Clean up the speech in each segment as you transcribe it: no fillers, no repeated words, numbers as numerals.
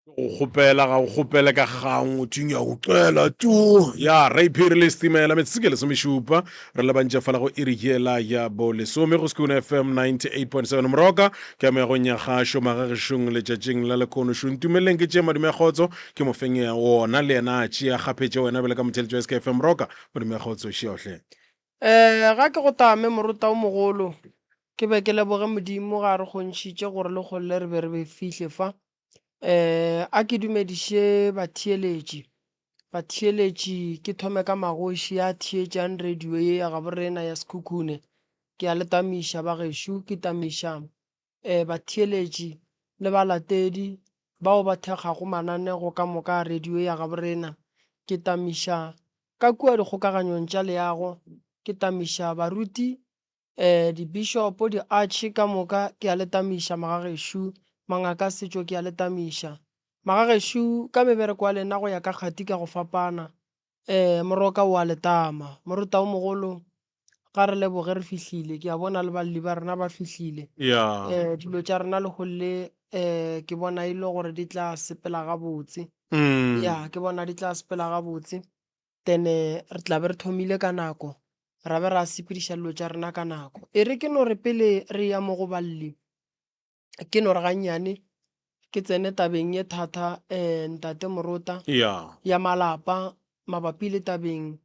Go kgopela ga go kgopele ka kgang o thinya go qela tu ya raphiri le setimela metsotso ke lesomešupa re lebantše fela go iri yela ya bolesome go Sekhukhune FM 98.7 Moroka ke meagong ya kgašo magagešong letšatšing la lekhono šo ntumeleleng ke tšee madume a kgotso ke mofeng ya wona le yena a tšea kgaphetše wena bjale ka motheletši wa SKFM Moroka madume a kgotso šeohle. Ga ke go tame morota o mogolo, ke be ke leboge Modimo ga a re kgontšhitše gore le kgolle re be re be fihle fa. A ke dumediše batheeletši. Batheeletši ke thome ka magoši a theetšang radio ye ya gabo rena ya Sekhukhune. Ke a le tamiša ba gešo, ke tamiša batheeletši le balatedi bao ba thekgago mananego ka moka a radio ya gabo rena. Ke tamiša ka kua dikgokaganyong tša leago, ke tamiša baruti Dibishopo, di-arch ka moka ke a le tamiša magagešo, mangaka a setšo ke a le tamiša. Magagešo ka mebereko ya lena go ya ka kgati ka go fapana, moroka o a le tama. Morota o mogolo ga re leboge re fihlile, ke a bona le balli ba rena ba fihlile. Dilo tša rena lehono le ke bona e le gore di tla sepela gabotse. Ya, ke bona di tla sepela gabotse. Then re tla be re thomile ka nako, ra be ra sepediša dilo tša rena ka nako. E re ke no re pele re ya mo go balli, ke no re gannyane ke tsene tabeng ye thata ntate Morota ya malapa mabapi le tabeng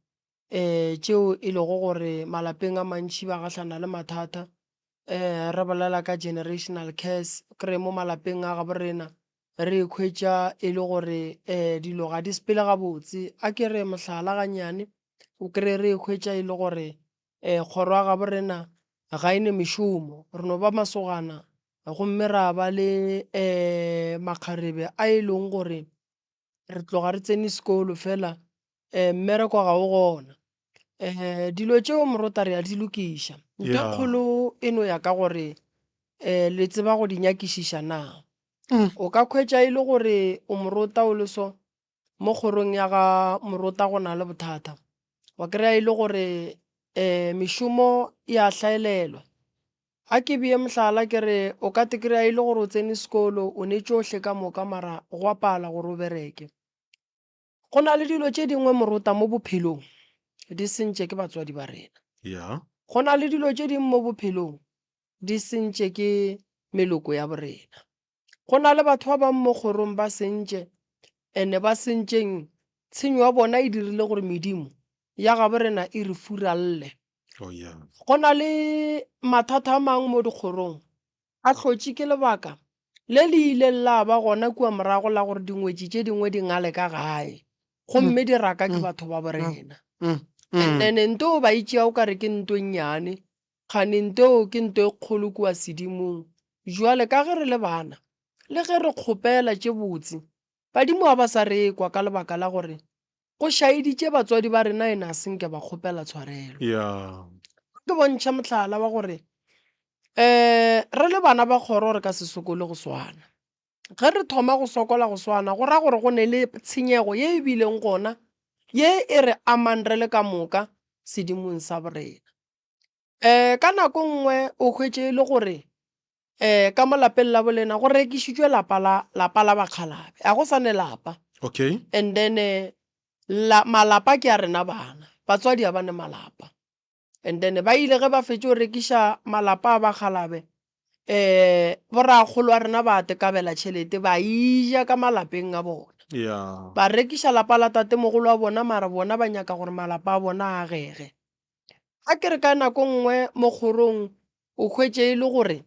tšeo e lego gore malapeng a mantši ba gahlana le mathata. Re bolela ka generational curse, o kry-e mo malapeng a gabo rena re ikhwetša e le gore dilo ga di sepele gabotse. A ke re mohlala gannyane, o kry-e re ikhwetša e le gore kgoro ya gabo rena ga e ne mešomo, re no ba masogana gomme ra ba le makgarebe a e leng gore re tloga re tsene sekolo fela mmereko ga o gona. Dilo tšeo morota re a di lokiša. Ntho e kgolo e no ya ka gore le tseba go di nyakišiša na. O ka hwetša e le gore o morota o le so, mo kgorong ya ga morota go na le bothata. Wa kry-a e le gore mešomo e a hlaelelwa. A ke bee mohlala ke re o ka te kry-a e le gore o tsene sekolo, o ne tšohle ka moka mara gwa pala gore o bereke. Go na le dilo tše dingwe morota mo bophelong di sentše ke batswadi ba rena. Go na le dilo tše dingwe mo bophelong di sentše ke meloko ya borena. Go na le batho ba bangwe mo kgorong ba sentše ene ba sentšeng tshenyo ya bona e dirile gore medimo ya gabo rena e re furalle. Oh, yeah. Go na le mathata a mangwe mo dikgorong a hlotše ke lebaka le le ileng la ba gona kua morago la gore dingwetši tše dingwe di ngale ka gae gomme di raka ke batho ba borena. And then nto ba e tšea o ka re ke nto e nnyane, kgane nto eo ke nto e kgolo kua sedimong. Jwale ka ge re le bana, le ge re kgopela tše botse, badimo ga ba sa re kwa ka lebaka la gore go šaeditše batswadi ba rena ene a senke ba kgopela tshwarelo. Yeah. Ke bontšha mohlala wa gore um re le bana ba kgoro re ka se sokole go swana. Ge re thoma go sokola go swana go ra gore go ne le tshenyego ye e bileng gona ye e re amang re le ka moka sedimong sa borena. Um ka nako nngwe o hwetše e le gore um ka mo lapeng la bolena go rekišitšwe lapa la lapa la bakgalabe a go sa ne lapa. Okay. And then la, malapa ke a rena bana, batswadi ga ba ne malapa. And then ba ile ge ba fetše go rekiša malapa a bakgalabe um borakgolo wa rena ba tekabela tšhelete ba ija ka malapeng a bona. Yeah. Ba rekiša lapa la tatemogolo wa bona mara bona ba nyaka gore malapa a bona a agege. A ke re ka nako nngwe mo kgorong o hwetše e le gore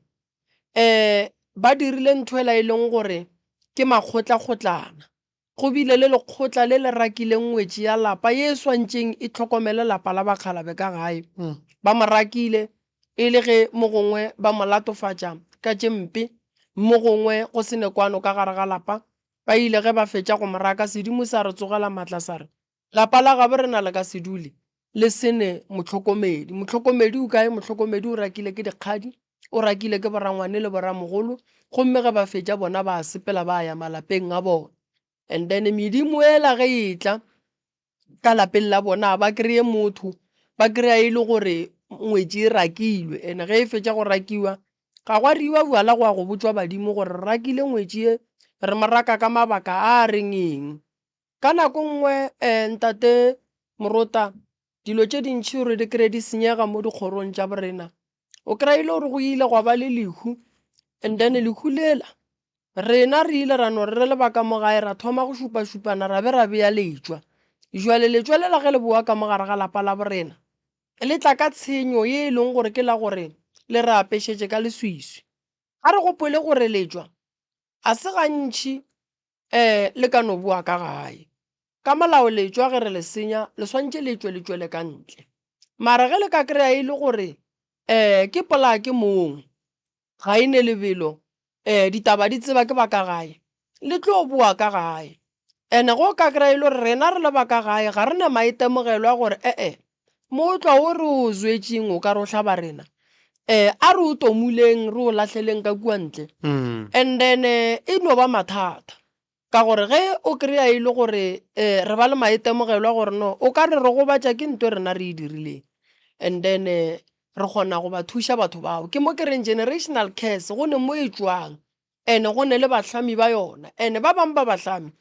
um ba dirile ntho ela e leng gore ke makgotlakgotlana. Go bile le lekgotla le le rakileng ngwetši ya lapa ye e swantšeng e hlokomele lapa la bakgalabe ka gae. Ba mo rakile e le ge mo gongwe ba mo latofatša ka tše mpe, mo gongwe go se ne kwano ka gare ga lapa. Ba ile ge ba fetša go mo raka, sedimo sa re tsogela matla sa re, Lapa la gabo rena le ka se dule le se ne mohlokomedi. Mohlokomedi o kae? Mohlokomedi o rakile ke dikgadi, o rakile ke borangwane le boramogolo, gomme ge ba fetša bona ba sepela ba ya malapeng a bona. And then medimo ela ge e tla ka lapeng la bona ga ba kry-e motho, ba kry-a e le gore ngwetši e rakilwe. And ge e fetša go rakiwa, ga gwa riwa bjala gwa go botšwa badimo gore re rakile ngwetši ye. Re mo raka ka mabaka a a reng eng. Ka nako nngwe um ntate Morota, dilo tše dintši re di kry-e di senyega mo dikgorong tša borena. O kry-a e le gore go ile gwa ba le lehu and then lehu lela rena re ile ra no re re le ba ka mo gae ra thoma go šupašupana ra be ra bea letšwa. Jwale letšwa lela ge le bowa ka mo gare ga lapa la borena le tla ka tshenyo ye e leng gore ke la gore le re apešetše ka leswiswi. Ga re gopole gore letšwa ga se gantši um le ka no boa ka gae. Ka molao letšwa ge re le senya le swantše le tšwe le tšwele ka ntle. Mara ge le ka kry-a e le gore um ke polaya ke mong, ga e ne lebelo, um ditaba di tseba ke ba ka gae, le tlo boa ka gae. And-e ge o ka kry-a e le gore rena re le ba ka gae ga re na maitemogelo a gore e-e mootlwa wo re o zwetšeng o ka re o hlaba rena, um a re o tomuleng re o lahleleng ka kua ntle. And then e no ba mathata ka gore ge o kry-a e le gore um re ba le maitemogelo a gore no o ka re re gobatša ke nto e rena re e dirileng and then re kgona go ba thuša batho bao. Ke mo ke reng generational curse go ne mo e tšwang. Ene go ne le bahlami ba yona. Ene ba bang ba bahlami,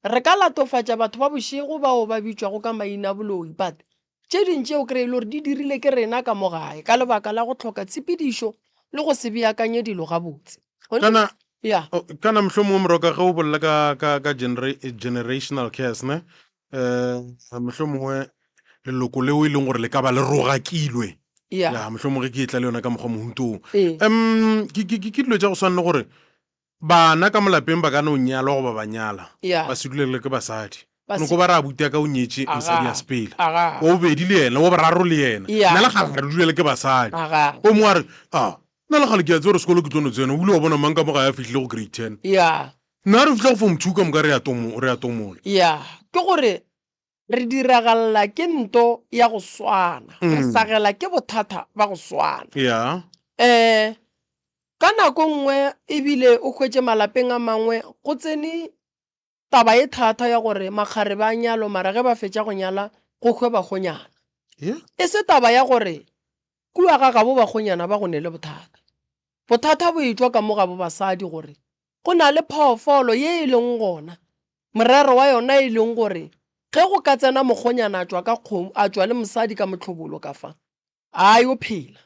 re ka latofatša batho ba bošego bao ba bitšwago ka maina a boloi, but tše ding tše o kry-e le gore di dirile ke rena ka mo gae ka lebaka la go hloka tshepedišo le go se beakanye dilo gabotse. Kana, Ya. kana mohlomongwe Moroka ge o bolela ka, ka, ka genera, generational curse ne, um mohlomongwe leloko leo e leng gore le ka ba le rogakilwe Ya. ya mohlomongwe ge ke etla le yona ka mokgwa mohutong Ee. um ke ke- ke- ke dilo tša go swana le gore bana ka molapeng ba ka no nyalwa goba ba nyala Ya. ba se dulelele ke basadi Ba noko se- ba re abuti ya ka o nyetše mosadi Aga. ya sepela Aga. wa bobedi le yena wa boraro le yena Ya. nna le gale ga re dulele ke basadi Aga. o mongwe a re a nna le gale ke a tseba gore sekolo ke tlo no tsena o ile wa bona mang ka mo ga ya fihlile go grade 10 Ya. Nna re fihla go form 2 ka moka re a tomo re a tomola. Ya, ke gore re diragalela ke nto ya go swana, re hlagela ke bothata ba go swana. Ya. Um ka nako nngwe ebile o hwetše malapeng a mangwe go tsene taba e thata ya gore makgarebe a nyalo mara ge ba fetša go nyala go hwe bakgonyana. Yeah. E se taba ya gore kua ga gabo bakgonyana ba go ne le bothata. Bothata bo etšwa ka mo gabo basadi gore Go na le phoofolo ye e leng gona, morero wa yona e leng gore ge go ka tsena mokgonyana a tšwa ka kgomo, a tšwa le mosadi ka mohlobolo ka fa, a yo phela.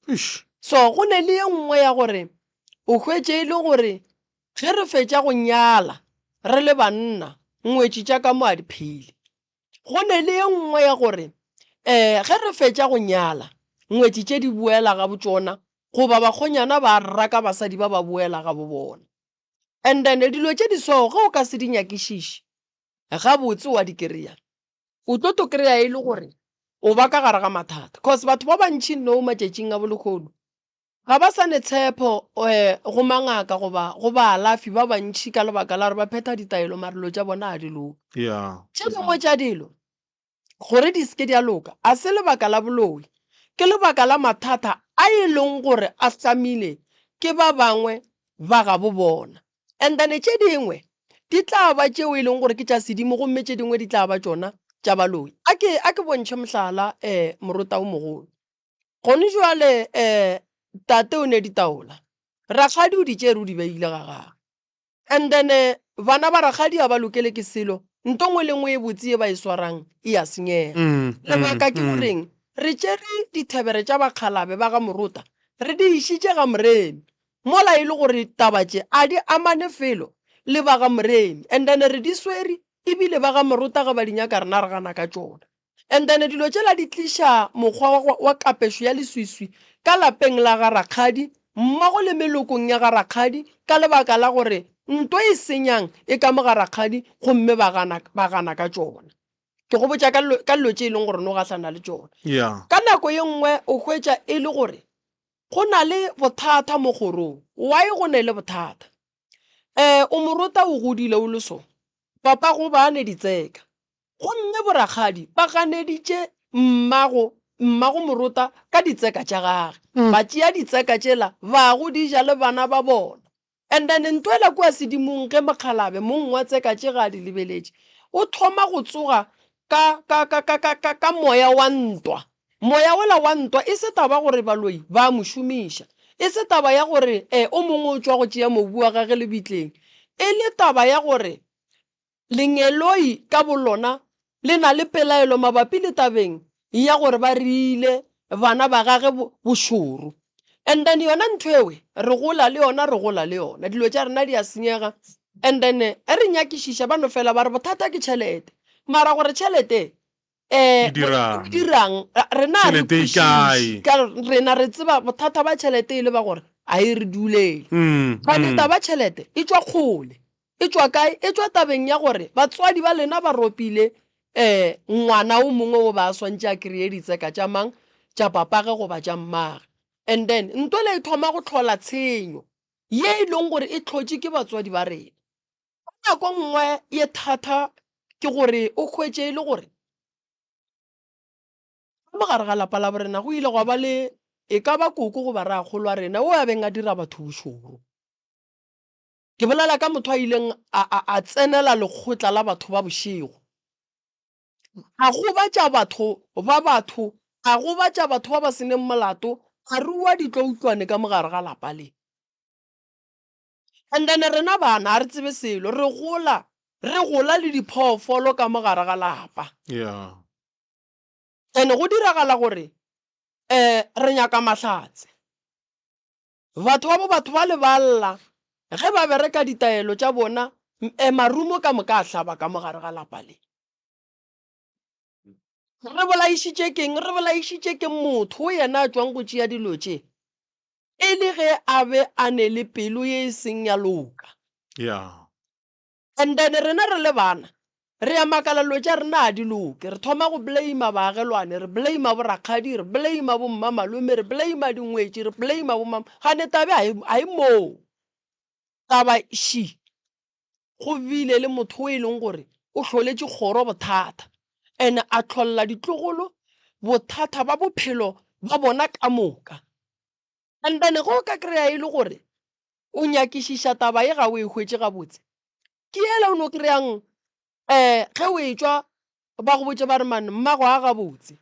Eish. So go ne le ye nngwe ya gore o hwetše e le gore ge re fetša go nyala re le banna, ngwetši tša ka mo a di phele. Go ne le ye nngwe ya gore um ge re fetša go nyala, ngwetši tše di boela ga botšona goba bakgonyana ba raka basadi ba ba boela ga bo bona. And then dilo tše di so ge o ka se di nyakišiše gabotse wa di kry-a, o tlo to kry-a e le gore o ba ka gare ga mathata. Cause batho ba bantši nou matšatšing a bolehono ga ba sa ne tshepo go mangaka goba go baalafi ba bantši ka lebaka la gore ba phetha ditaelo mara dilo tša bona ga di loke. Yeah. Tše dingwe tša dilo gore di se ke di a loka a se lebaka la boloi, ke lebaka la mathata a e leng gore a hlamile ke ba bangwe ba gabo bona. And then tše dingwe di tla ba tšeo e leng gore ke tša sedimo gomme tše dingwe di tla ba tšona tša baloi. A ke, a ke bontšhe mohlala um morota o mogolo. Gone jwale um tate o ne ditaola, rakgadi o di tšere o di beile ga gagwe. And then bana ba rakgadi ga ba lokele ke selo, nto nngwe le nngwe e botse ye ba e swarang e ya senyega. Lebaka ke goreng re tšere dithebere tša bakgalabe ba ga Morota re di išitše ga Moremi, mola e le gore taba tše a di amane felo le ba ga Moremi. And then re di swere ebile ba ga Morota ge ba di nyaka rena re gana ka tšona. And then dilo tšela di tliša mokgwa wa, wa kapešo ya leswiswi ka lapeng la ga rakgadi mmogo le melokong ya ga rakgadi ka lebaka la gore nto e senyang e ka mo ga rakgadi gomme ba gana, ba gana ka tšona. Ke go botša ka dilo, ka dilo tše e leng gore no gahlana le tšona. Yeah. Ka nako ye nngwe o hwetša e le gore go na le bothata mo kgorong. Why go ne le bothata? Eh, o morota o godile o le so, papago ba ne ditseka. Gomme borakgadi ba ganeditše mmago, mmago morota ka ditseka tša gage. Ba tšea ditseka tšela ba go di ja le bana ba bona. And then ntwela kua sedimong ge mokgalabe, mong wa tseka tše ga a di lebeletše, o thoma go tsoga ka, ka, ka, ka, ka, ka, ka moya wa ntwa. Moya wola wa ntwa e se taba gore baloi ba a mo šomiša, e se taba ya gore e, o mongwe o tšwa go tšea mobu wa gage lebitleng. E le taba ya gore lengeloi ka bolona le na le pelaelo mabapi le tabeng ya gore ba riile bana ba gage bošoro. And then yona ntho ewe re gola le yona, re gola le yona, dilo tša rena di a senyega. And then ge re nyakišiša ba no fela ba re bothata ke tšhelete, mara gore tšhelete E um dirang? dirang rena ga re Tšhelete e kae? kwešiše, ka rena re tseba bothata ba tšhelete e le ba gore a e re dulele. Gane taba tšhelete e tšwa kgole. E tšwa kae? E tšwa tabeng ya gore batswadi ba lena ba ropile um ngwana o mongwe o ba a swantše a kry-e ditseka tša mang, tša papage goba tša mmage. And then ntwele e thoma go hlola tshenyo ye e leng gore e hlotše ke batswadi ba rena. Ka nako nngwe ye thata ke gore o hwetše e le gore ka mo gare ga lapa la borena go ile gwa ba le e ka ba koko goba rakgolo wa rena o a beng a dira batho bošoro. Ke bolela ka motho a ileng a, a, a tsenela lekgotla la batho ba bošego. A gobatša batho ba batho, a gobatša batho ba ba se neng molato, a rua ditloutlwane ka mo gare ga lapa le. And then rena bana ga re tsebe selo, re gola, re gola le diphoofolo ka mo gare ga lapa. Yeah. And go diragala gore um re nyaka mahlatse. Batho ba bo batho ba le ba lla ge ba bereka ditaelo tša bona, um marumo ka moka a hlaba ka mo gare ga lapa le. Re bolaišitše keng? Re bolaišitše ke motho yena a tšwang go tšea dilo tše. E le ge a be a ne le pelo ye e seng ya loka. Yeah. And then rena re le bana, re a makala dilo tša rena ga di loke. Re thoma go blame baagelwane, re blame borakgadi, re blame bommamalome, re blame dingwetši, re blame bomama. Gane tabe ga e, ga e moo. Taba ši, go bile le motho o e leng gore o hloletše kgoro bothata and a hlolla ditlogolo bothata ba bophelo ba bona ka moka. And then ge o ka kry-a e le gore o nyakišiša taba ye ga o e hwetše gabotse, ke yela o no kry-ang um ge o etšwa ba go botše ba re man mmago a gabotse.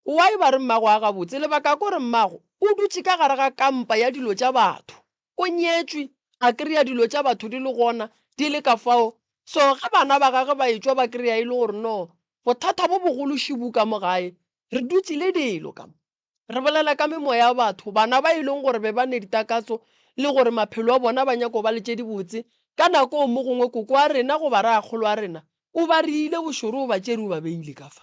Why ba re mmago a gabotse? Lebaka ke gore mmago o dutše ka gare ga kampa ya dilo tša batho. O nyetšwe, a kry-a dilo tša batho di le gona, di le ka fao. So ge bana ba gagwe ba etšwa ba kry-a e le gore no, bothata bo bogolo šibu ka mo gae, re dutše le dilo ka mo. Re bolela ka memoya ya batho, bana ba e leng gore be ba ne ditakatso le gore maphelo a bona ba nyako ba le tše dibotse, ka nako mo gongwe koko wa rena goba rakgolo wa rena o ba riile bošoro o ba tšere o ba beile ka fa.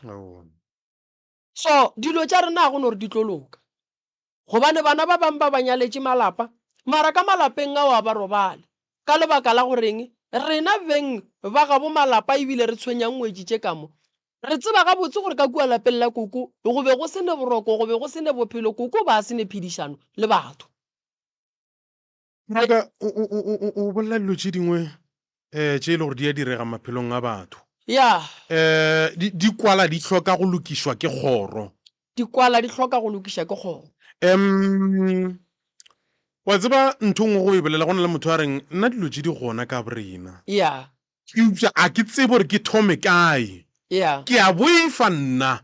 So dilo tša rena ga go no re di tlo loka. Gobane bana ba bang ba ba nyaletše malapa, mara ka malapeng ao a ba robale. Ka lebaka la goreng rena beng ba gabo malapa ebile re tshwenyang ngwetši tše ka mo. Re tseba gabotse gore ka kua lapeng la koko go be go se ne boroko, go be go se ne bophelo, koko o ba a se ne phedišano le batho. Moraka, o, o, o, o, o bolela dilo tše dingwe um tše e le gore di a direga maphelong a batho. Ya. Um di, di kwala di hloka go lokišwa ke kgoro. Di kwala di hloka go lokiša ke kgoro. Um wa tseba ntho nngwe go e bolela, go na le motho a reng nna dilo tše di gona ka borena. Ya. Eupša a ke tsebe gore ke thome kae. Ya. Ke a boifa nna.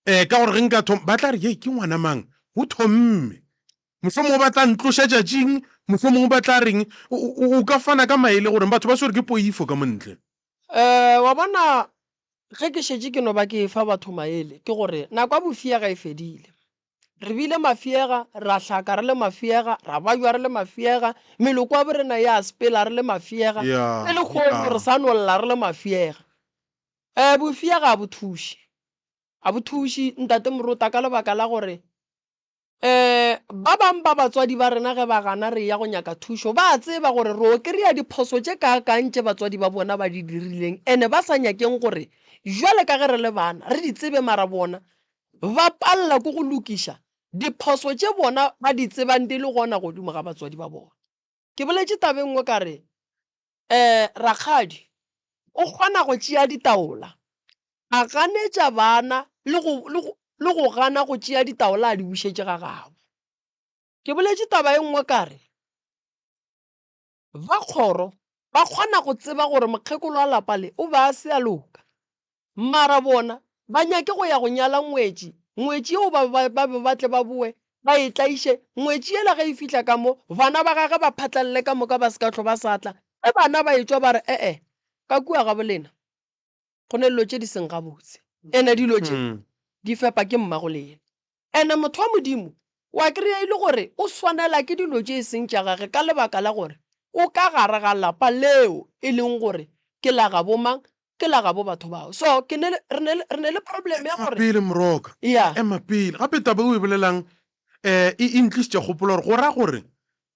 Um ka gore ge nka thoma, ba tla re, Hei, ke ngwana mang? O thomme. Mohlomongwe ba tla ntloša tšatšing, mohlomongwe ba tla reng. O, o, o ka fana ka maele goreng batho ba swere ke poifo ka mo ntle? Um wa bona, ge ke šetše ke no ba ke efa batho maele, ke gore nako ya bofiega e fedile. Re bile mafiega, ra hlaka re le mafiega, ra bajwa re le mafiega, meloko ya borena ya sepela re le mafiega, Ya, le lehono ya. re sa no lla re le mafiega. Um bofiega ga bo thuše, ga bo thuše Ntate Morota ka lebaka la gore Um ba bang ba batswadi ba rena ge ba gana re eya go nyaka thušo, ba a tseba gore re o kry-a diphoso tše kaakang tše batswadi ba bona ba di dirileng ene ba sa nyakeng gore jwale ka ge re le bana re di tsebe mara bona ba palela ke go lokiša diphoso tše bona ba di tsebang di le gona godimo ga batswadi ba bona. Ke boletše taba e nngwe ka re um rakgadi o kgona go tšea ditaola a ganetša bana le go, le go, le go gana go tšea ditaola a di bušetše ga gabo. Ke boletše taba e nngwe ka re ba kgoro ba kgona go tseba gore mokgekolo wa lapa le o be a se a loka, mara bona ba nyake go ya go nyala ngwetši, ngwetši yeo ba, ba, ba be ba tle ba boe ba e tlaiše. Ngwetši yela ge e fihla ka mo, bana ba gage ba phatlalele ka moka ba se ka hlwa ba sa tla. Ge bana ba etšwa ba re, E-e, ka kua ga bolena go ne dilo tše di seng gabotse, ene dilo tše di fepa ke mmago lena. Ene motho wa Modimo wa kry-a e le gore o swanela ke dilo tše e seng tša gage ka lebaka la gore o ka gare ga lapa leo e leng gore ke la gabo mang, ke la gabo batho bao. So ke ne le, re ne le, re ne le problem ya Ema gore. pele Moroka, Ya. ema pele. Gape taba e o e bolelang um e, e ntlišitše kgopolo gore go ra gore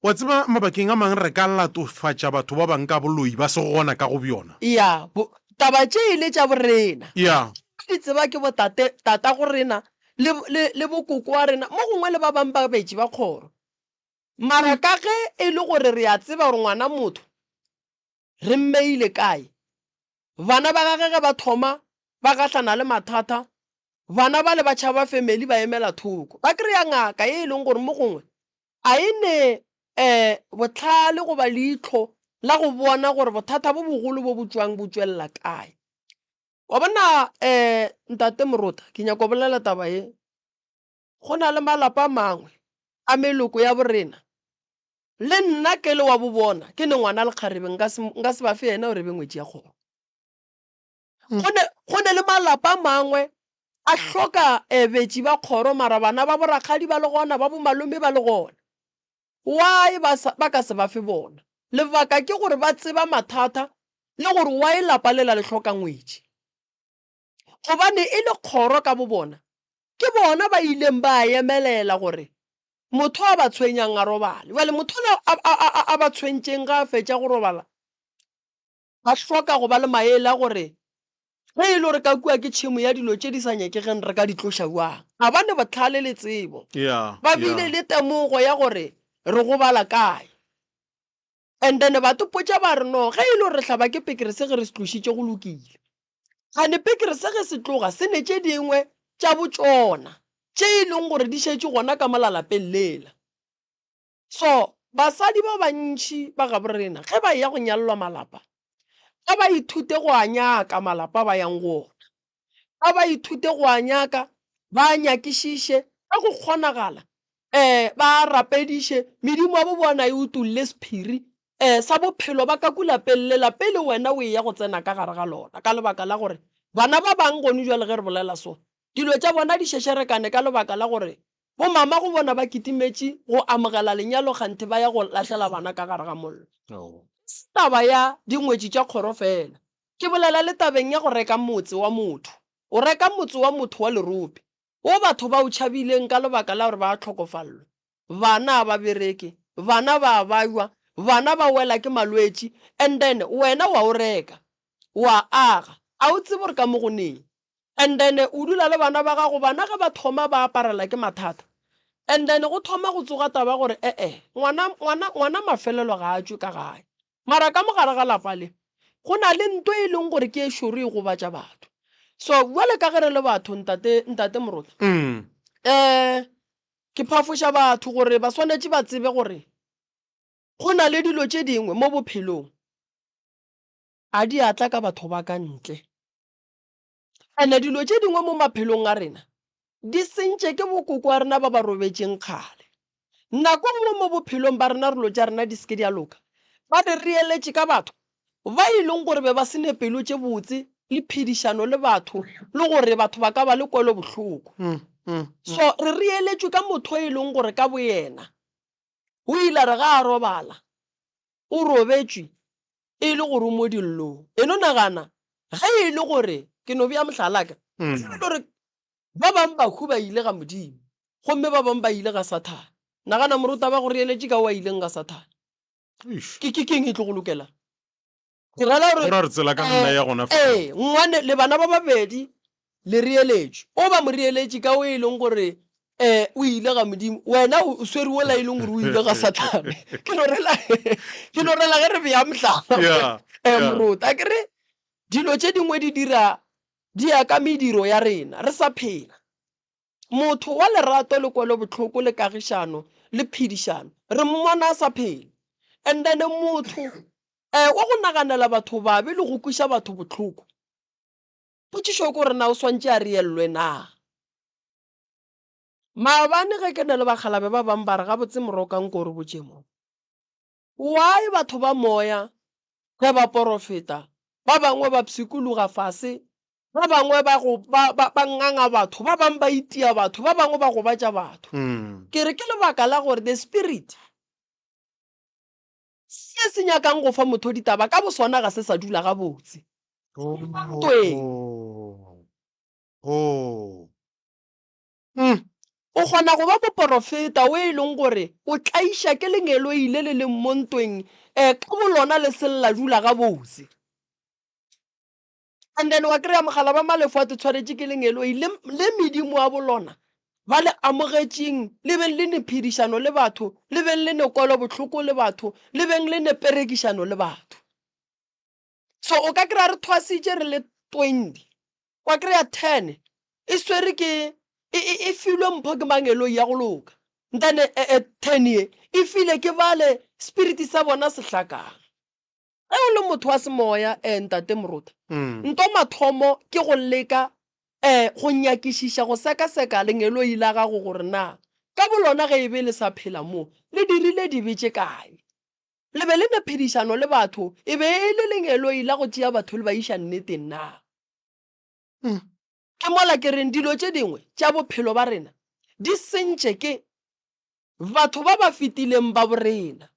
Wa tseba, mabakeng a mangwe re ka latofatša batho ba bangwe ka boloi ba se gona ka go bjona. Ya, bo, taba tše e le tša borena. Ya. Di tseba ke bo tate, tatago rena, le, le, le bokoko wa rena, mo gongwe le ba bangwe ba betši ba kgoro. Mara ka ge e le gore re a tseba gore ngwana motho re mmeile kae, bana ba gage ge ba thoma ba gahlana le mathata, bana bale ba tšhaba family ba emela thoko. Ba kry-a ngaka ye e leng gore mo gongwe A e ne bohlale goba leihlo la go bona gore bothata bo bogolo bo bo tšwang bo tšwelela kae? Wa bona Ntate Morota, ke nyaka go bolela taba ye. Go na le malapa a mangwe a meloko ya borena, le nna ke le wa bo bona, ke ne ngwana lekgarebe, nka se, nka se ba fe yena gore e be ngwetši ya kgoro. Go ne, go ne le malapa a mangwe a hloka betši ba kgoro mara bana ba borakgadi ba le gona, ba bomalome ba le gona. Why ba sa, ba ka se ba fe bona? Lebaka ke gore ba tseba mathata le gore why lapa lela le hloka ngwetši. Gobane e le kgoro ka bobona, ke bona ba ileng ba emelela gore motho a ba tshwenyang a robale. Bjale motho yola a, a, a, a ba tshwentšeng ge a fetša go robala, Ba hloka go ba le maele a gore ge e le gore ka kua ke tšhemo ya dilo tše di sa nyakegeng re ka di tloša bjang. Ga ba ne bohlale le tsebo. Ba bile le temogo ya gore re gobala kae. And then ba topotša ba re no ge e le gore re hlaba ke pekerese ge re se tlošitše go lokile. Kgane pekerese ge se tloga se ne tše dingwe tša botšona tše e leng gore di šetše gona ka mola lapeng lela. So, basadi ba bantši ba gabo rena ge ba eya go nyalelwa malapa, a ba ithute go a nyaka malapa ba yang go ona. A ba ithute go a nyaka, ba a nyakišiše, ge go kgonagala um ba a rapediše, medimo ya bo bona e utolle sephiri um sa bophelo ba ka ku lapeng lela pele wena o eya go tsena ka gare ga lona. Ka lebaka la gore bana ba bang gone bjale ge re bolela so, dilo tša bona di šešerekane ka lebaka la gore Bomama go bona ba kitimetše go amogela lenyalo kganthe ba ya go lahlela bana ka gare ga mollo. E se taba ya dingwetši tša kgoro fela. Ke bolela le tabeng ya go reka motse wa motho. O reka motse wa motho wa lerope, wo batho ba o tšhabileng ka lebaka la gore ba a hlokofallwa. Bana a ba bereke, bana ba a bajwa, bana ba wela ke malwetši and then wena wa o reka, wa aga. A o tsebe gore ka mo go neng. And then o dula le bana ba gago, bana ge ba thoma ba aparela ke mathata, and then go thoma go tsoga taba gore e-e, ngwana, ngwana, ngwana mafelelo ga a tšwe ka gae. Mara ka mo gare ga lapa le, go na le nto e leng gore ke e šoro e gobatša batho. So bjale ka ge re le batho, ntate, ntate Morota, um ke phafoša batho gore ba swanetše ba tsebe gore go na le dilo tše dingwe mo bophelong a di a tla ka batho ba ka ntle. Ene dilo tše dingwe mo maphelong a rena di sentše ke bokoko wa rena ba ba robetšeng kgale. Nako nngwe mo bophelong ba rena relo tša rena di se ke di a loka, ba re reeletše ka batho ba e leng gore be ba se ne pelo tše botse le phedišano le batho le gore batho ba ka ba le kwelobohloko. So re reeletšwe ka motho e leng gore ka boyena o ile a re ga a robala o robetšwe e le gore o mo dillong. E no nagana ge e le gore, ke no bea mohlala ka, ge e le gore ba bangwe bahu ba ile ga Modimo gomme ba bangwe ba ile ga Sathane. Nagana moruta ba go reeletše ka o a ileng ga Sathane. Ke, ke, ke eng e tlo go lokelang? Ke rela gore Go ra re tsela ka nna ya gona fa. Ee, ngwane le bana ba babedi le reeletšwe. O ba mo reeletše ka o e leng gore um o ile ga Modimo, wena o swere wola e leng gore o ile ga Sathane. Ke no rela ke no rela ge re bea mohlala Yeah, um yeah. moruta. Ke re dilo tše dingwe di dira di ya ka mediro ya rena re sa phela. Motho wa lerato le kwelobohloko le kagišano le phedišano re mmona a sa phela. And then motho um wa go naganela batho babe le go kweša batho bohloko, potšišo ke gore na o swantše a reellwe na? Maabane ge ke ne le bakgalabe ba bang ba re gabotse Moroka nko re botše mo, why batho ba moya? Ge ba porofeta, ba bangwe ba pshikologa fase, ba bangwe ba go ba ba ba nganga batho, ba bangwe ba itia batho, ba bangwe ba gobatša batho. Ke re ke lebaka la gore the spirit se se nyakang go fa motho ditaba ka bosona ga se sa dula gabotse. Ntweng. Oh. O kgona go ba moporofeta o e leng gore o tlaiša ke lengeloi le le leng mo ntweng um ka bolona le seng la dula gabotse. And then wa kry-a mogala ba malefo a te tshwanetše ke lengeloi le, le medimo wa bolona ba le amogetšeng, le beng le ne phedišano le batho, le beng le ne kwelobohloko le batho, le beng le ne perekišano le batho. So o ka kry-a re thwasitše re le 20, wa kry-a 10 e swere ke e, e, e filwe mpho ke mangeloi ya go loka, then e, e, 10 ye e file ke bale spirit sa bona se hlakang. Ge o le motho wa semoya, eh, ntate Morota, nto mathomo ke go leka eh, go nyakišiša, go sekaseka lengeloi la gago gore na ka bolona ge e be le sa phela mo, le dirile dibe tše kae. Le be le ne phedišano le batho, e be e le lengeloi la go tšea batho le ba iša nneteng na? Ke mola ke reng dilo tše dingwe tša bophelo ba rena di sentše ke batho ba ba fetileng ba borena.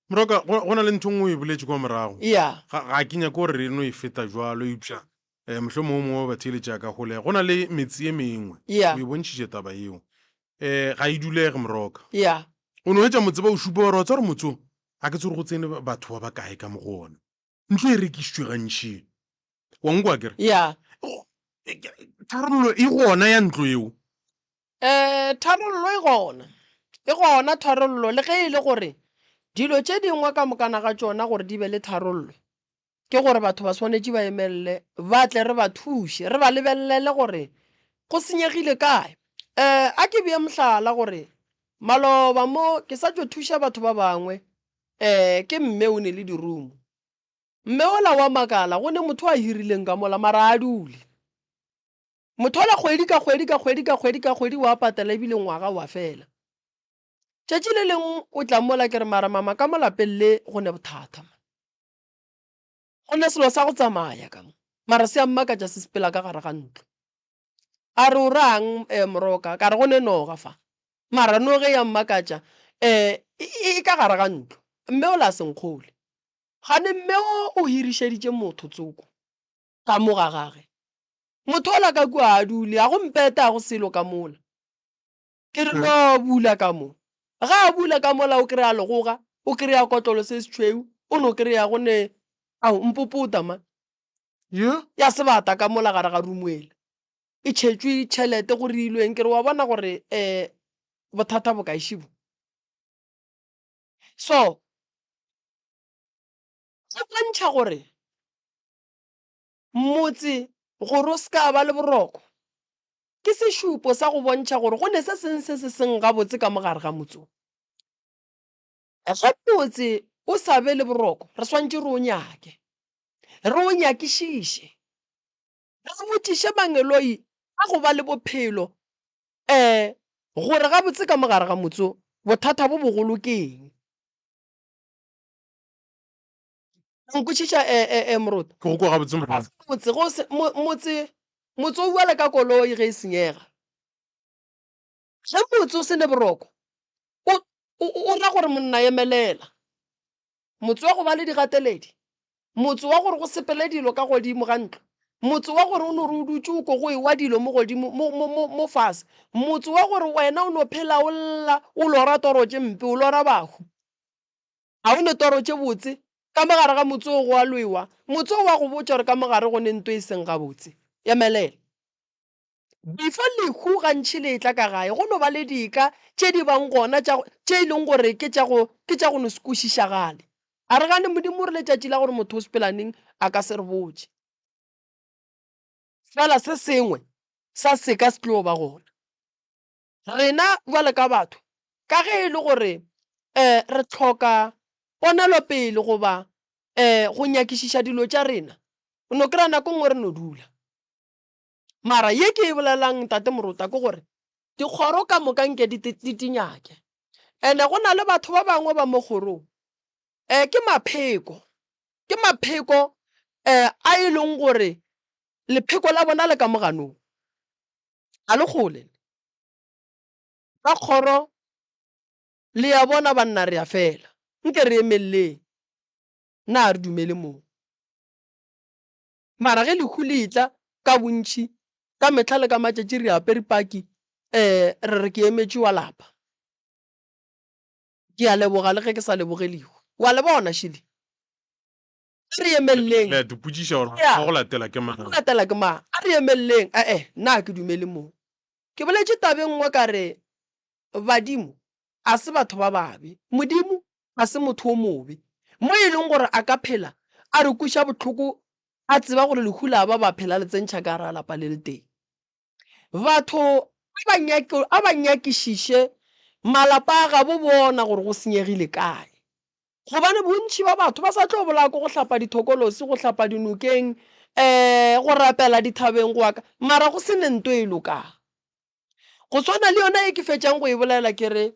Moroka, go, go na le ntho e nngwe o e boletše kwa morago. Ya. Ga, ga ke nyake gore re no e feta bjalo, eupša um mohlomongwe mongwe wa batheeletši a ka holega. Go na le metse ye mengwe, Ya. o e bontšhitše taba yeo, um ga e dulege, Moroka. Ya. O no hwetša motse ba o šupa wa re wa tseba gore motse wo ga ke tsebe gore go tsene batho ba bakae ka mo go ona. Ntlo e rekišitšwe gantši. Wa nkwa akere? Ya. Tharollo e gona ya ntlo yeo? Eh, tharollo e gona. E gona tharollo le ge e le gore dilo tše dingwe ka mokana ga tšona gore di be le tharollo ke gore batho ba swanetše ba emelele ba tle re ba thuše, re ba lebelele gore go senyegile kae. Eh, a ke bee mohlala gore maloba mo ke sa tšo thuša batho ba bangwe eh ke mme o ne le dirumo. Mme ola wa makala go ne motho a hirileng ka mola mara a dule. Motho ola kgwedi ka kgwedi ka kgwedi ka kgwedi ka kgwedi wa patela ebile ngwaga wa fela. Tšatši le lengwe o tla mola ke re mara mama ka mo lapeng le go ne bothata man. Go ne selo sa go tsamaya ka mo mara se a mmakatša se sepela ka gare ga ntlo. A re o rang eh moroka ka re go ne noga fa. Mara noge ya mmakatša um e ka gare ga ntlo. Mme ola a se nkgole. Gane mme o o hirišeditše motho tsoko ka mo ga gage. Motho ola ka kua a dule, a go mpete a go selo ka mola. Ke re no bula ka mo. Ga a bula ka mola o kry-a legoga, o kry-a kotlolo se se tšhweu, o no kry-a go ne ao mpopota man. Ya sebata ka mola gare ga room ela. E tšhetšwe tšhelete go reilweng ke re wa bona gore um bothata bo kae šibo. So go bontšha gore motse gore o se ka ba le boroko ke sešupo sa go bontšha gore go ne se seng se se seng gabotse ka mo gare ga motse wo. Ge motse o sa be le boroko re swanetše re o nyake, re o nyakišiše, re botšiše mangeloi a go ba le bophelo um gore gabotse ka mo gare ga motse wo bothata bo bogolo ke eng. O nkwešiša eh, eh, eh, Moruti? Ke go kwa gabotse morwa. Motse go se mo, motse motse o bjale ka koloi ge e senyega. Ge motse o se ne boroko, o, o, o ra gore monna emelela. Motse wa go ba le digateledi, motse wa gore go sepele dilo ka godimo ga ntlo, motse wa gore o no re o dutše o ko go ewa dilo mo godimo mo, mo, mo, mo fase, motse wa gore wena o no phela o lla o lora toro tše mpe, o lora bahu. Ga o ne toro tše botse. Ka mo gare ga motse wo go a lwewa. Motse wo wa go botša gore ka mo gare go ne nto e seng gabotse. Emelela. Before lehu gantši le etla ka gae, go no ba le dika tše di bang gona tša, tše e leng gore ke tša go, ke tša go no se kwešišagale. A re gane Modimo o re letšatši la gore motho o sepela neng a ka se re botše. Fela se sengwe sa seka se tlo ba gona. Rena bjalo ka batho, ka ge e le gore um re hloka ponelopele goba um go nyakišiša dilo tša rena, o no kry-a nako nngwe re no dula. Mara ye ke e bolelang Ntate Morota ke gore dikgoro ka moka nke di di nyake. And-e go na le batho ba bangwe ba mo kgorong um ke mapheko. Ke mapheko um a e leng gore lepheko la bona le ka mo ganong, ga le kgole. Ba kgoro le ya bona banna re ya fela, nke re emelleng, na ga re dumele moo? Mara ge lehu le etla ka bontši, ka mehla le ka matšatši re apere paki, um re re ke emetše wa lapa. Ke a leboga le ge ke sa leboge lehu. Wa le bona, Shirley? A re emelleng. Le a dipotšiša gore wa go latela ke mang. Wa go latela ke mang. A re emelleng. E-e, nna ga ke dumele moo. Ke boletše taba e nngwe ka re badimo a se batho ba babe. Modimo ga se motho o mobe. Mo e leng gore a ka phela a re kweša bohloko a tseba gore lehu la ba ba phela le tsentšha ka gare ga lapa le letee. Batho a ba nyake, a ba nyakišiše malapa a gabo bona gore go senyegile kae. Gobane bontši ba batho ba sa tlo bolaya ke go hlapa dithokolosi, go hlapa dinokeng, um go rapela dithabeng, go aka, mara go se ne nto e lokang. Go swana le yona e ke fetšang go e bolela ke re,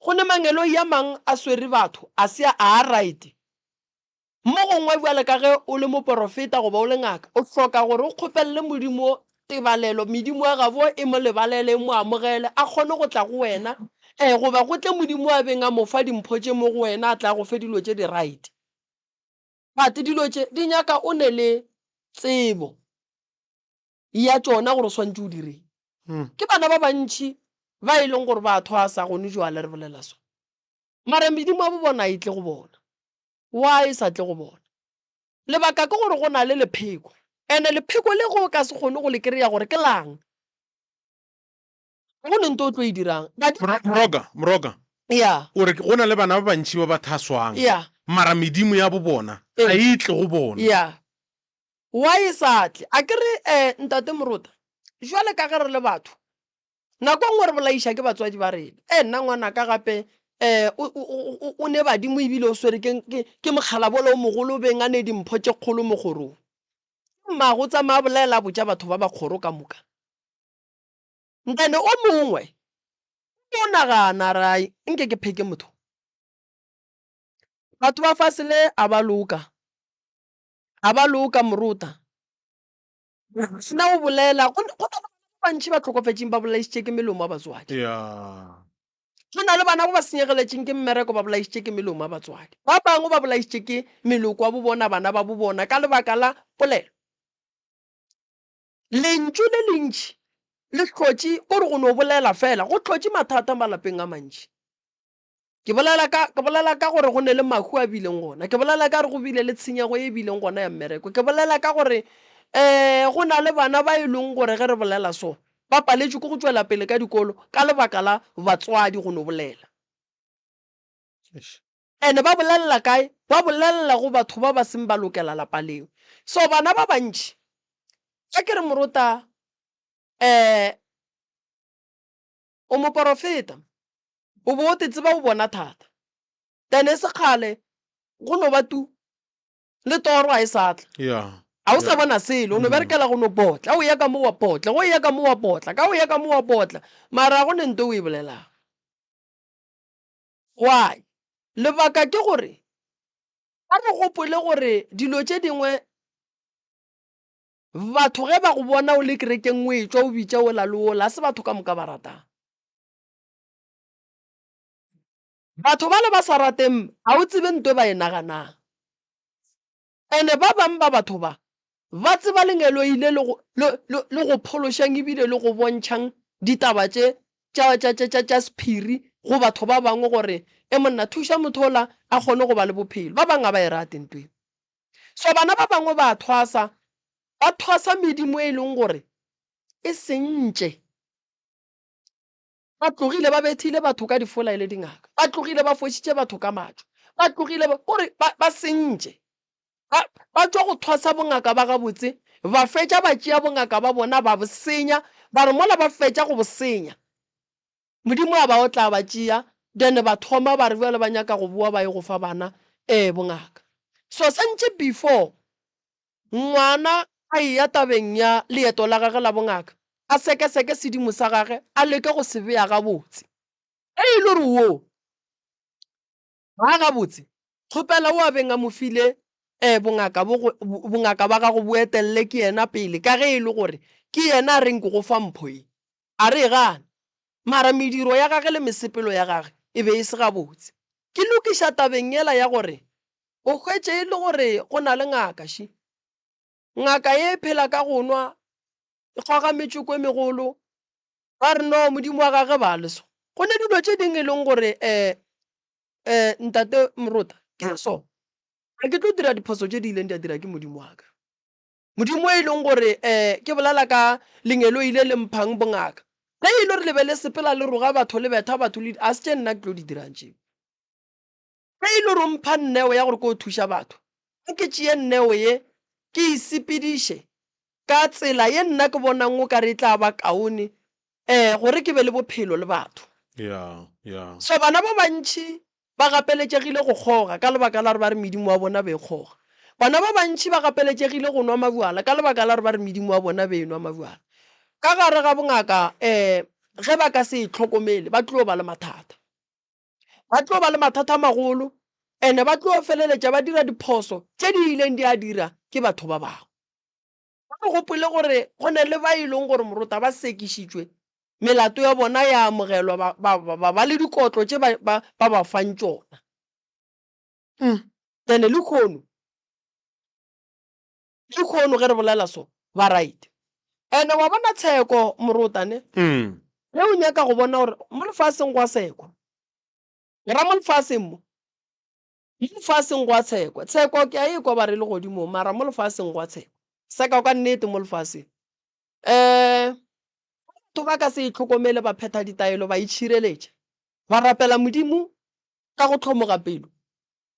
go ne mangeloi a mang a swere batho, a se a a right. Mo gongwe bjale ka ge o le moporofeta goba o le ngaka, o hloka gore o kgopelele Modimo tebalelo, medimo ya gabo e mo lebalele, e mo amogele, a kgone go tla go wena, ee, goba go tle Modimo a beng a mo fa dimpho tše mo go wena, a tla go fe dilo tše di right. But dilo tše di nyaka o ne le tsebo ya tšona gore o swantše o direng. Ke bana ba bantši ba e leng gore ba thwasa gone jwale re bolela so, mara medimo ya bo bona a e tle go bona. Why e sa tle go bona? Lebaka ke gore go na le lepheko. And-e lepheko le ge o ka se kgone go le kry-a gore ke lang, ga go ne nto o tlo e dirang. But. Moroka, Moroka. Yeah. O re go na le bana ba bantši ba ba thaswang. Yeah. Mara medimo ya bo bona ga e tle go bona. Yeah. Why e sa tle? A ke re eh Ntate Morota, jwale ka ge re le batho, Nako e nngwe re bolaiša ke batswadi ba rena. E, nna ngwanaka gape um o, o, o, o ne badimo ebile o swere ke, ke, ke mokgalabolo o mogolo o beng a ne dimpho tše kgolo mo kgorong. Mmago o tsamaya a bolela a botša batho ba ba kgoro ka moka. Ntane o mongwe o nagana a re, Ai, nke ke pheke motho. Batho ba fase le a ba loka. A ba loka morota. Na o bolela go na le bana ba bantši ba hlokofetšeng ba bolaišitše ke melomo ya batswadi. Go na le bana ba ba senyegeletšeng ke mmereko ba bolaišitše ke melomo ya batswadi. Ba bangwe ba bolaišitše ke meloko ya bo bona, bana ba bo bona ka lebaka la polelo. Lentšu le lentši le hlotše, ko re go no bolela fela, go hlotše mathata malapeng a mantši. Ke bolela ka, ke bolela ka gore go ne le mahu a bileng gona. Ke bolela ka gore go bile le tshenyego e bileng gona ya mmereko. Ke bolela ka gore um go na le bana ba e leng gore ge re bolela so, ba paletšwe ke go tšwela pele ka dikolo ka lebaka la batswadi go no bolela. And-e ba bolelela kae? Ba bolelela go batho ba ba seng ba lokela lapa leo. So bana ba bantši, a ke re morota um o moporofeta, O bo o te tseba o bona thata. Then e se kgale go no ba tu le toro ga e sa tla. Yeah. A o sa bona selo, o no berekela go no potla. O ya ka mo wa potla, go ya ka mo wa potla, ka o ya ka mo wa potla. Mara ga go ne nto o e bolelang. Why? Lebaka ke gore a re gopole gore dilo tše dingwe batho ge ba go bona o le kerekeng o etšwa o bitša ola le ola, ga se batho ka moka ba ratang. Batho bale ba sa rateng ga o tsebe nto e ba e naganang. Ene ba bang ba batho ba, ba tseba lengeloi le le go, le, le, le go phološang ebile le go bontšhang ditaba tše tša, tša, tša, tša, tša sephiri go batho ba bangwe gore, E monna, thuša motho ola a kgone go ba le bophelo. Ba bang ga ba e rate nto eo. So bana ba bangwe ba a thwasa, ba thwasa medimo e leng gore e sentše. Ba tlogile ba bethile batho ka difola e le dingaka. Ba tlogile ba fošitše batho ka matšo. Ba tlogile ba, kore ba, ba sentše. Ba, ba tšwa go thwasa bongaka ba gabotse, ba fetša ba tšea bongaka ba bona ba bo senya, ba re mola ba fetša go bo senya, Modimo a ba otla a ba tšea, then ba thoma ba re bjale ba nyaka go boa ba ye go fa bana, ee, bongaka. So santše before Ngwana a eya tabeng ya leeto la gagwe la bongaka, a sekeseke sedimo sa gagwe, a leke go se bea gabotse. Ge e le gore woo ga gabotse, kgopela wo a beng a mo file um bongaka bo go, bongaka ba gago bo etelele ke yena pele ka ge e le gore ke yena a reng ke go fa mpho ye. A re e gane. Mara mediro ya gage le mesepelo ya gage e be e se gabotse. Ke lokiša tabeng yela ya gore o hwetše e le gore go na le ngaka še. Ngaka ye e phela ka go nwa, e kgoga metšoko e megolo, ba re no Modimo wa gage ba le so. Go ne dilo tše ding e leng gore um um ntate Morota ke re so, ga ke tlo dira diphoso tše di ileng di a dira ke Modimo wa ka. Modimo e leng gore um ke bolela ka lengeloi le le mphang bongaka. Ge e le gore le be le sepela le roga batho le betha batho le a se tše nna ke tlo di dirang tšeo. Ge e le gore o mpha neo ya gore ko thuša batho, a ke tšee neo ye ke e sepediše ka tsela ye nna ke bonang o ka re e tla ba kaone um gore ke be le bophelo le batho. Yeah, yeah. So bana ba bantši ba gapeletšegile go kgoga ka lebaka la gore ba re medimo wa bona be e kgoga. Bana ba bantši ba gapeletšegile go nwa mabjala ka lebaka la gore ba re medimo wa bona be e nwa mabjala. Ka gare ga bongaka um ge ba ka se e hlokomele ba tlo ba le mathata. Ba tlo ba le mathata a magolo and-e ba tlo feleletša ba dira diphoso tše di ileng di a dira ke batho ba bangwe. Ba re gopole gore go na le ba e leng gore morota ba sekišitšwe, melato ya bona ya amogelwa, ba, ba, ba, ba, ba le dikotlo tše ba, ba, ba ba fang tšona. Mm. Then lehono, lehono ge re bolela so, ba right. And wa bona tsheko morota ne? Mm. Ge o nyaka go bona gore mo lefaseng gwa sekwa, ke ra mo lefaseng mo, Mo lefaseng gwa tshekwa. Tsheko ke a e kwa ba re legodimong, mara mo lefaseng gwa tshekwa. Seka ka nnete mo lefaseng. Um batho ba ka se itlhokomele ba phetha ditaelo ba itšhireletša, ba rapela Modimo ka go hlomoga pelo,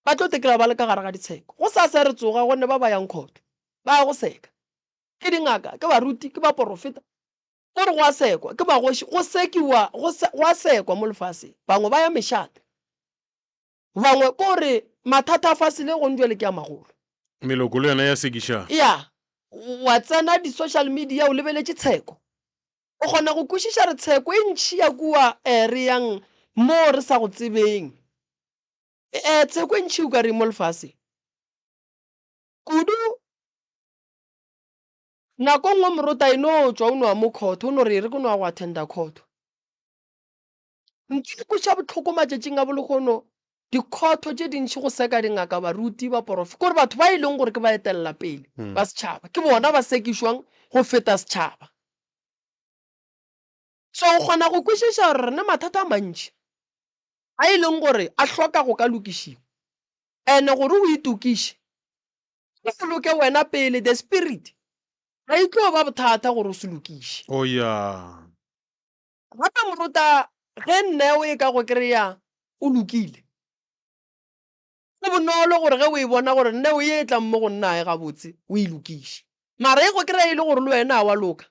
ba tlo te kry-a ba le ka gare ga ditsheko. Go sa se re tsoga gonne ba ba yang khotho ba ya go seka. Ke dingaka, ke baruti, ke baporofeta, ko re go a sekwa, ke magoši, go sekiwa, go a sekwa mo lefaseng. Bangwe ba ya mešate. Bangwe ko re mathata a fase le gong jwale ke a magolo. Meloko le yona ya sekiša. Ya, wa tsena di social media o lebeletše tsheko. O kgona go kwešiša re tsheko e ntši ya kua re yang mo re sa go tsebeng. E, tsheko e ntši o ka reng mo lefaseng. Kudu nako nngwe morota e no tšwa o no ya mo court o no re e re ke no ya go attenda court. Ntho e kweša bohloko matšatšing a bolehono, dikhotho tše dintši go seka dingaka, baruti, baporofeta, kore batho ba e leng gore ke baetelela pele ba setšhaba, ke bona ba sekišwang go feta setšhaba. So o kgona go kwešiša gore re ne mathata a mantši a e leng gore a hloka go ka lokišiwa, and-e gore o itokiše, o se loke wena pele, the spirit ga e tlo ba bothata gore o se lokiše. Oh yeah. Gape moruta ge neo e ka go kry-a o lokile, go bonolo gore ge o e bona gore neo ye e tlang mo go nna ga e gabotse o e lokiše. Mara e go kry-a e le gore le wena ga wa loka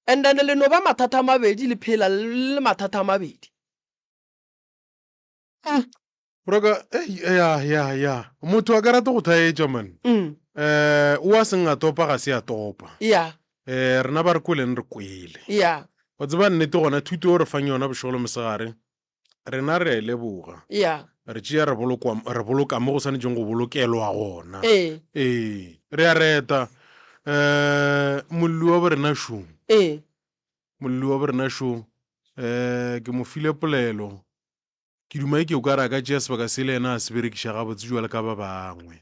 and then le no ba mathata a mabedi le phela le le mathata a mabedi. Broka, ei, ya, ya, ya. Motho a ka rata go thaetša, man. Mm. Eh, o a seng a topa ga se a topa. Ya. Eh, rena ba re kweleng re kwele. Ya. Wa tseba nnete gona thuto o re fang yona bošego le mosegare, rena re a e leboga. Ya. Re tšea re bolokwa, re boloka mo go swanetšeng go bolokelwa gona. Ee. Ee, re a reta. Eh, molli wa borena šo. Ee. Molli wa borena šo. Eh, ke mo file polelo. Ke duma eke o ka re a ka tšea sebaka se le yena a se berekiša gabotse bjalo ka ba bangwe.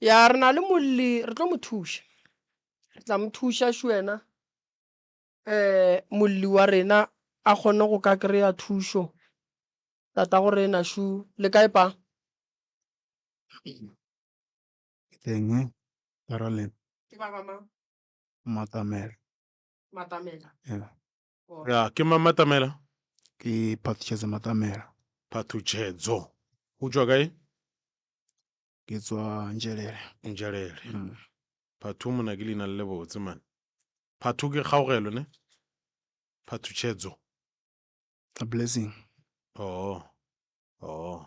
Ya, re na le molli, re tlo mo thuša. Re tla mo thuša šo yena, um molli wa rena a kgone go ka kry-a thušo. Tatago rena šo, le kae pa? Ke teng, ka ra lena. Ke ba ba mang? Matamela. Matamela. Yeah. Ya, ke mang Matamela? Ke Phathutshedzo Matamela. Phathutshedzo. O tšwa kae? Ke tswa Njelele. Njelele. Mm. Phathu mona ke leina le lebotse man. Phathu ke kgaogelo ne? Phathutshedzo. A blessing. Oh. Oh.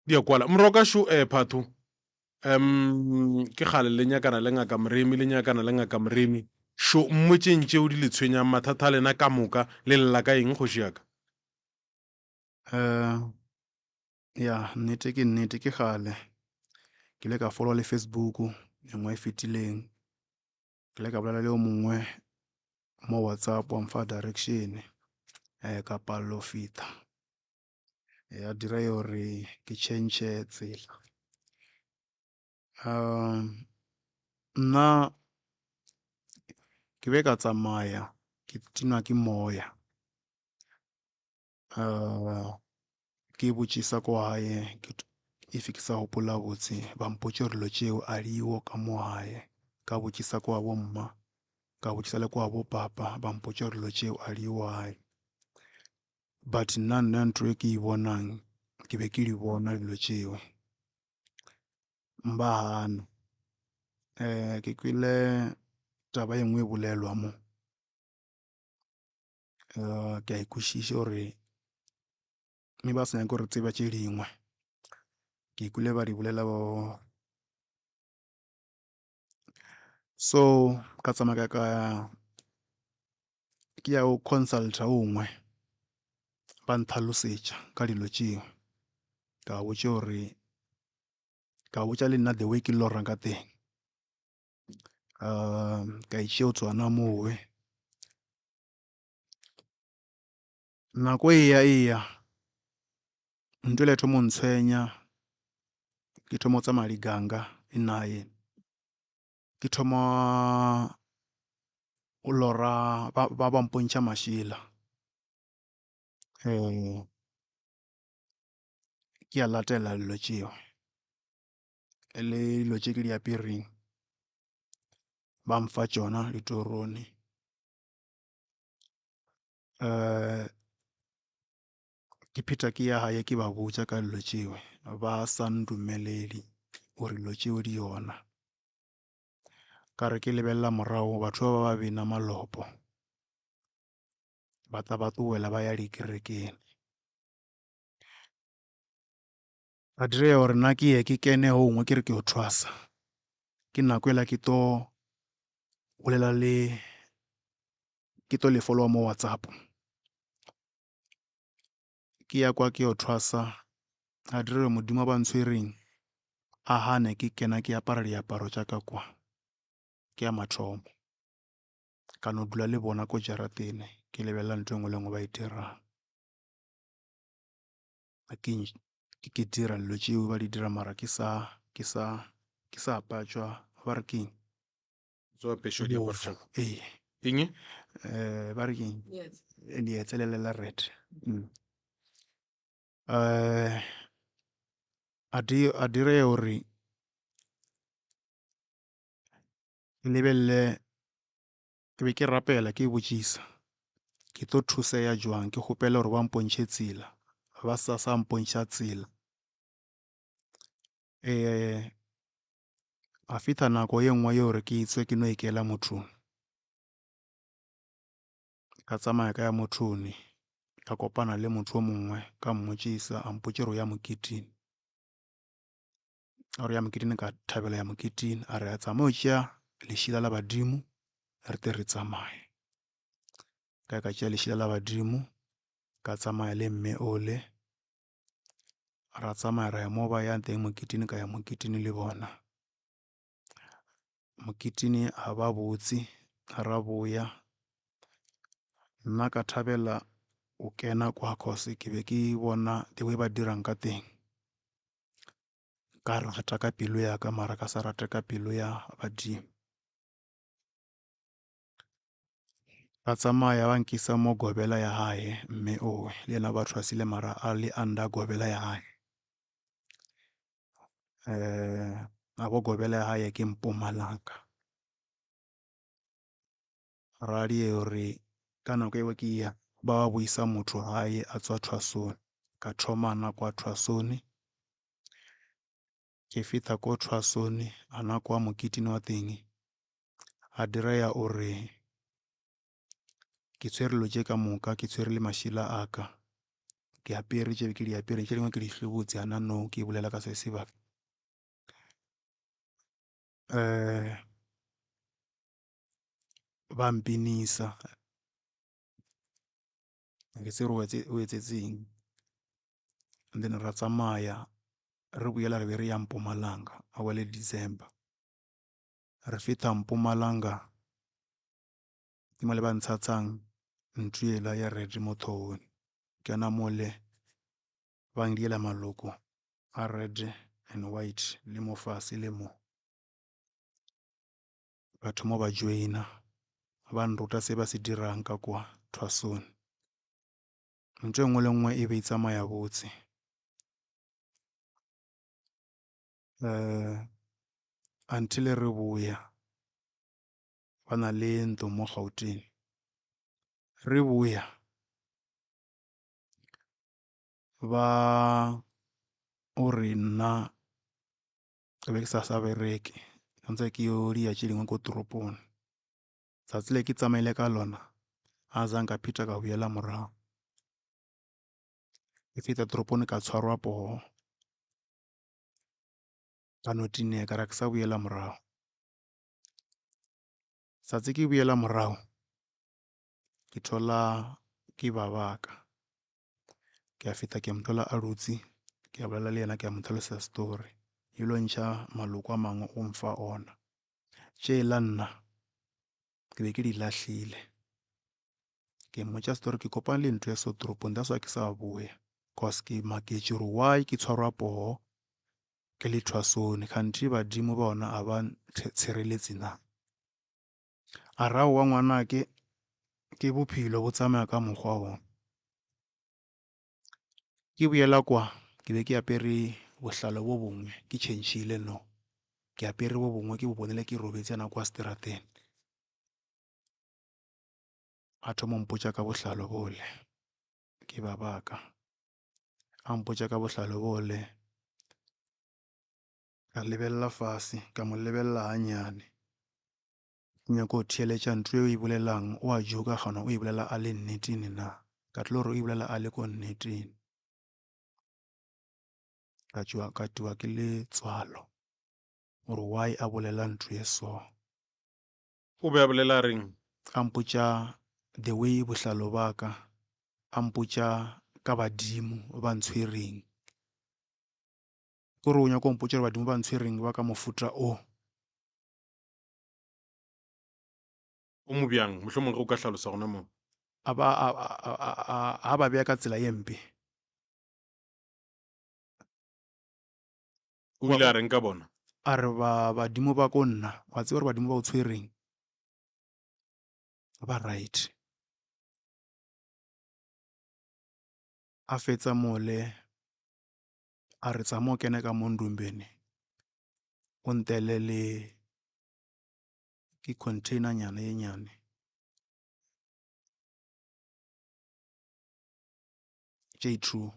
Di a kwala. Moroka šo eh Phathu. Um ke kgale le nyakana le ngaka Moremi le nyakana le ngaka Moremi. Šo mmotšeng tšeo di le tshwenyang mathata a lena ka moka le lla ka eng kgoši ya ka? Eh ya nnete ke nnete ke kgale. Ke ile ka follow le Facebook e nngwe e fetileng. Ke ile ka bolela le yo mongwe mo WhatsApp wa mfa direction ka palelwa go fihla. Ya dira gore ke change tsela. Nna ke be ka tsamaya ke tenwa ke moya. Ke botšisa ko gae if ke sa gopola botse ba mpotša gore dilo tšeo a diyo ka mo gae. Ka botšisa kwa bo mma, ka botšisa le kwa bo papa ba mpotša gore dilo tšeo a diyo gae. But nna nna ntho e ke e bonang ke be ke di bona dilo tšeo ba gana. Ke kwele taba e nngwe e bolelwa mo. Ke a e kwešiša gore mme ba sa nyake gore tseba tše dingwe. Ke kwele ba di bolela bo, so ka tsamaya ka ke ya go consult-a o mongwe ba ntlhalosetša ka dilo tšeo. Ka ba botša gore, ka ba botša le nna the way ke lorang ka teng. Ka e tšea go tswa gona mowe. Nako e ya e ya, ntho e le thoma go ntshwenya, ke thoma go tsamaya diganga e naye. Ke thoma go lora ba ba mpontšha mašela. Ke a latela dilo tšeo. Le dilo tše ke di apereng ba mfa tšona ditorong. Ke phetha ke ya gae ke ba botša ka dilo tšeo ba sa ndumelele gore dilo tšeo di gona. Ka re ke lebelela morago batho ba ba bina malopo ba tla ba tlohela ba ya dikerekeng. Ka direya gore nna ke ye ke kene go gongwe ke re ke yo thwasa. Ke nako yela ke tlo bolela le, ke tlo le follower mo WhatsApp. Ke ya kwa ke yo thwasa, a dire gore Modimo a ba ntshwereng a gane ke kena ke apara diaparo tša ka kwa. Ke ya mathomo. Ka no dula le bona ko jaratene ke lebelela ntho e nngwe le e nngwe ba e dirang. Ke ke dira dilo tšeo ba di dira mara ke sa ke sa ke sa apatšwa ba re keng Tso apešwa diaparo tša ee eng ba re keng leetse le le la red a dire gore ke lebelele Ke be ke rapela ke botšisa, Ke tlo thuseya jwang? Ke kgopela gore ba mpontšhe tsela. Ba sa sa mpontšha tsela. A fihla nako ye nngwe ye gore ke tswe ke no ikela mothong. Ka tsamaya ka ya mothong, ka kopana le motho o mongwe, ka mmotšisa, a mpotša gore o ya moketeng. A re ya moketeng ka thabela ya moketeng a re a tsamaye o tšea lešila la badimo re tle re tsamaye. Ka ka tšea lešila la badimo ka tsamaya le mme ole ra tsamaya ra ya mo ba yang teng moketeng ka ya moketeng le bona. Moketeng a ba botse ra boya nna ka thabela go kena kwa cause ke be ke bona the way ba dirang ka teng. Ka rata ka pelo ya ka mara ka sa rate ka pelo ya badimo. Ka tsamaya ba nkisa mo gobela ya hae mme owe le yena ba thwasile mara a le under gobela ya hae. A bo gobela ya hae ke Mpumalanga. Radio re ka nako eo ke ya ba buisa motho gae a tswa thwasong ka thomana kwa thwasoni ke fihla ko thwasoni ana kwa moketeng wa teng a direya o re ke tshwere dilo tše ka moka ke tshwere le mašila a ka ke apere tše ke di apere tše dingwe ke di hlobotse ana no ke bolela ka se sebaka ba mpinisa ga ke tsebe gore o etsetseng and then ra tsamaya. Re boela re be re ya Mpumalanga, a wele December. Re feta Mpumalanga, ke mo le ba ntshatshang ntho yela ya red mo tlhogong. Ke yona mole ba ndiela maloko a red and white le mo fase le mo. Ba thoma ba joina, ba nruta se ba se dirang ka kwa thwasong. Ntho e nngwe le nngwe e be e tsamaya botse. Until re boya ba na le ntlo mo Gauteng. Re boya ba o re nna ke be ke sa sa bereke ntse ke yo diya tše dingwe ko toropong. Tsatsi le ke tsamaile ka lona a zang ka pheta ka boela morago. Ke feta toropong ka tshwarwa poo ka no tinea ka re ke sa boela morago. Tsatsi ke boela morago ke thola ke babaka. Ke a feta ke mo thola a dutse, ke a bolela le yena ke a mo tlhalosetsa story. E lo ntšha maloko a mangwe o mfa ona. Tšela nna ke be ke di lahlile. Ke mmotša story ke kopane le ntho ya so toropong that's why ke sa boya cause ke maketše gore why ke tshwarwa poo ke le thwasone kganthe badimo ba ona a ba tshireletse na. A re aowa ngwanake ke bophelo bo tsamaya ka mokgwa wo. Ke boela kwa ke be ke apere bohlalo bo bongwe ke tšhentšhile no ke apere bo bongwe ke bo bonele ke robetse yana kwa seterateng. A thoma mpotša ka bohlalo bole ke ba baka a mpotša ka bohlalo bole ka lebelela fase ka mo lebelela gannyane. Ke nyaka go theeletša ntho e o e bolelang o a joka gona o e bolela a le nneteng na? Ka tlo gore o e bolela a le ko nneteng. Ka tšwa ka tiwa ke letswalo gore why a bolela ntho e so. O be a bolela a reng? A mpotša the way bohlalo ba ka, a mpotša ka badimo ba ntshwereng. Ke gore o nyaka go mpotša gore badimo ba ntshwereng ba ka mofuta o. O mo bjang? Mohlomongwe ge o ka hlalosa gona moo. A ba a, a, a, a, a ba bea ka tsela ye mpe. O ile a reng ka bona? A re ba badimo ba ko nna, wa tseba gore badimo ba o tshwereng ba right. A fetsa mole a re tsamaya o kene ka mo ndombeni o ntele le ke container nyana ye nyane. Tše true.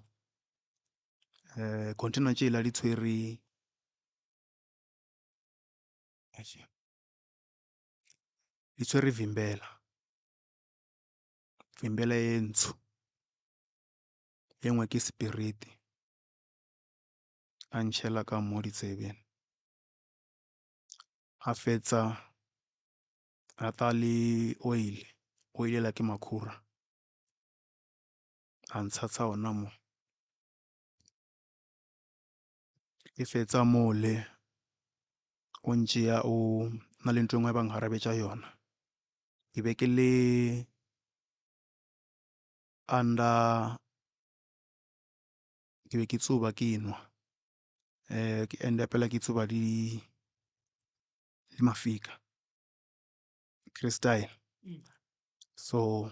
Container tšela di tshwere di tshwere vimbela, vimbela ye ntsho ye nngwe ke spirit a ntšhela ka mo ditsebeng. A fetsa a ta le oil, oil yela ke makhura a ntshatsha ona mo. Ke fetsa mole o ntšea o na le ntho e nngwe ba ngarabetša yona. Ke be ke le under ke be ke tsuba ke enwa ke end up-ela ke tsuba le mafika crystal. So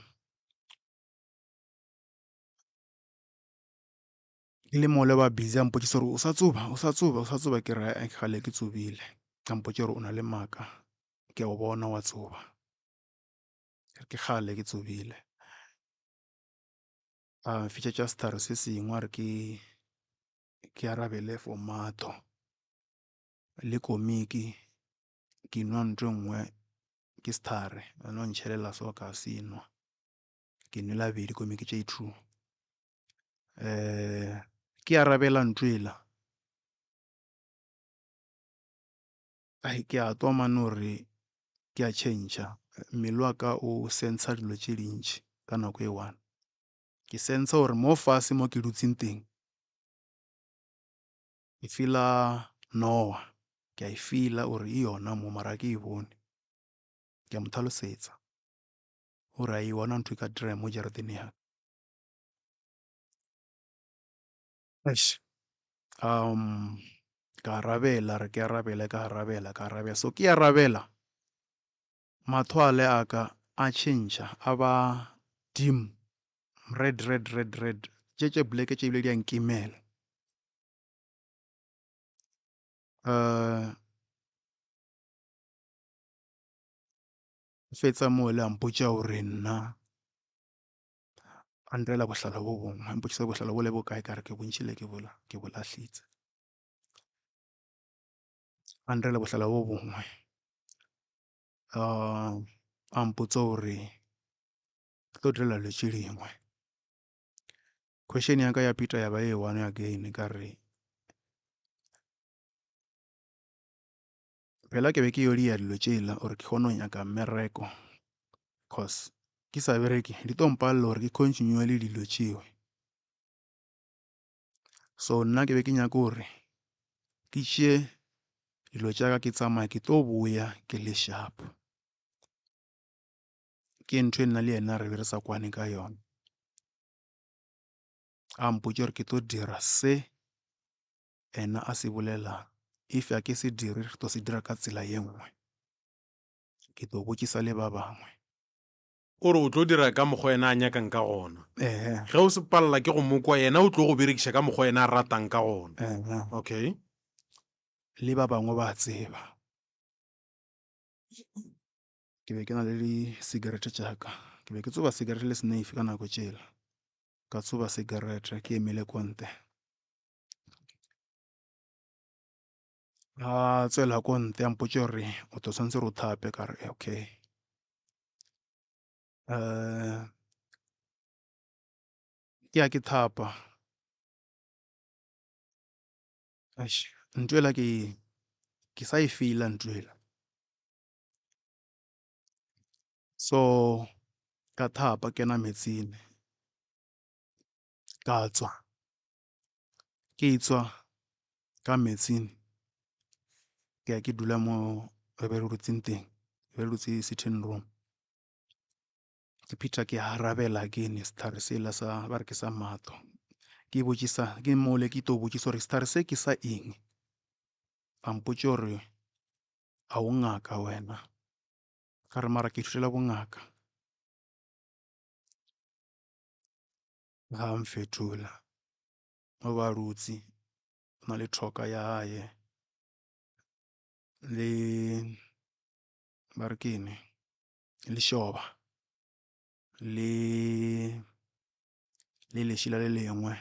ke le mole ba busy a mpotšiša gore o sa tsuba o sa tsuba o sa tsuba ke re ae kgale ke tsubile a mpotša gore o na le maaka ke a o bona wa tsuba ke re ke kgale ke tsubile a mfitšetša sehlare se sengwe a re ke ke arabele for mahlo le komiki ke nwa ntho e nngwe ke sehlare ba no ntšhelela so ka se nwa ke nwele gabedi komiki tše two. Ke arabela ntho ela ke a twa mane gore ke a tšhentšha mmele wa ka o sense-a dilo tše dintši ka nako e one. Ke sense-a gore mo fase mo ke dutseng teng. Ke feela nowa, ke a e feela gore e yona mo mara ga ke e bone. Ke a mo tlhalosetsa gore a e bona ntho e ka direga mo jarateng ya ka. Eish ka arabela re ke arabele ka arabela ka arabela so ke arabela mahlo ale a ka a tšhentšha a ba dim red red red red tše tše black tše ebile di a nkimela. Fetsa moo le a mpotša gore nna a ntirela bohlala bo bongwe a mpotšiša bohlala bo le bo kae ka re ke bo ntšhile ke bo ke bo lahlitse. A ntirela bohlala bo bongwe a mpotsa gore ke tlo direla dilo tše dingwe. Question ya ka ya Peter ya ba e one again ka re phela ke be ke yo dia dilo tšela gore ke kgone go nyaka mmereko cause ke sa bereke di tlo mpalela gore ke continue le dilo tšeo. So nna ke be ke nyaka gore ke tšee dilo tša ka ke tsamaye ke tlo boya ke le sharp. Ke ntho e nna le yena re be re sa kwane ka yona. A mpotša gore ke tlo dira se ena a se bolelang, if a ke se dire re tlo se dira ka tsela ye nngwe. Ke tlo botšisa le ba bangwe. O re o tlo dira ka mokgwa yena a nyakang ka gona. Ge o se palela ke go mo kwa, yena o tlo go berekiša ka mokgwa yena a ratang ka gona. Okay. Le ba bangwe ba tseba. Ke be ke na le di-cigarette tša ka. Ke be ke tsoba cigarette le snuff ka nako tšela. Ka tsoba cigarette ke emile ko ntle. A tswela ko ntle a mpotša gore o tlo tshwanetse gore o thape ka re okay. Ke ya ke thapa, eish ntho ela ke ke sa e feel-a ntho ela. So ka thapa kena metsing ka tswa. Ke tswa ka metsing ke ya ke dula mo re be re dutseng teng, re be re dutse sitting room. Ke pheta ke arabela again sehlare sela sa ba re ke sa matho. Ke botšisa ke mole ke tlo botšisa gore sehlare se ke sa eng, a mpotša gore ga o ngaka wena, ka re mara ke ithutela bongaka. Ga a mfetola o ba dutse o na le thoka ya hae le ba re ke eng lešoba le le lešela le lengwe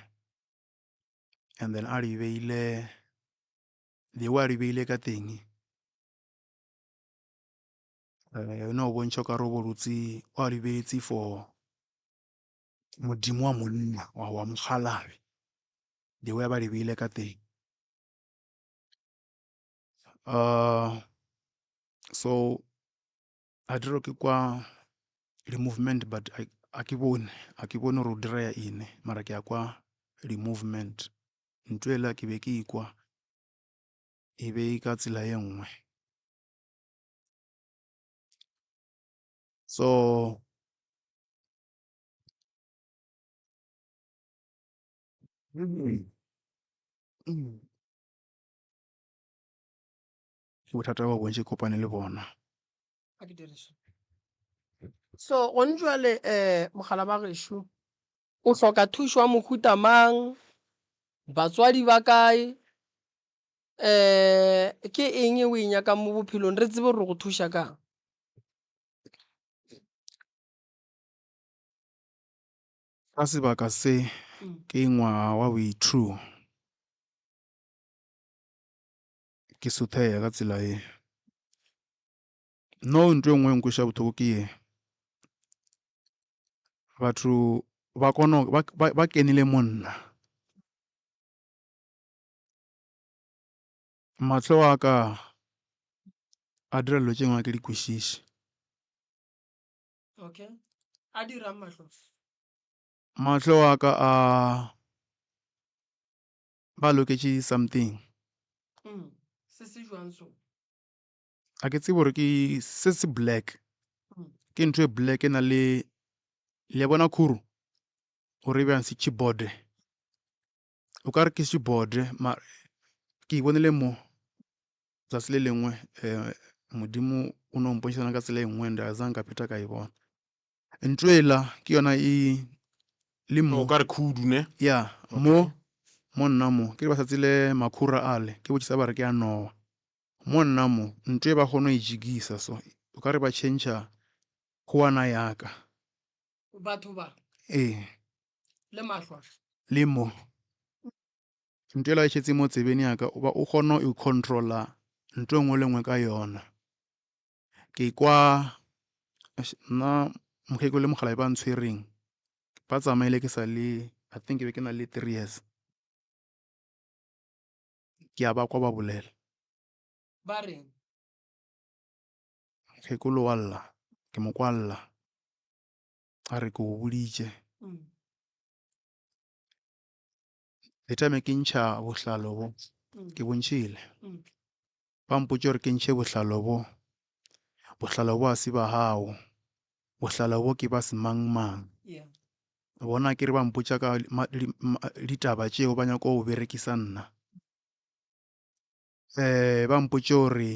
and then a le beile the way a le beile ka teng e no bontšha o ka re o bo dutse o a le beetse for modimo wa monna wa wa mokgalabje the way ba di beile ka teng. So a dira ke kwa di-movement but a ke bone a ke bone gore o dira eng mara ke a kwa di-movement. Ntho ela ke be ke ikwa e be e ka tsela ye nngwe. So Ke bothata bo bontši ke kopane le bona. So gone jwale um mogala ba gešo o hloka thušo ya mohuta mang, batswadi ba kae, um ke eng e o e nyakang mo bophelong re tsebe gore re go thuša kang. Ka sebaka se ke ngwaga wa boithuo ke sotheya ka tsela ye. No ntho e nngwe e nkweša bohloko ke ye, batho ba kgona ba kenile mo nna. Mahlo a ka a dira dilo tše dingwe ga ke di kwešiše. Okay. A dirang mahlo? Mahlo a ka a ba loketše something. Se se jwang so? A ke tsebe gore ke se se black. Ke ntho e black e na le le a bona khuru gore e bjang setšhibode. O ka re ke setšhibode mara ke e bonele mo tsatsi le lengwe um Modimo o no mpontšha yona ka tsela e nngwe and a zange ka phetha ka e bona. Ntho ela ke yona e le mo. O ka re khudu ne? Ya, mo mo nna mo ke re ba sa tsele makhura ale ke botšisa ba re ke a nowa. Mo nna mo ntho e ba kgona go e jikisa so o ka re ba tšhentšha kgowana ya ka. Batho ba? Ee. Le mahlwa? Le mo. Ntho ela e šetse mo tsebeng ya ka o ba o kgona go controlla ntho e nngwe le nngwe ka yona. Ke kwa nna mokgekolo le mokgalabje ba ntshwereng ba tsamaile ke sa le I think ke be ke na le 3 years. Ke a ba kwa ba bolela. Ba reng? Mokgekolo wa lla, ke mo kwa lla. A re ke o boditše. The time ke ntšha bohlalo bo, ke bo ntšhile. Ba mpotše gore ke ntšhe bohlalo bo. Bohlalo bo a se ba gago. Bohlalo bo ke ba semangmang. Bona ke re ba mpotša ka ditaba tšeo ba nyaka go berekisa nna. Um ba mpotše gore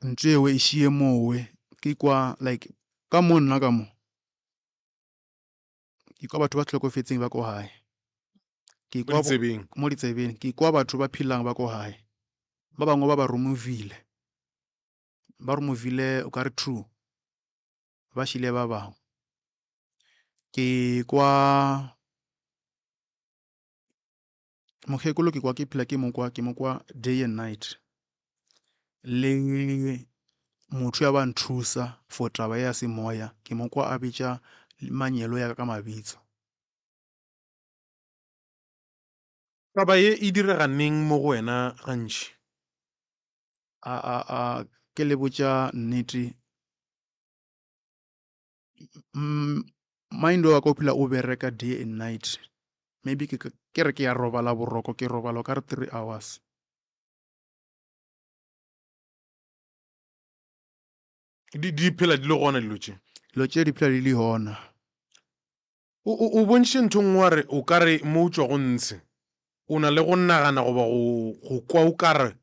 ntho eo e šie mowe ke kwa like ka mo nna ka mo ke kwa batho ba hlokofetseng ba ko gae ke kwa mo ditsebeng ke kwa batho ba phelang ba ko gae ba bangwe ba ba removile ba removile o ka re true ba šile ba bangwe ke kwa Mokgekolo ke kwa ke phela ke mo kwa ke mo kwa day and night le motho ya ba nthusa for taba ya semoya ke mo kwa a bitša manyelo ya ka mabitso. Taba ye e direga neng mo go wena gantši? A a a ke le botša nnete Mind wa ka o phela o bereka day and night maybe ke ke re ke ya robala boroko ke robala o ka re 3 hours. Di di phela di le gona dilo tše? Dilo tše di phela di le gona. O o o bontšhitše ntho nngwe wa re o ka re mo o tšwago ntshe o na le go nagana goba go go kwa o ka re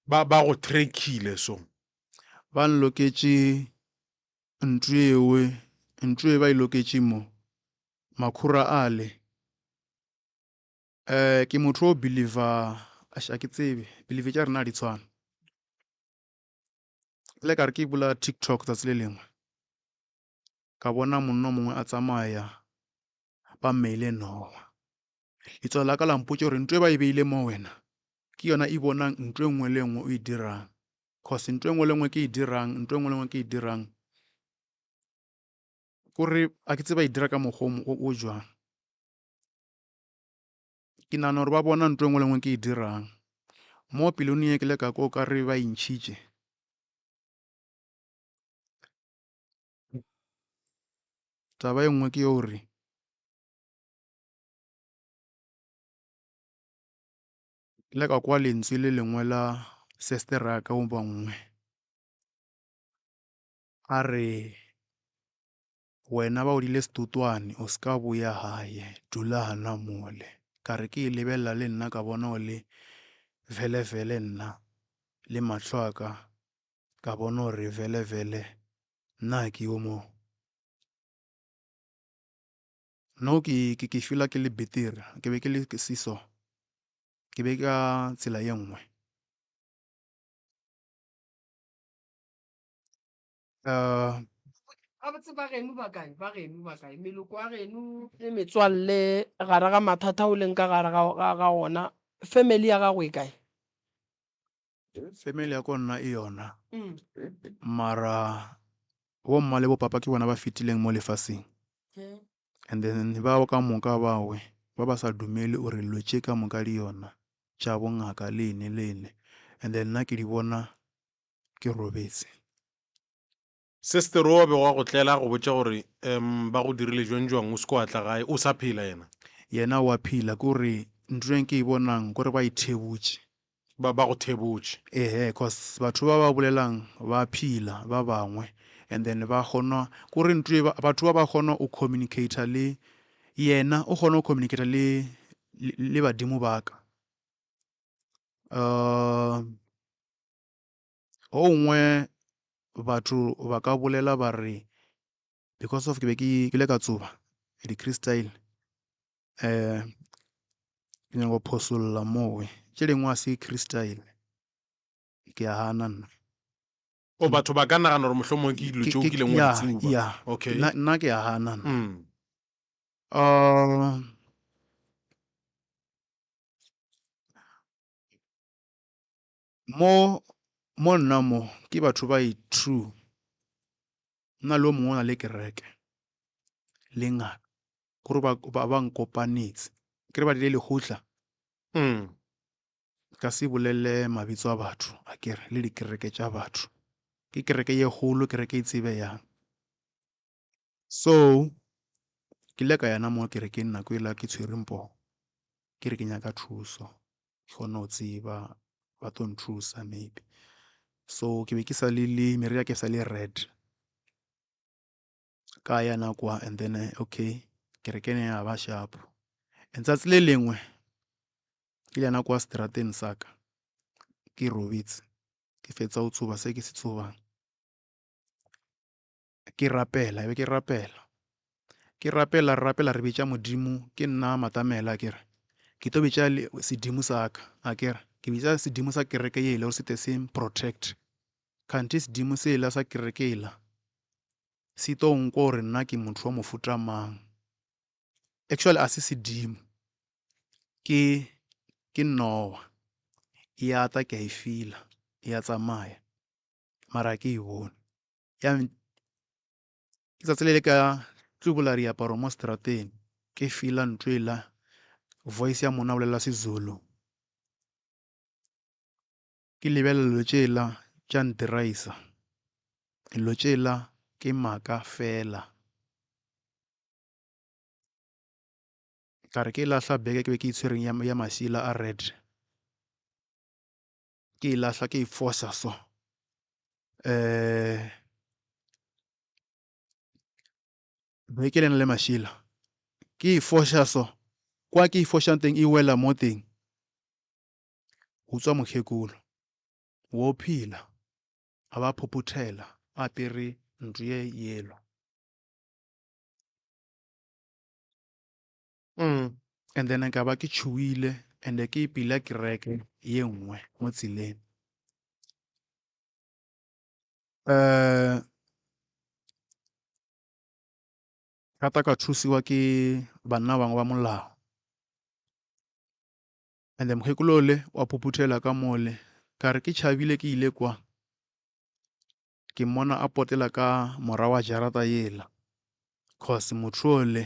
ba ba go trackile so. Ba nloketše ntlo ewe, ntlo e ba e loketše mo, makhura ale. Um ke motho o believer, eish a ke tsebe, believe tša rena ga di tshwane. Ke ile ka re ke bula TikTok tsatsi le lengwe, ka bona monna o mongwe a tsamaya ba mmeile nowa. Letswalo la ka la mpotša gore ntlo e ba e beile mo wena ke yona e bonang ntlo e nngwe le e nngwe o e dirang. Cause ntlo e nngwe le e nngwe ke e dirang, ntlo e nngwe le e nngwe ke e dirang, kore a ke tsebe ba e dira ka mokgwa o jwang. Ke nagana gore ba bona ntlo e nngwe le e nngwe ke e dirang. Mo pelong ye ke le ka kwa o ka re ba e ntšhitše. Taba e nngwe ke gore Ke ile ka kwa lentswe le lengwe la sister ya ka goba nngwe a re wena ba o dile setotwane o se ka boya gae dula gana mole. Ka re ke e lebelela le nna ka bona o le vele vele nna le mahlo a ka ka bona gore vele vele nna ga ke yo mo. No ke ke ke feel-a ke le betere, ke be ke le se so, ke be ka tsela ye nngwe. Gabotse ba geno ba kae? Ba geno ba kae? Meloko ya geno le metswalle gare ga mathata o leng ka gare ga ga ona, family ya gago e kae? Family ya ko nna e yona, mara bomma le bopapa ke bona ba fetileng mo lefaseng. And then bao ka moka bawe ba ba sa dumele gore dilo tše ka moka di yona tša bongaka le ene le ene, and then nna ke di bona ke robetse. Sister o a bego a go tlela a go botša gore um ba go dirile jwang jwang o se ke wa tla gae, o sa phela yena? Yena o a phela, ke gore Ntho e ke e bonang kore ba ithebotše. Ba ba go thebotše. Ehe, cause batho ba ba bolelang ba phila ba bangwe and then ba kgona kore ntho e batho ba ba kgona o communicator le yena o kgona go communicator le le badimo ba ka. Uh o nngwe batho ba ka bolela ba re because of ke be ke ile ka tsoba di-crystal um ke nyaka go phosolla mowe tše dingwe a se crystal ke a gana nna. O batho ba ka nagana gore mohlomongwe ke dilo tšeo o kileng wa di tsuba. Ya, Okay. nna ke a gana nna. Mm. Mo mo nna mo ke batho ba e true nna le o mongwe o na le kereke le ngaka kore ba ba ba nkopanetse ke re ba tlile lekgotla Mm. ka se bolele mabitso a batho a kere le dikereke tša batho ke kereke ye kgolo kereke e tsebeyang so ke ile ka yana mo kerekeng nako ela ke tshwere mpoo ke re ke nyaka thuso ke kgone go tseba ba tlo nthusa maybe so ke be ke sa le le meriri ya ke sa le red ka yana kwa and then okay kereke ne ya ba sharp and tsatsi le lengwe ke le yana kwa strateng sa ka ke robetse ke fetsa go tsuba se ke se tsubang ke rapela be ke rapela ke rapela re rapela re bitša modimo ke nna matamela ke re ke tlo bitša sedimo sa ka a ke re ke bitša sedimo sa kereke yela gore se tle se protect kganthe sedimo sela sa kereke yela se tlo nkwa gore nna ke motho wa mofuta mang actually a se sedimo ke ke nowa e a tla ke a e fila e a tsamaya mara ke e bone ya ke tsatsi le le ka tlobola diaparo mo strateng ke fila ntho ela voice ya monna bolela Sezulu ke lebelela dilo tšela tša ntiraisa dilo tšela ke maaka fela ka re ke lahla beke ke be ke itshwereng ya mašila a red ke e lahla ke e foša so um beke le na le mašila ke e foša so kwa ke e fošang teng e wela mo teng go tswa mokgekolo wo phela a ba phophothela a apere ntlo ye yellow Mm. And then ka ba ke tšhoile and ke pila kereke ye nngwe mo tseleng. Um ka ta ka thusiwa ke banna bangwe ba molao. And then mokgekolo ole wa phuphuthela ka mole ka re ke tšhabile ke ile kwa ke mmona a potela ka morago wa jarata yela cause motho ole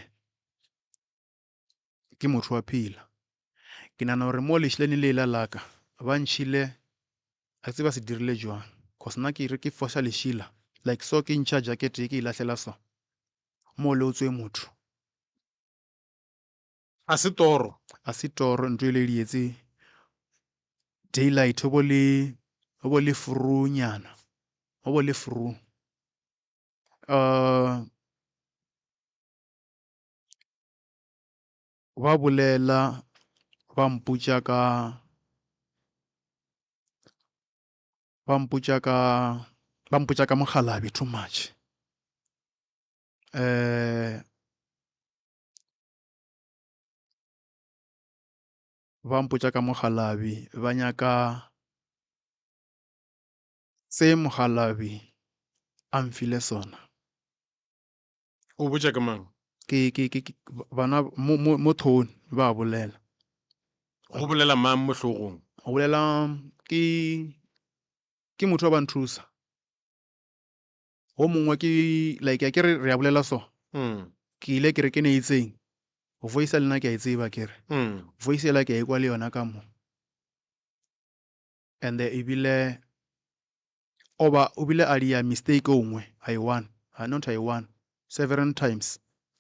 ke motho wa phela ke nagana gore mo lešilane lela la ka ba ntšhile a tseba se dirile jwang cause nna ke re ke foša lešila like so ke ntšha jacket ye ke e lahlela so mo le o tswe motho A se toro. A se toro ntho e le dietse daylight go bo le go bo le frunyana go bo le fru uh ba bolela ba mpotša ka ba mpotša ka ba mpotša ka mokgalabje too much um Ba mpotša ka mokgalabje ba nyaka se mokgalabje a mfile sona. O botša ke mang? Ke ke ke bana mo mo mo thone ba bolela. Go bolela mang mo hlogong? Go bolela ke ke motho wa ba nthusa. Go mongwe ke like a ke re re a bolela so. Mm. Ke ile ke re ke ne itseng. Voice le nna ke a e tseba ke re. Mm. Voice ela ke a ekwa le yona ka mo. And ebile oba o bile a dia mistake o nngwe a one, not a one, several times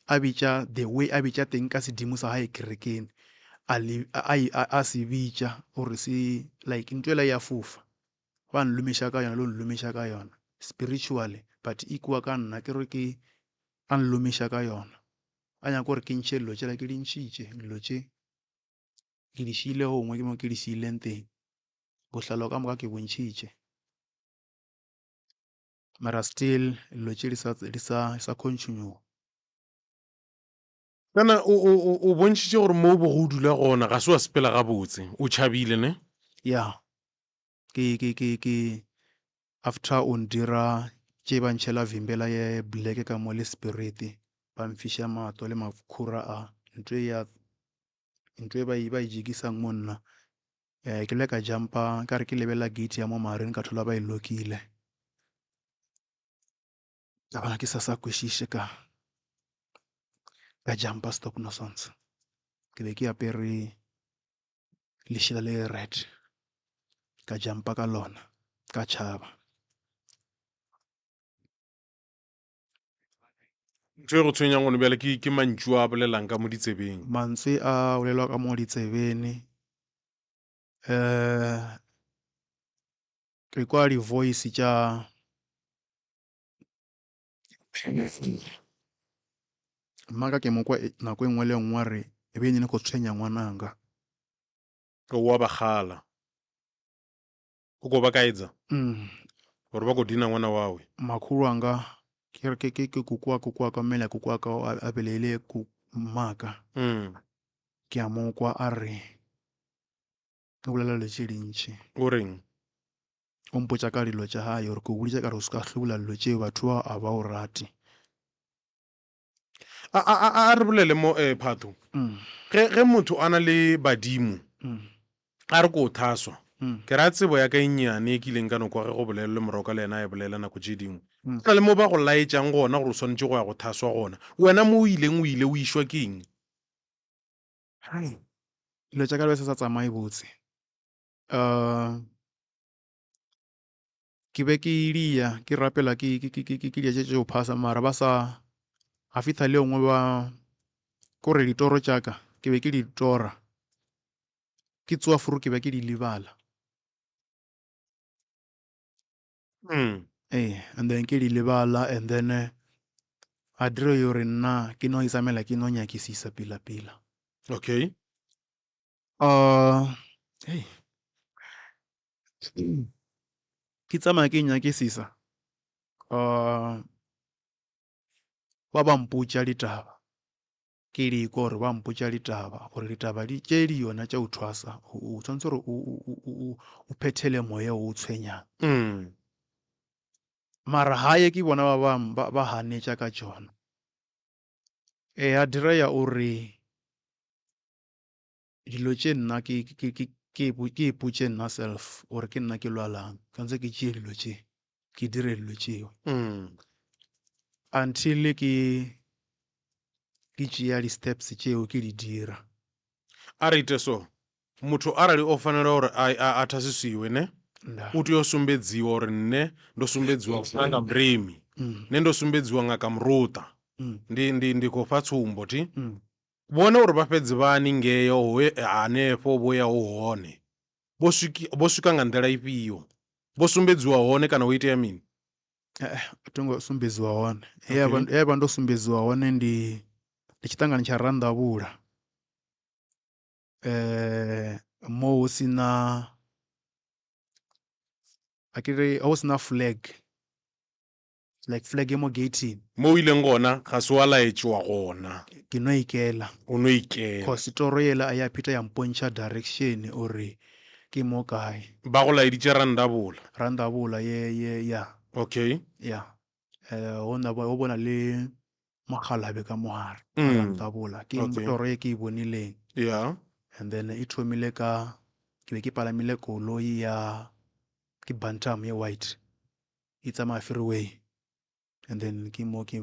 a bitša the way a bitša teng ka sedimo sa hae kerekeng. a le a a a se bitša gore se like ntho ela ya fofa ba nlomiša ka yona le go nlomiša ka yona spiritually but e kua ka nna ke re ke a nlomiša ka yona a nyaka gore ke ntšhe dilo tšela ke di ntšhitše dilo tše ke di šiile gongwe ke mo ke di šiileng teng bohlalo ka moka ke bo ntšhitše mara still dilo tše di sa di sa di sa continue. Kana o, o, o, o bontšhitše gore mo o bego o dula gona ga se wa sepela gabotse, o tšhabile, ne? Ya, ke, ke, ke, ke, after o ndira tše ba ntšhela vimbela ye black ka mo le spirit, ba mfiša mato le makhura a, ntho e ya, ntho e ba e, ba e jikisang mo nna. Eh, ke ile ka jumpa, ka re ke lebelela gate ya mo mahareng ka thola ba e lokile. Ka bona ke sa sa kwešiše ka ka jumpa stop nonsense. Ke be ke apere lešela le red ka jumpa ka lona ka tšhaba. Ntho e go tshwenyang gone bjale ke ke mantšu a bolelang ka mo ditsebeng. Mantswe a bolelwa ka mo ditsebeng um ke kwa di-voice tša Mmaka ke mo kwa nako e nngwe le e nngwe a re e be e ne go tshwenya ngwananga. O wa ba kgala. O ko ba kaedza gore ba ko dina ngwana wawe. Makhulu wanga ke re ke ke ke koko wa koko wa ka mmele koko wa ka a beleile ko mmaka. Ke a mo kwa a re o bolela dilo tše dintši. O reng? O mpotša ka dilo tša gae gore ke o boditše ka re o se ka hlobola dilo tšeo batho bao a ba o rate. A, a, a, a re bolele mo eh, Phatho. Ge, ge motho a na le badimo, a re ko o thaswa, ke ra tsebo ya ka e nnyane e ke ileng ka no kwa ge go bolelwe le Moroka le yena a e bolela nako tše dingwe. Go na le mo ba go laetšang gona gore o swanetše go ya go thaswa gona. Wena mo o ileng o ile o išwa ke eng? Hai, dilo tša ka di be se sa tsamaye botse. Uh, ke be ke dia ke rapela ke ke ke ke ke dia tše tšeo phasa mara ba sa ga fihla le nngwe ba kore ditoro tša ka ke be ke di tora ke tsoa furu ke be ke di lebala mm. ee and then ke di lebala and then a dire yore nna ke no itsamela ke no nyakisisa pila pila okay Uh, hey. Ke tsamaya ke nyakisisa uh, ba ba mpotša ditaba ke di kwa gore ba mpotša ditaba gore ditaba di tše di yona tša o thwasa o tshwanetse gore o phethele moya o o tshwenyang mm. mara gae ke bona ba ba ba ganetša ka tšona e a direya o re Dilo tše nna ke, ke, ke, ke, ke ipotše nna self gore ke nna ke lwalang, tshwanetse ke tšee dilo tše, ke dire dilo tšeo. Mm. Until ke ke tšea di-steps tšeo ke di dira. A re ite so, muthu arali o fanela uri a, a, a thasisiwe ne Nda. u tea u sumbedziwa uri nne ndo sumbedziwa nga muremi Mm. nne ndo sumbedziwa nga kamruṱa Mm. ndi, ndi, ndi khou fha tsumbo thi Mm. Vhone uri vha fhedze vha haningei he hanefho vho yaho hone, vho swiki, vho swika nga nḓila ifhio? Vho sumbedziwa hone kana ho itea mini? Eh, a tho ngo sumbedziwa hone. He ya vha Okay. he vha ndo sumbedziwa hone ndi ndi tshiṱangani tsha Randavhula. Eh, mo hu si na a ke re ho si na flag. Like flag e mo gate-ing. Mo o ileng gona ga se wa laetšwa gona. Ke no ikela. O no ikela. Cause toro yela a ya pheta ya mpontšha direction ore ke mo kae. Ba go laeditše Randabola. Randabola ye ye ya. Okay. Ya. Eh go na go bona le mokgalabje ka mo gare. Randabola ke Okay. toro ye ke e bonileng. Ya. And then e thomile ka ke be ke palamile koloi ya ke Bantam ye white. E tsamaya freeway and then ke mo ke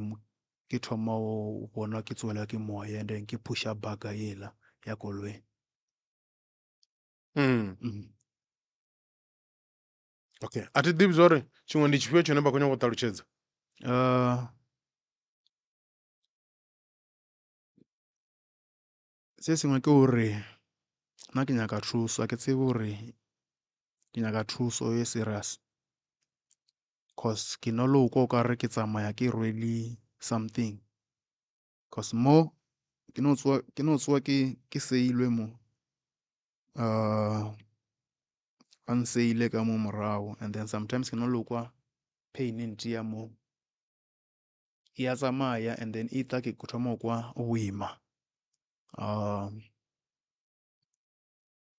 ke thoma go bona ke tsogelwa ke moya and then ke pusha baka yela ya koloi. Mm. Mm. Okay. A thi ḓivhi zwa uri tshiṅwe ndi tshifhio tshine vha khou nyanga u ṱalutshedza. Uh, se sengwe ke gore Nna ke nyaka thuso, a ke tsebe gore ke nyaka thuso e serious. Cause ke no lo kwa o ka re ke tsamaya ke rwele something. Cause mo ke no tsoga ke no tsoga ke ke seilwe mo. Ba nseile ka mo morago and then sometimes ke no lo kwa pain e ntia mo. E a tsamaya and then e tla ke thoma go kwa boima.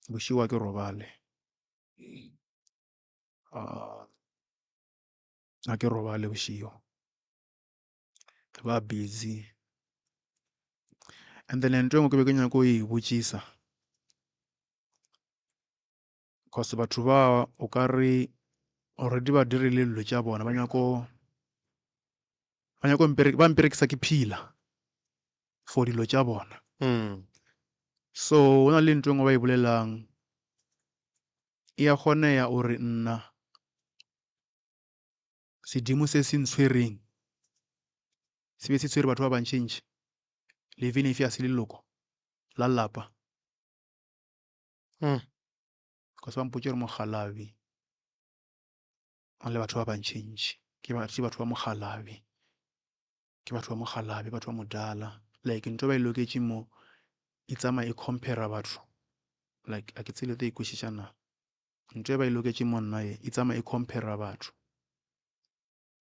Bošego ga ke robale. Ga ke robale bošego. Ke ba busy. And then ntho e nngwe ke be ke nyaka go e botšisa, cause batho ba o ka re already ba dirile dilo tša bona ba nyako ba nyako ba mperekisa ke phila for dilo tša bona. So go na le ntho e nngwe ba e bolelang e a kgoneya gore nna sedimo se se ntshwereng se be se tshwere batho ba bantšintši le even if ya se leloko la lapa. Because ba mpotše gore mokgalabje le batho ba bantšintši ke batho ba mokgalabje ke batho ba mokgalabje batho ba modala like ntho ba e loketše mo e tsamaya e compare batho like a ke tsebe le tlo e kwešiša na. Ntho e ba e loketše mo nna e e tsamaya e compare batho.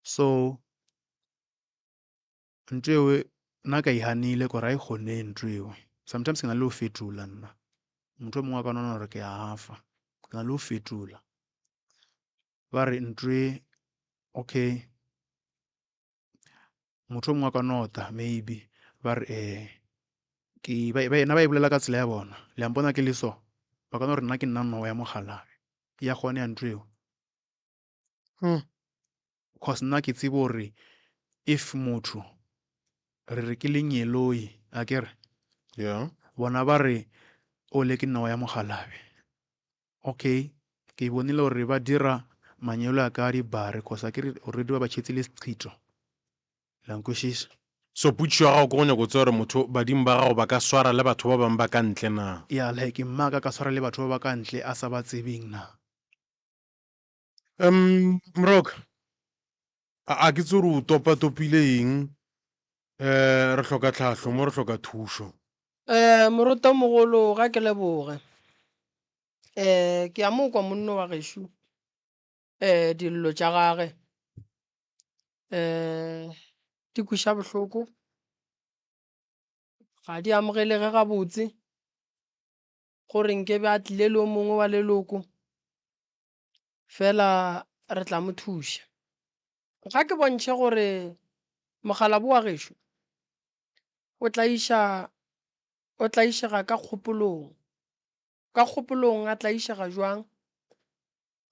So ntho eo nna ka e hanile kore a e kgone ntho eo. Sometimes ke na le ho fetola nna. Motho o mongwe a ka nagana gore ke a gafa. Ke na le ho fetola. Ba re ntho e okay motho o mongwe a ka nota maybe ba re um ke ba ba e bolela ka tsela ya bona le a mpona ke le so ba ka no re nna ke nna nowa ya mokgalabje ya kgone ya ntho eo cause nna ke tsebe gore if motho re re ke lengeloi a ke re yeah bona ba re o le ke nowa ya mokgalabje okay ke bonile gore ba dira manyelo a ka dibare cause a ke re already ba ba tšhetse le seqhito la nkwešiša. So potšišo ya gago ke go nyaka go tseba gore motho badimo ba gago ba ka swara le batho ba bangwe ba ka ntle na? Ya like mma ka ka swara le batho ba ba ka ntle a sa ba tsebeng na? Um Moroka, a a ke tsebe gore o topatopile eng, um re hloka tlhahlo mo re hloka thušo. Um Morutamogolo ga ke leboge. Um ke a mo kwa monno wa gešo um dillo tša gage um di kweša bohloko, ga di amogelege gabotse gore nke be a tlile le o mongwe wa leloko fela re tla mo thuša. Ga ke bontšhe gore mokgalabje wa gešo o tlaiša, o tlaišega ka kgopolong. Ka kgopolong a tlaišega jwang?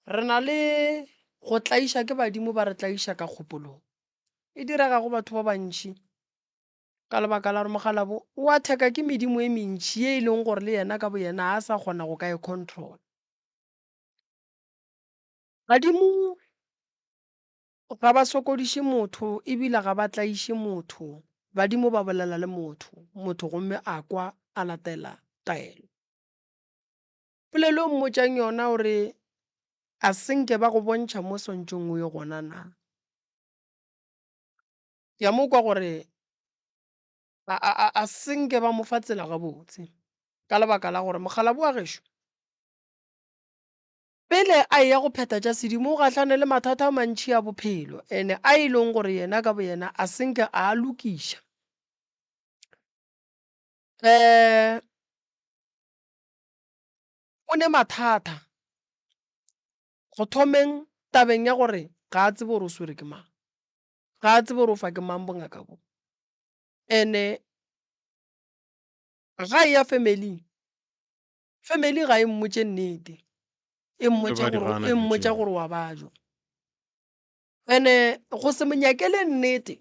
Re na le go tlaiša ke badimo ba re tlaiša ka kgopolong. E direga go batho ba bantši ka lebaka la gore mokgalabo o atheka ke medimo e mentši ye e leng gore le yena ka boyena ga a sa kgona go ka e control. Badimo ga ba sokodiše motho ebile ga ba tlaiše motho. Badimo ba bolela le motho, motho gomme a kwa a latela taelo. Polelo o mmotšang yona o re, A se nke ba go bontšha mo swantšong o ye gona na? Ke a mo kwa gore a, a, a, a se nke ba mo fa tsela gabotse ka lebaka la gore mokgalabje wa gešo pele a eya go phetha tša sedimo o gahlane le mathata a mantši a bophelo ene a e leng gore yena ka boyena a se nke a a lokiša. Um o ne mathata go thomeng tabeng ya gore ga a tsebe gore o swere ke mang, ga a tsebe gore o fa ke mang bongaka bo. Ene ga e ya family-ing, family ga e mmotše nnete, e mmotša gore e mmotša gore wa bajwa. Ene go se mo nyakele nnete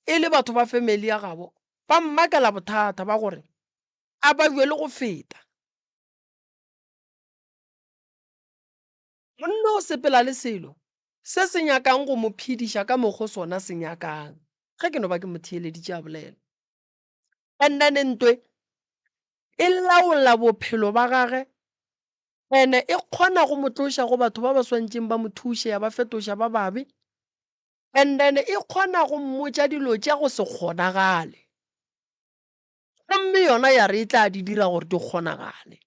e le batho ba family ya gabo ba mmakela bothata ba gore a babje le go feta. Monna o sepela le selo se se nyakang go mo phediša ka mokgo sona se nyakang, ge ke no ba ke mo theeleditše a bolela. And then ntwe. E laola bophelo ba gage ene e kgona go mo tloša go batho ba ba swantšeng ba mo thuše ya ba fetoša ba babe and then e kgona go mmotša dilo tša go se kgonagale gomme yona ya re e tla di dira gore di kgonagale.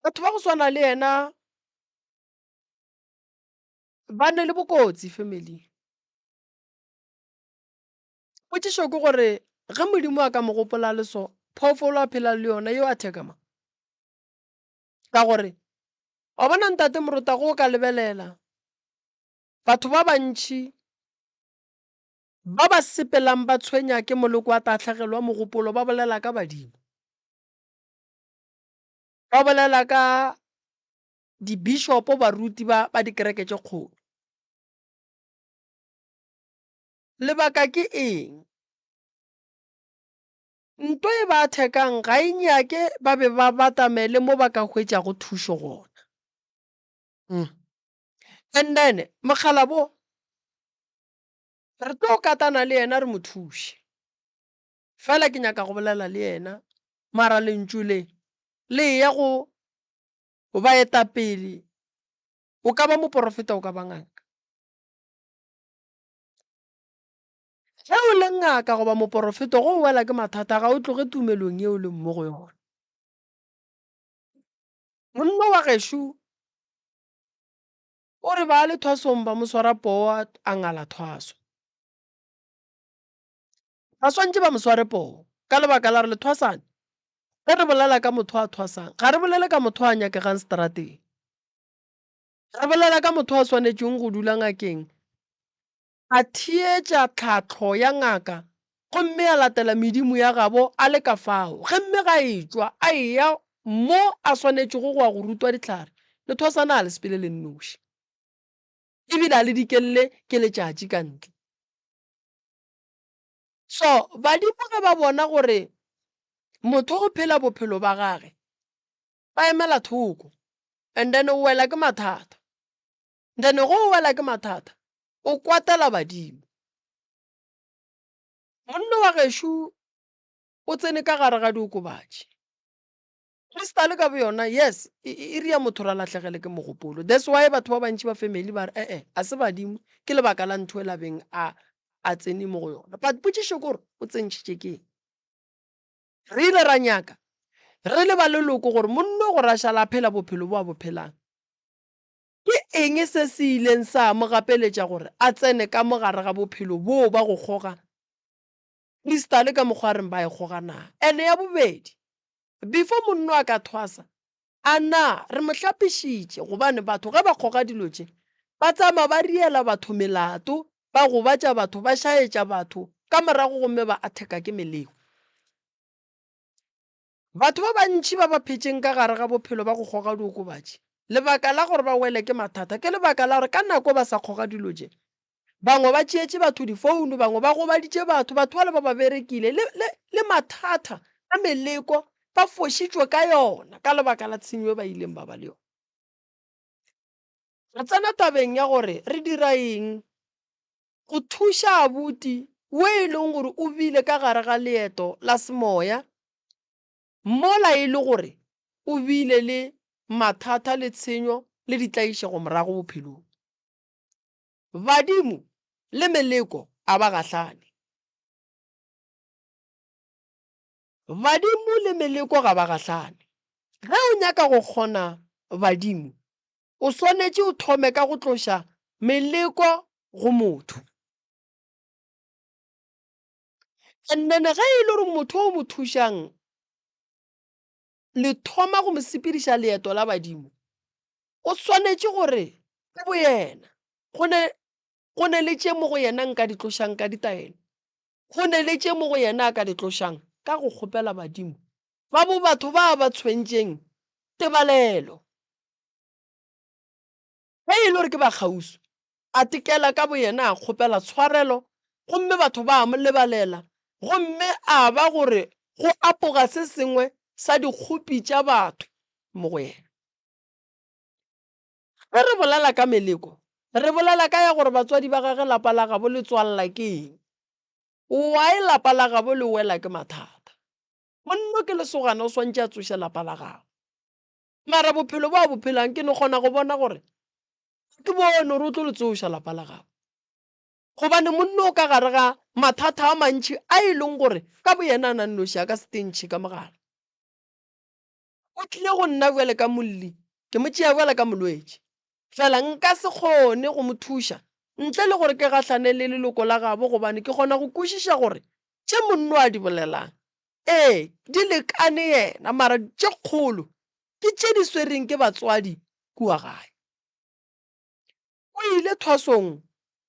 Batho ba go swana le yena ba ne le bokotsi family. Potšišo ke gore ge Modimo a ka mo gopola le so, phoofolo a phela le yona yeo attack mang? Ka gore wa bona ntate Morota go o ka lebelela batho ba bantši ba ba sepelang ba tshwenya ke moleko wa tahlegelo ya mogopolo ba bolela ka badimo. Ba bolela ka dibishopo baruti ba ba dikereke tše kgolo. Lebaka ke eng? Nto e ba thekang ga e nyake ba be ba batamele mo ba ka hwetšago thušo gona. Mm. And then mokgalabo re tlo katana le yena re mo thuše. Fela ke nyaka go bolela le yena mara lentšu le le eya go baetapele. O ka ba moporofeta o ka ba ngaka. Ge o le ngaka goba moporofeta go o wela ke mathata ga o tloge tumelong ye o leng mo go yona. Monna wa gešo o re ba le thwasong ba mo swara poo a ngala thwaso. Ba swantše ba mo sware poo ka lebaka la gore lethwasane ge re bolela ka motho a thwasang ga re bolele ka motho a nyakegang seterateng. Re bolela ka motho a swanetšeng go dula ngakeng, a theetša tlhahlo ya ngaka gomme a latela medimo ya gabo a le ka fao. Ge mme ga etšwa a eya mo a swanetšego go ya go rutwa dihlare, lethwasana a le sepele le nnoši, e bile a le dikelle ke letšatši ka ntle. So badimo ge ba bona gore motho o phela bophelo ba gage, ba emela thoko and then o wela ke mathata then go o wela ke mathata o kwatela badimo. Monna wa gešo o tsene ka gare ga diokobatši. Crystal ka boyona yes e ria motho ra lahlegele ke mogopolo. That's why batho ba bantši ba family ba re ee a se badimo ke lebaka la ntho e labeng a a tsene mo go yona. But potšišo ke gore o tsentšhitše ke eng? Re ile ra nyaka re le ba leloko gore monno gore a šale a phela bophelo bo a bo phelang. Ke eng se se ileng sa mo gapeletša gore a tsene ka mo gare ga bophelo boo ba go kgoga kristale ka mokgwa a reng ba e kgoga na? Ene ya bobedi, before monno a ka thwasa, A na re mo hlapišitše? Gobane batho ge ba kgoga dilo tše, ba tsamaya ba riela batho melato, ba gobatša batho, ba šaetša batho ka morago gomme ba atheka ke meleko. Batho ba bantši ba ba phetšeng ka gare ga bophelo ba go kgoga diokobatši, lebaka la gore ba wele ke mathata ke lebaka la gore ka nako ba sa kgoga dilo tše, Bangwe ba tšeetše batho difounu, bangwe ba gobaditše batho, batho bale ba ba berekile le, le, le mathata a meleko ba fošitšwe ka yona ka lebaka la tshenyo e ba ileng ba ba le yona. Re tsena tabeng ya gore re dira eng go thuša abuti wo e leng gore o bile ka gare ga leeto la semoya mola e le gore o bile le mathata le tshenyo le ditlaišego morago bophelong. Badimo le meleko a ba gahlane. Badimo le meleko ga ba gahlane. Ge o nyaka go kgona badimo, o swanetše o thome ka go tloša meleko go motho. And then ge e le gore motho o mo thušang le thoma go mo sepediša leeto la badimo, O swanetše gore ka boyena go ne, go ne le tše mo go yena nka di tlošang ka ditaelo, go ne le tše mo go yena a ka di tlošang ka go kgopela badimo ba bo batho ba ba tshwentšeng tebalelo. Ge e le gore ke ba kgauswi, a tekela ka boyena a kgopela tshwarelo gomme batho ba mo lebalela gomme a ba gore go apoga se sengwe sa dikgopi tša batho mo go yena. Ge re bolela ka meleko, re bolela ka ya gore batswadi ba gage lapa la gabo le tswalla ke eng. Why lapa la gabo le wela ke mathata? Monno ke lesogana o swantše a tsoše lapa la gabo. Mara bophelo bo a bo phelang ke no kgona go bona gore ga ke bone gore o tlo le tsoša lapa la gabo. Gobane monno o ka gare ga mathata a mantši a e leng gore ka boyena a na nnoši a ka se tentšhe ka mogala. O tlile go nna bjale ka molli, ke mo tšea bjale ka molwetši. Fela nka se kgone go mo thuša ntle le gore ke gahlane le leloko la gabo gobane ke kgona go kwešiša gore tše monno a di bolelang, ee, di lekane yena mara tše kgolo ke tše di swereng ke batswadi kua gae. O ile thwasong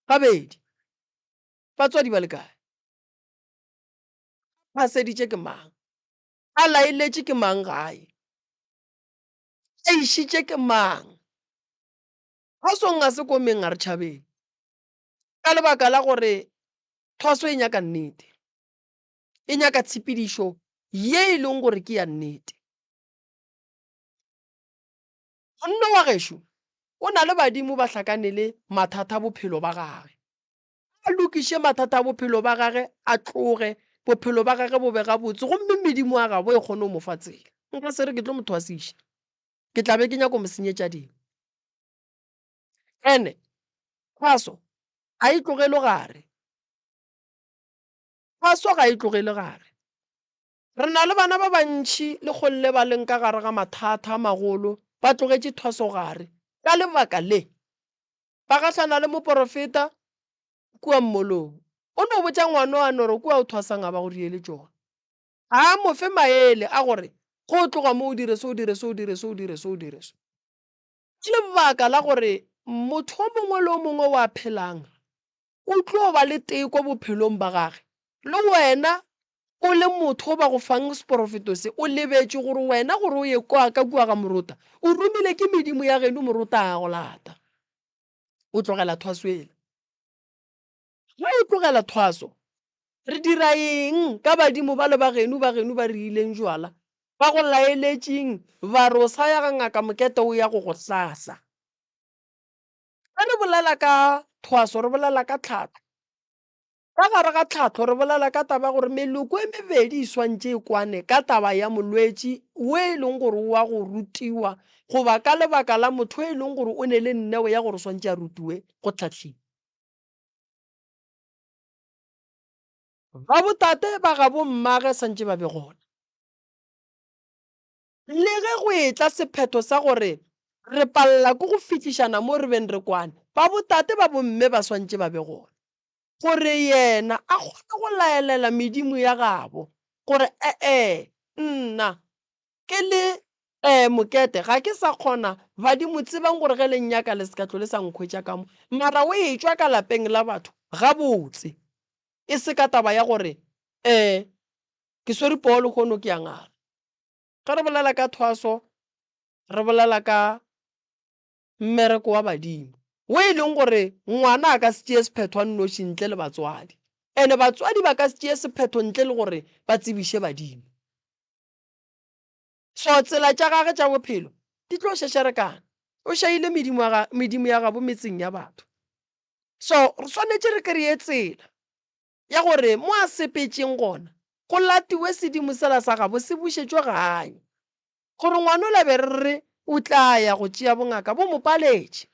gabedi, batswadi ba le kae? A phaseditše ke mang? A laeletše ke mang gae? A išitše ke mang? Thwasong ga se komeng a re tšhabeng. Ka lebaka la gore thwaso e nyaka nnete. E nyaka tshepedišo ye e leng gore ke ya nnete. Monna wa gešo o na le badimo ba hlakane le mathata bophelo ba gage. A lokiše mathata a bophelo ba gage, a tloge, bophelo ba gage bo be gabotse, gomme medimo ya gabo e kgone go mo fa tsela. Nka se re ke tlo mo thwasiša, ke tla be ke nyako mo senyetša dilo. Ene thwaso ga e tlogelwe gare, thwaso ga e tlogelwe gare. Re na le bana ba bantši lekgong le ba leng ka gare ga mathata a magolo, ba tlogetše thwaso gare ka lebaka le. Ba gahlana le moporofeta kua mmolong. O no botša ngwano a no re kua o thwasang a ba go diele tšona. Ga a mo fe maele a gore go o tloga mo o dire so o dire so o dire so o dire so o dire so. Ke lebaka la gore motho o mongwe le o mongwe o a phelang o tlo ba le teko bophelong ba gage. Le wena o le motho o ba go fang seporofeto se, o lebetše gore wena gore o ye kwa ka kua ga morota, o romile ke medimo ya geno morota a go lata. O tlogela thwaso ela. Ge o tlogela thwaso, re dira eng ka badimo bale ba geno ba geno ba re ileng jwala, ba go laeletšeng ba re o sa ya ga ngaka Mokete o ya go go hlahla. Ge re bolela ka thwaso re bolela ka tlhahlo. Ka gare ga tlhahlo re bolela ka taba ya gore meloko e mebedi e swantše e kwane ka taba ya molwetši wo e leng gore o wa go rutiwa goba ka lebaka la motho e leng gore o ne le nneo ya gore swantše a rutiwe go hlahliwa. Ba botate ba gabo mmage swantše ba be gona. Le ge go etla sephetho sa gore re palela ke go fihlišana mo re beng re kwane, ba botate ba bomme ba swantše ba be gona gore yena a kgone go laelela medimo ya gabo gore e-e nna ke le um Mokete ga ke sa kgona, badimo tsebang gore ge le nnyaka le se ka tlo le sa nkhwetša ka mo. Mara o etšwa ka lapeng la batho gabotse, e se ka taba ya gore um ke swere poo lehono ke a ngala. Ge re bolela ka thwaso, re bolela ka mmereko wa badimo wo e leng gore ngwana a ka se tšee sephetho a nnoši ntle le batswadi, ene batswadi ba ka se tšee sephetho ntle le gore ba tsebiše badimo. So tsela tša gage tša bophelo di tlo šešerekana. O šaile medimo ya medimo ya gabo metseng ya batho. So re swanetše re kreye tsela ya gore mo a sepetšeng gona go latiwe sedimo sela sa gabo se bušetšwe gae. Gore ngwanola be re re o tla ya go tšea bongaka bo mo paletše.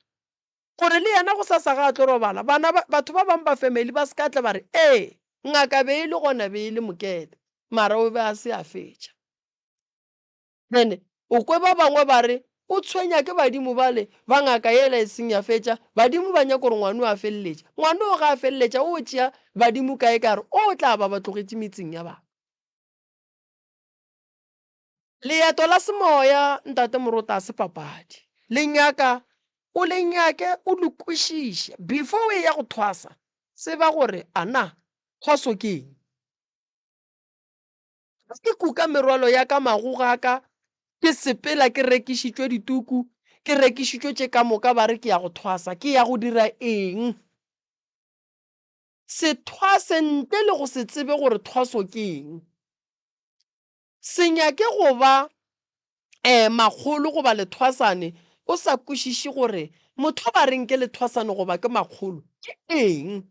Gore le yena gosasa ga a tlo robala, bana ba, batho ba bangwe ba family ba se ka tla ba re, Ee, ngaka be e le gona be e le Mokete, mara o be a se a fetša. Then o kwe ba bangwe ba re o tshwenya ke badimo bale ba ngaka yela e seng ya fetša, badimo ba nyaka gore ngwano a feleletše. Ngwano ga a feleletša o tšea badimo kae ka re o tla ba ba tlogetše metseng ya batho. Leeto la semoya Ntate Morota a se papadi. Le nyaka o le nyake o le kwešiše before o eya go thwasa, tseba gore a na thwaso ke eng. Ke kuka merwalo ya ka magogo a ka, ke sepela ke rekišitšwe dituku, ke rekišitšwe tše ka moka ba re ke ya go thwasa, ke ya go dira eng? Se thwase ntle le go se tsebe gore thwaso ke eng. Se nyake go ba um makgolo goba lethwasane o sa kwešiše gore motho ba reng ke lethwasane goba ke makgolo ke eng.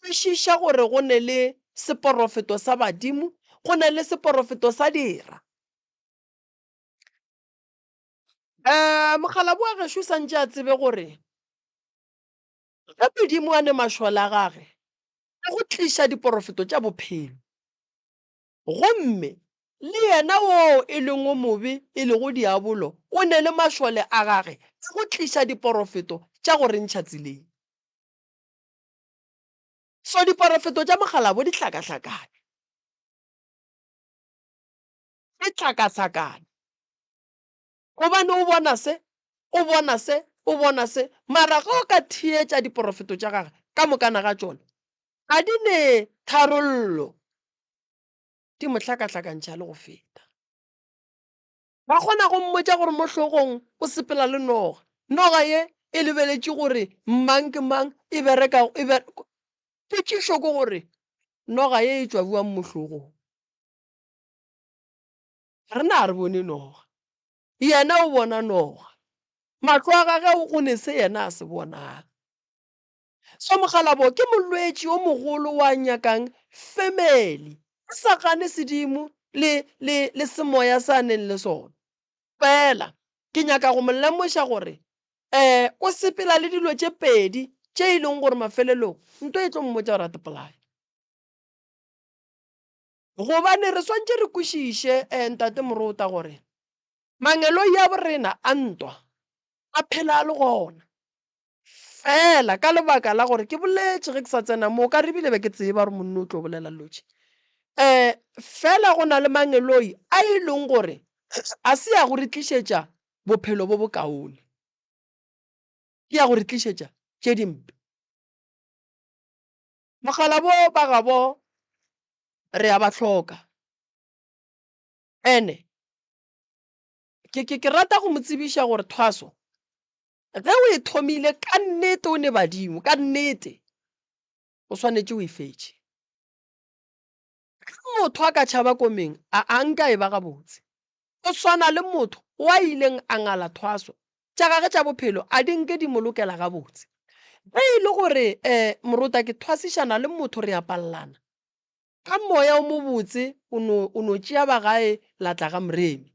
Kwešiša gore go ne le seporofeto sa badimo, go ne le seporofeto sa dira. Um mokgalabje wa gešo o santše a tsebe gore ge Modimo a ne mašole a gage a go tliša diporofeto tša bophelo, gomme le yena woo e leng o mobe e lego diabolo o ne le mašole a gage a go tliša diporofeto tša go re ntšha tseleng. So diporofeto tša mokgalabo di hlakahlakane. Di hlakahlakane. Gobane o bona se, o bona se, o bona se, mara ge o ka theetša diporofeto tša gagwe ka mokana ga tšona, ga di ne tharollo, di mo hlakahlakantšha le go feta. Ba kgona go mmotša gore mo hlogong o sepela le noga. Noga ye e lebeletše gore mang ke mang, e bereka, e ber. Potšišo ke gore, noga ye e tšwa bjang mo hlogong? Rena ga re bone noga. Yena o bona noga. Mahlo a gagwe go ne se yena a se bonang. So mokgalabo ke molwetši o mogolo wa nyakang family a sa gane sedimo le, le, le semoya se a neng le sona. Fela ke nyaka go mo lemoša gore um o sepela le dilo tše pedi tše e leng gore mafelelong nto e tlo mmotša gore a te polaye. Gobane re swantše re kwešiše, um Ntate Morota, gore mangeloi a borena a ntwa a phela a le gona. Feela ka lebaka la gore ke boletše ge ke sa tsena mo, ka re ebile be ke tseba gore monna o tlo bolela dilo tše. Um feela go na le mangeloi a e leng gore a se ya go re tlišetša bophelo bo bokaone, ke ya go re tlišetša tše dimpe. Mokgalabo ba gabo re a ba hloka. Ene ke, ke, ke rata go mo tsebiša gore thwaso Ge o e thomile, ka nnete o ne badimo, ka nnete o swanetše o e fetše. Ge motho a ka tšhaba komeng, a a nka e ba gabotse. O swana le motho o a ileng a ngala thwaso, tša gage tša bophelo a di nke di mo lokela gabotse. Ge e le gore um morota ke thwasišana le motho re a palelana, Ka moya o mobotse o no, o no tšea ba gae la tla ga Moremi.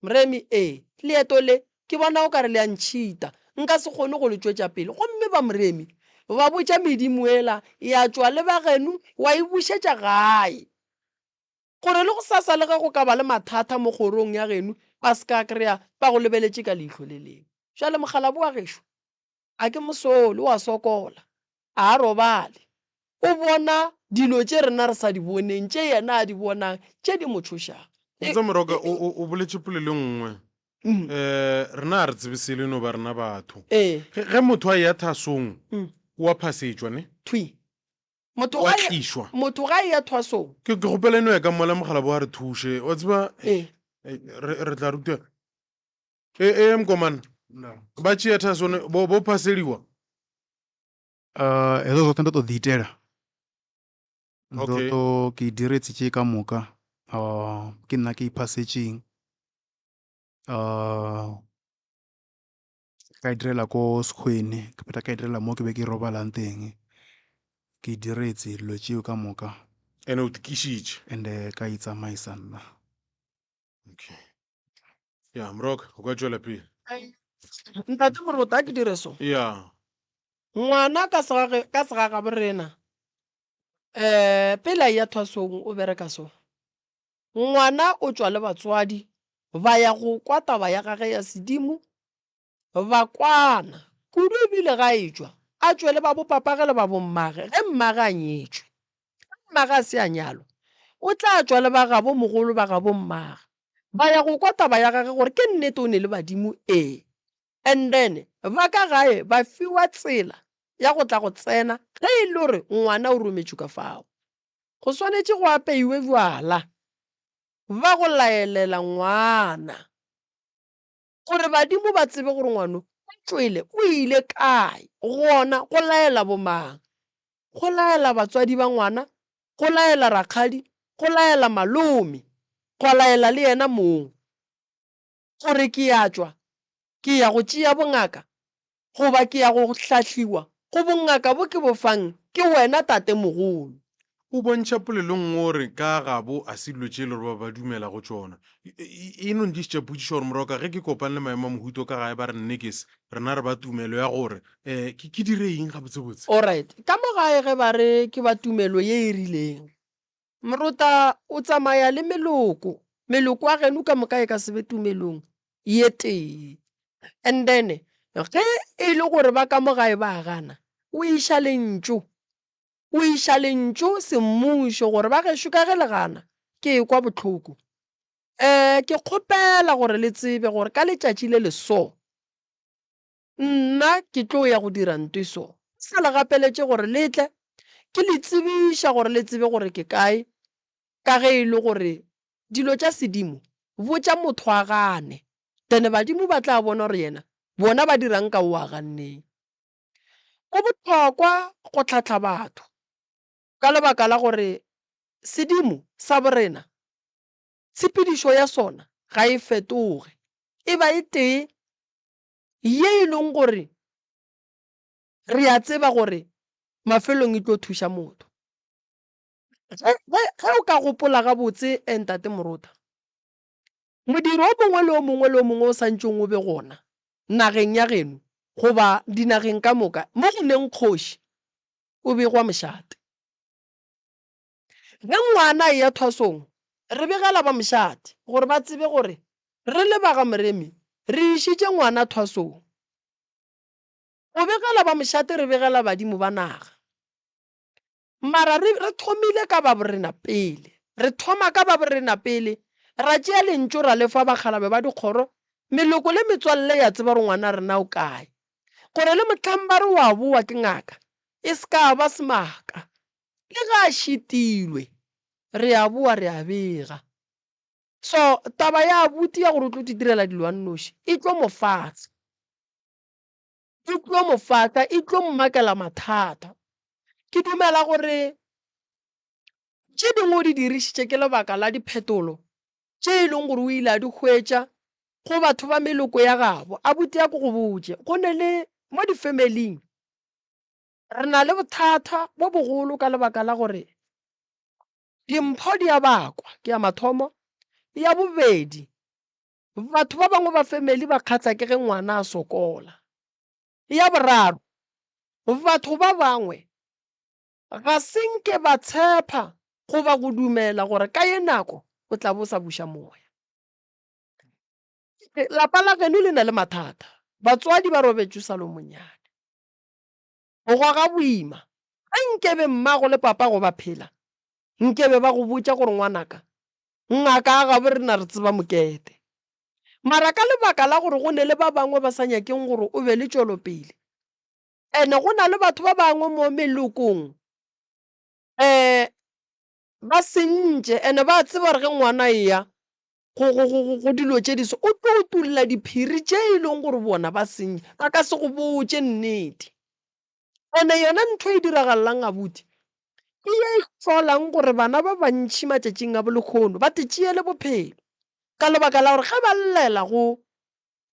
Moremi, Ee, leeto le, ke bona o ka re le a ntšhita. Nka se kgone go le tšwetša pele. Gomme ba Moremi ba botša medimo yela, ya tšwa le ba geno wa e bušetša gae. Gore le gosasa le ge go ka ba le mathata mo kgorong ya geno, ba se ka kry-a ba go lebeletše ka leihlo le lengwe. Bjale mokgalabje wa gešo, A ke mosole, o a sokola, a a robale. O bona dilo tše rena re sa di boneng, tše yena a di bonang, tše di mo tšhošago. Wa tseba Moroka, o, o, o boletše polelo e nngwe. Um rena ga re tsebe selo, e no ba rena batho. Ee. Ge, ge motho a eya thasong, o a phasetšwa, ne? Thwi. Motho O a ga e, tlišwa. motho ga eya thwasong. Ke, ke kgopela e no ya ka mola mokgalabje a re thuše. Wa tseba, Ee. re, re tla rutwa. E, e, mkomana. Vha tshi ya thasoni vho vho phaseliwa. Uh, hezwo zwoṱhe ndo to ḓi itela. Ndo Okay. to ke diretse tše ka moka. Uh, ke nna ke iphasetšeng. Uh, ka e direla ko sekgwene, ke feta ka e direla mo ke be ke robalang teng. Ke diretse dilo tšeo ka moka. Ene o tikišitše. And ka itsamaisa nna. Okay. Ya, Moroka, o ka tšwela pele. Ntate Morota, a ke dire so. Ya. Ngwana ka segage, ka segagabo rena, eh, pele a eya thwasong o bereka so. Ngwana o tšwa le batswadi ba ya go kwa taba ya gage ya sedimo, ba kwana kudu ebile ga e tšwa a tšwe le ba bopapage le ba bommage ge mmage a nyetšwe. Ge mmage a se a nyalwa o tla tšwa le ba gabo mogolo ba gabo mmage ba ya go kwa taba ya gage gore ke nnete o ne le badimo ee and then ba ka gae ba fiwa tsela ya go tla go tsena ge e le gore ngwana o rometšwe ka fao. Go swanetše go apeiwe bjala ba go laelela ngwana. Gore badimo ba tsebe gore ngwano o tšwele o ile kae, gona go laela bomang? Go laela batswadi ba ngwana, go laela rakgadi, go laela malome, gwa laela le yena mong. Gore ke ya tšwa, ke ya go tšea bongaka, goba ke ya go hlahliwa. Go bongaka bo ke bo fang ke wena tatemogolo. O bontšha polelong gore ka gabo a se dilo tše e le gore ba ba dumela go tšona. E no ntlišetša potšišo gore moroka ge ke kopane le maemo a mohuta o ka gae ba re nnekes rena re ba tumelo ya gore um ke ke dire eng gabotsebotse. Alright, ka mo gae ge ba re ke ba tumelo ye e rileng, morota o tsamaya le meloko, meloko ya geno ka moka e ka se be tumelong ye tee. And then ge e le gore ba ka mo gae ba gana, o iša lentšu O iša lentšu semmušo gore ba gešo ka ge le gana, ke ekwa bohloko. Ee, ke kgopela gore le tsebe gore ka letšatši le le so, nna ke tlo ya go dira ntwe so. Ke sa le gapeletše gore le tle, ke le tsebiša gore le tsebe gore ke kae, ka ge e le gore dilo tša sedimo, botša motho a gane, then badimo ba tla bona gore yena bona ba dirang ka o a ganneng. Go bohlokwa go hlahla batho ka lebaka la gore sedimo sa borena tshepedišo ya sona ga e fetoge, e ba e tee ye e leng gore re a tseba gore mafelong e tlo thuša motho. Ge o ka gopola gabotse Ntate Morota, Modiro o mongwe le o mongwe le o mongwe o sa ntšeng o be gona nageng ya geno goba dinageng ka moka mo go leng kgoši, o begwa mošate. Ge ngwana a eya thwasong, re begela ba mošate gore ba tsebe gore re le ba ga Moremi re išitše ngwana thwasong. Go begela ba mošate re begela badimo ba naga. Mara re, re thomile ka ba borena pele. Re thoma ka ba borena pele, ra tšea lentšu ra le fa bakgalabje ba dikgoro, meloko le metswalle ya tseba gore ngwana rena o kae. Gore le mohlang ba re o a bowa ke ngaka, e se ka ba semaka. Le ge a šitilwe, re a bowa re a bega. So, taba ya abuti ya gore o tlo titirela dilo a nnoši, e tlo mo fahla. E tlo mo fahla, e tlo mmakela mathata. Ke dumela gore tše dingwe o di dirišitše ke lebaka la diphetolo tše e leng gore o ile a di hwetša go batho ba meloko ya gabo. Abuti a ko go botše, go ne le mo di-family-ing re na le bothata bo bogolo ka lebaka la gore dimpho di a bakwa, ke ya mathomo. Ya bobedi, batho ba bangwe ba family ba kgahla ke ge ngwana a sokola. Ya boraro, batho ba bangwe ga se nke ba tshepa goba go dumela gore ka ye nako o tla bo sa buša moya. Lapa la geno le na le mathata, batswadi ba robetše o sa le o monnyane. O goga boima. Ge nkebe mmago le papago ba phela, nkebe ba go botša gore ngwanaka, ngaka ya gabo rena re tseba mokete. Mara ka lebaka la gore go ne le ba bangwe ba sa nyakeng gore o be le tšwelopele, ene go na le batho ba bangwe mo melokong um ba sentše, ene ba tseba gore ge ngwana a eya go, go, go, go dilo tše di so, o tlo utolla diphiri tše e leng gore bona ba sentše, ba ka se go botše nnete. Ene yona ntho e diragalelang abuti ke ye e hlolang gore bana ba bantši matšatšing a bolekgono ba titšeele bophelo ka lebaka la gore ge ba llela go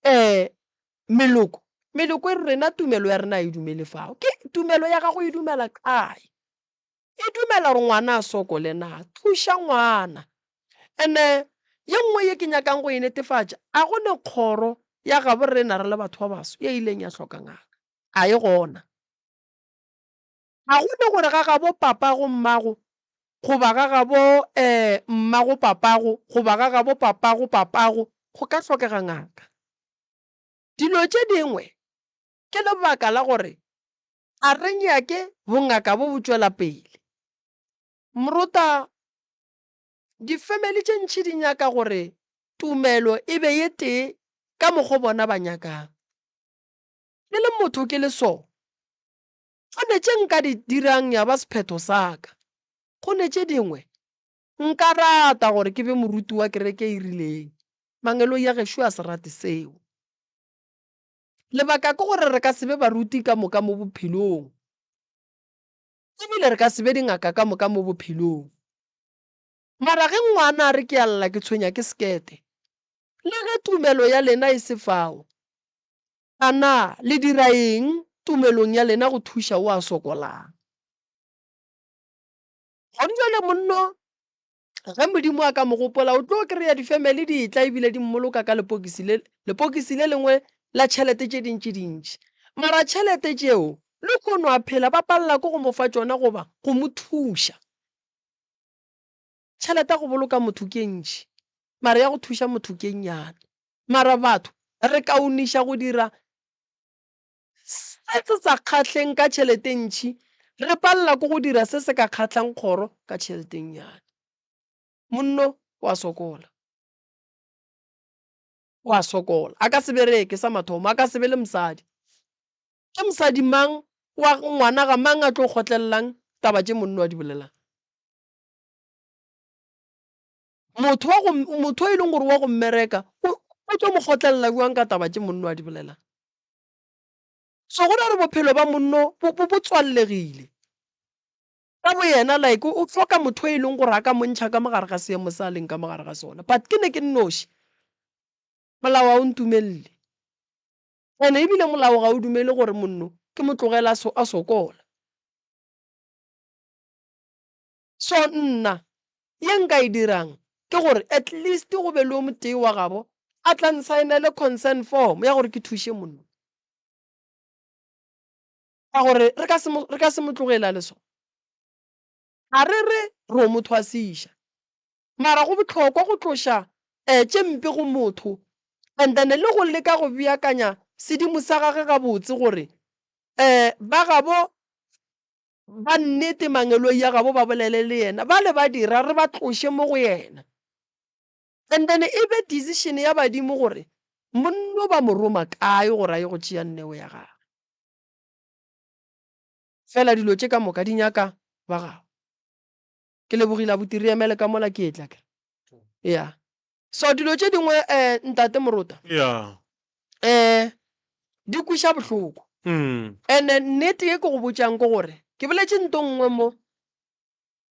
um meloko, meloko e re rena tumelo ya rena ga e dumele fao. Ke tumelo ya gago e dumela kae? E dumela gore ngwana a sokole na? Thuša ngwana. Ene ye nngwe ye ke nyakang go e netefatša, a go ne kgoro ya gabo rena re le batho ba baso ye ileng ya hloka ngaka. A e gona. Ga go ne gore ga gabo papago mmago, goba ga gabo mmago papago, goba ga gabo papago papago, go ka hlokega ngaka. Dilo tše dingwe ke lebaka la gore a re nyake bongaka bo bo tšwela pele. Morota, difemeli tše ntši di nyaka gore tumelo e be ye tee ka mokgo bona ba nyakang. Ke le motho ke le so, Go ne tše nka di dirang ya ba sephetho sa ka. Go ne tše dingwe nka rata gore ke be moruti wa kereke e rileng. Mangeloi a gešo a se rate seo. Lebaka ke gore re ka se be baruti ka moka mo bophelong. E bile re ka se be dingaka ka moka mo bophelong. Mara ge ngwana a re ke a lla ke tshwenya ke sekete, le ge tumelo ya lena e se fao, a na le dira eng? tumelong ya lena go thuša o a sokolang. Gone jwale monno ge Modimo a ka mo gopola o tlo kry-a di-family di etla ebile di mmoloka ka lepokisi le lepokisi le lengwe la tšhelete tše dintši dintši. Mara tšhelete tšeo lehono a phela ba palela ke go mo fa tšona goba go mo thuša. Tšhelete ya go boloka motho ke e ntši mara ya go thuša motho ke e nnyane. Mara batho re kaoniša go dira Se se sa kgahleng ka tšhelete e ntši, re palela ke go dira se se ka kgahlang kgoro ka tšhelete e nnyane. Monno o a sokola. O a sokola. A ka se bereke, sa mathomo. A ka se be le mosadi. Ke mosadi mang wa ngwana ga mang a tlo kgotlelelang taba tše monno a di bolelang? Motho wa go, motho e leng gore wa go mmereka, o, o tlo mo kgotlelela bjang ka taba tše monno a di bolelang? So go ra gore bophelo ba monno bo, bo, bo tswallegile ka boyena, like o hloka motho e leng gore a ka mo ntšha ka mo gare ga seemo se a leng ka mo gare ga sona. But ke ne ke nnoši, molao ga o ntumelele. And ebile molao ga o dumele gore monno ke mo tlogele a so, a sokola. So nna ye nka e dirang ke gore at least go be le o motee wa gabo a tla nsaenele concern form ya gore ke thuše monna. Ka gore re ka se mo, re ka se mo tlogele a le so. Ga re re ro mo thwasiša. Mara go bohlokwa go tloša um tše mpe go motho and then le go leka go beakanya sedimo sa gage gabotse gore um ba gabo Ba nnete mangeloi a gabo ba bolele le yena, bale ba dira re ba tloše mo go yena. And then e be decision ya badimo gore monno ba mo roma kae gore a ye go tšea nneo ya gagwe. Fela dilo tše ka moka di nyaka ba gabo. Ke lebogile abuti re emele ka mola ke etla ke. Yeah. So dilo tše dingwe eh ntate Morota. Yeah. Eh di kweša bohloko. Mm. Ene nnete ye ke go botšang ke gore ke boletše nto nngwe mo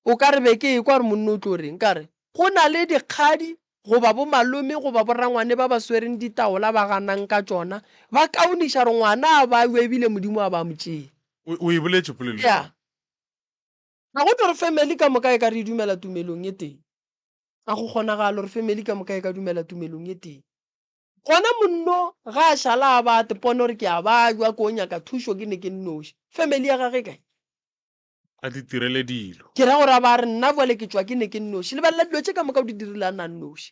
o ka re be ke ekwa gore monna o tlo reng ka re go na le dikgadi goba bo malome goba borangwane ba ba swereng ditaola ba ganang ka tšona ba kaoniša gore ngwana a ba we ebile modimo a ba mo tšee. O o e boletše polelo. Yeah. Ga go tlo re family ka moka e ka re e dumela tumelong e tee. Ga go kgonagale gore family ka moka e ka dumela tumelong e tee. Gona monno ga a šala a ba a tepone gore ke a bajwa, ke o nyaka thušo ke ne ke nnoši. Family ya gage e kae? A di tirele dilo. Ke ra gore a ba a re nna bjale ke tšwa ke ne ke nnoši. Lebelela dilo tše ka moka o di dirile a na nnoši.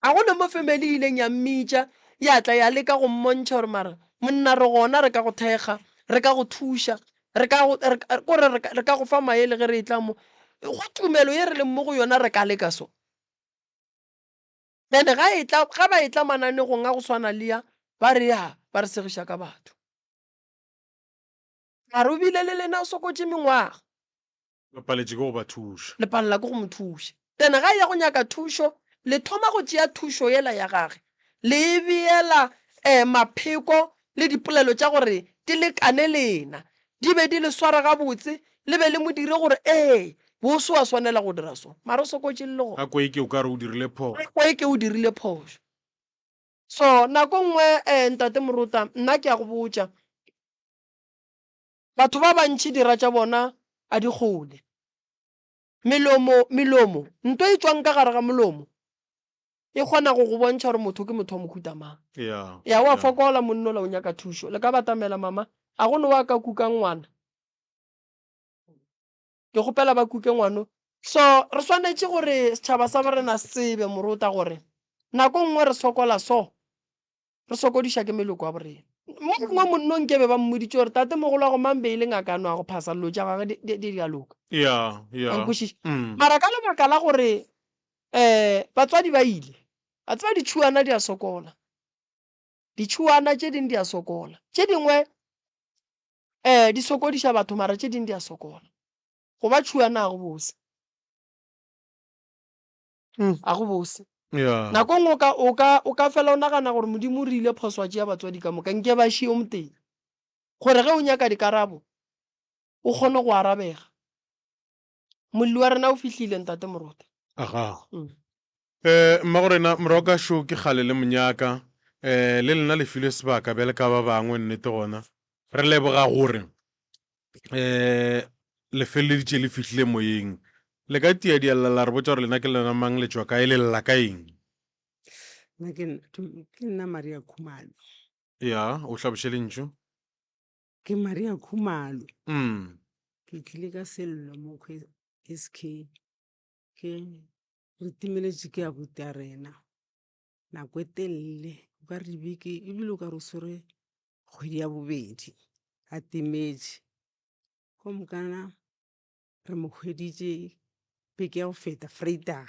Ga go na mo family e ileng ya mmitša ya tla ya leka go mmontšha gore mara monna re gona re ka go thekga, re ka go thuša, re ka go, re, kore re ka, re ka go fa maele ge re etla mo. Go tumelo ye re leng mo go yona re ka leka so. Then ga etla, ga ba etla mananegong a go swana le ya, ba re ya, ba re segiša ka batho. Mara o bile le lena o sokotše mengwaga. Le paletše ke go ba thuša. Le palela ke go mo thuša. Then ga e ya go nyaka thušo, le thoma go tšea thušo yela ya gage, le e beela um mapheko le dipolelo tša gore di lekane lena, di be di le sware gabotse, le be le mo dire gore ee, bo se wa swanela go dira so. Mara o sokotše le le gona. A kwe eke o ka re o dirile phošo. A kwe eke o dirile phošo. So nako nngwe um Ntate Morota, nna ke a go botša, Batho ba bantši dira tša bona a di kgole. Melomo, melomo, nto e tšwang ka gare ga molomo e kgona go go bontšha gore motho ke motho wa mohuta mang. Ya, Ya, wa ya. fokola monnola o nyaka thušo. Le ka batamela mama, a go no wa ka kukang ngwana. Ke kgopela ba kuke ngwano. So, re swanetše gore setšhaba sa borena se tsebe morota gore nako nngwe re sokola so. Re sokodiša ke meloko ya borena. Mo gongwe monno nkebe ba mmoditše gore tate mogolo wa go mang be e le ngaka a no a go phasa dilo tša gagwe di, di, di a loka. Ya, ya. Wa nkwešiša? Mm. Mara ka lebaka la gore um batswadi ba ile, a tseba ditšhuana di a sokola. Ditšhuana tše ding di a sokola. Tše dingwe um di sokodiša batho mara tše ding di a sokola. Go ba tšhuana ga go bose. Mm, a go bose. Yeah. Nako nngwe o ka, o ka, o ka fela o nagana gore Modimo o rile phoso a tšea batswadi ka moka, nke ba šie o motee. Gore ge o nyaka dikarabo, o kgone go arabega. Molli wa rena o fihlile, Ntate Morota. Aga. Mm. Eh, mmagorena, morokašo ke kgale le monyaka. Eh, le lena le filwe sebaka bjale ka ba bangwe, nnete gona. Re leboga gore um le feleleditše le fihlile moyeng. Le ka tia dialla la re botša gore lena ke lena mang, le tšwa kae, le lla ka eng? Nna ke ke nna Maria Khumalo. Ya, o hlaboše lentšu. Ke Maria Khumalo. Mm. Ke tlile ka sello mo SK. Ke re timeletše ke abuti a rena nako e telele o ka re dibeke ebile o ka re o swere kgwedi ya bobedi a timetše. Ko mokana re mo hweditše beke ya go feta Vrydag.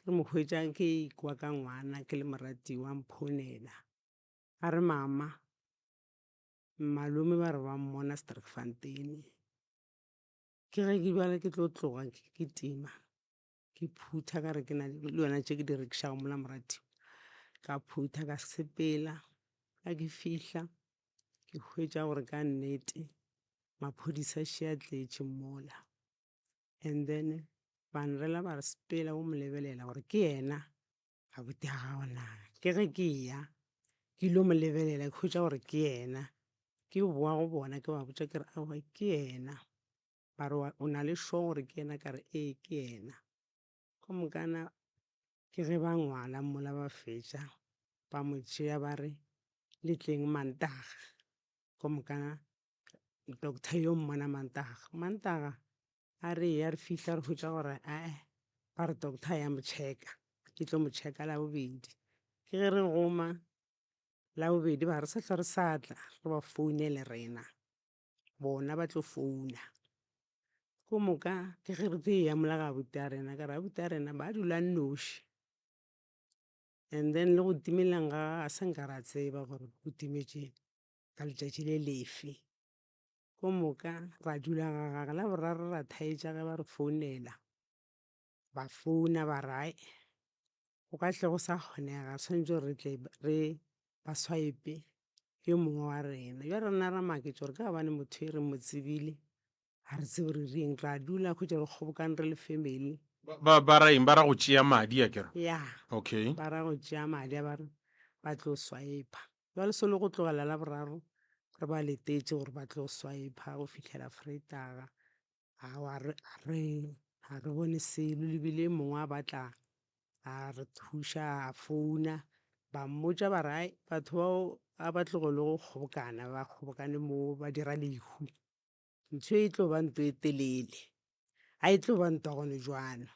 Re mo hwetša ke ikwa ka ngwana ke le moratiwa a mphounela a re mama malome ba re ba mmona Sterkfontein. Ke ge ke bjale ke tlo tloga ke tima ke phutha ka re ke na le yona tše ke di rekišago mola moratiwa. Ka phutha ka sepela ga ke fihla ke hwetša gore ka nnete maphodisa še a tletše mola. And then ba nrela ba re sepela o mo lebelela gore ke yena abuti ya gago na. Ke ge ke eya ke ilo mo lebelela ke hwetša gore ke yena, ke boa go bona ke ba botša ke re aowa ke yena. Ba re o na le sure gore ke yena ka re ee ke yena. Ke mokana ke ge ba ngwala mola ba fetša ba mo tšea ba re le tleng Mantaga. Ke mokana doctor yo mmona Mantaga. Mantaga a re eya re fihla re hwetša gore ae ba re doctor ya mo checka e tlo mo checka Labobedi. Ke ge re goma Labobedi ba re sa hlwa re sa tla re ba founele rena bona ba tlo founa. Ke moka ke ge re tlo eya mola ga abuti a rena ka re abuti a rena ba dula nnoši. And then le go timeleng ga gagwe ga se nka ra tseba gore o timetše ka letšatši le lefe. Ko moka ra dula ga gage la boraro ra thaetša ge ba re founela, ba founa ba re ai go ka tle go sa kgonega re swanetše gore re tle re ba swipe yo mongwe wa rena. Bjale rena ra maketša gore ka gobane motho e re mo tsebile ga re tsebe re reng, ra dula hwetša re kgobokane re le family. Ba, ba ra eng? Ba ra go tšea madi a kere? Ya. Okay. Ba ra go tšea madi a ba re ba tlo swipa. Bjale so le go tlogela la boraro re ba letetše gore ba tlo swipa go fihlela Vrydag. Aowa re, re, ga re bone selo le bile mongwe a batla a re thuša a founa ba mmotša ba re ai batho bao a ba tlogele go kgobokana ba kgobokane mo ba dira lehu. Ntho e tlo ba ntwa e telele, ga e tlo ba ntwa gone jwalo.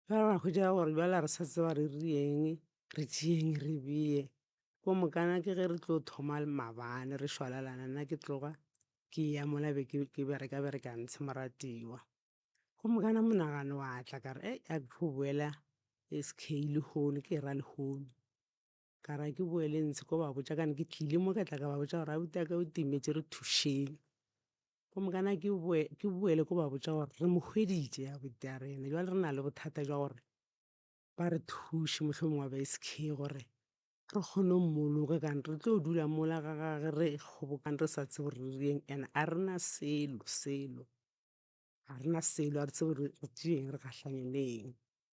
Bjale ra hwetša gore bjale ga re sa tseba re rieng, re tšeeng re beye. Ko mokana ke ge re tlo thoma maabane re šwalalana, nna ke tloga ke ya mola be ke bereka bereka ntshe moratiwa. Ko mokana monagano wa tla ka re ei a ke fo boela S_K lehono ke ra lehono. Ka re a ke boele ntshe ko ba botša kane ke tlile mo ka tla ka ba botša gore abuti wa ka o timetše re thušeng. Ko mokana ke boe ke boele ko ba botša gore re mo hweditše abuti wa rena bjale re na le bothata bja gore ba re thuše mohlomongwe ba S_K gore re kgone go mmoloka kane re tlo dula mola ga gage re kgobokane re sa tsebe gore re direng and a re na selo selo. Ga re na selo a re tsebe gore re tšeeng re gahlanye le eng.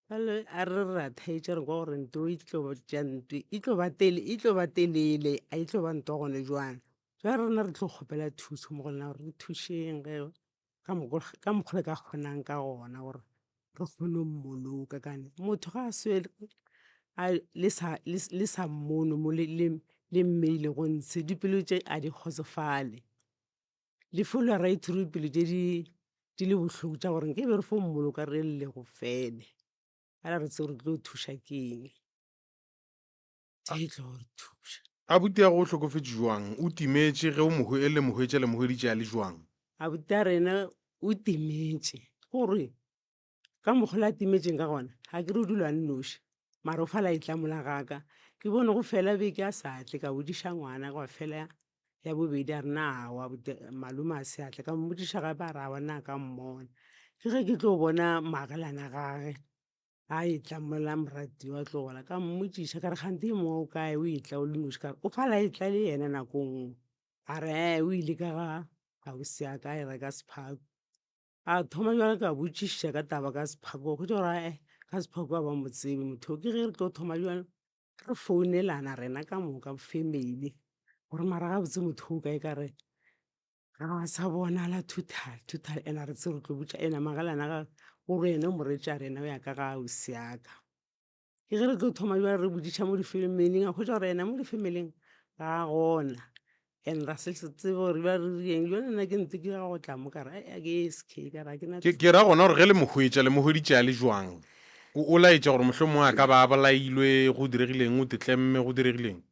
Bjale a re re ra theetša re kwa gore nto e tlo tša ntwe e tlo ba tele e tlo ba telele a e tlo ba ntwa gone jwang. Bjale rena re tlo kgopela thuso mo go lena gore re thušeng ge ka mokgo ka mokgo le ka kgonang ka gona gore re kgone go mmoloka kane motho ga a swele a le sa le sa mmone mo le le mmeilego ntshe dipelo tše a di kgotsofale. Lefu la right pele tše di di le bohloko tša gore nke be re fo mmoloka re lle go fele. Ga re tsebe re tlo thuša ke eng tše tlo re thuša. Abuti ya go o hlokofetše jwang? O timetše ge o mo hwe le mo hwetša le mo hweditše a le jwang? Abuti ya rena o timetše gore Ka mokgwa le a timetšeng ka gona, ga ke re o dula a nnoši, mara o fala a etla mola ga ka. Ke bone go fela beke a sa tle, ka botšiša ngwana gwa fela ya bobedi a re na aowa malome a se a tle. Ka mmotšiša gape a re aowa nna ga ka mmona. Ke ge ke tlo bona moagelana gage a etla mola moratiwa a tlo gola, ka mmotšiša ka re kganthe yo mongwe o kae o etla o le noši, ka re o fala a etla le yena nako nngwe. A re ee o ile ka ga ausi wa ka a e reka sephaku. A thoma bjale ka botšiša ka taba ka Sephako, hwetša gore ae ka Sephako ga ba mo tsebe motho. Ke ge re tlo thoma bjalo re founelana rena ka moka family Gore mara gabotse motho o kae ka re ga a sa bonala total total and a re tsebe re tlo botša ena magelana ga gore yena o mo retša a re yena o ya ka ga ausi ya ka. Ke ge re tlo thoma bjale re botšiša mo difemeleng a hwetša gore yena mo difemeleng ga a gona and ra se tsebe gore bjale re direng. Bjale nna ke ntse ke ya go tla mo ka re ai ke SK ka re ga ke na. Ke ke ra gona gore ge le mo hwetša le mo hweditše a le jwang? O o laetša gore mohlomongwe a ka ba a bolailwe, go diregileng, o tetlemme, go diregileng?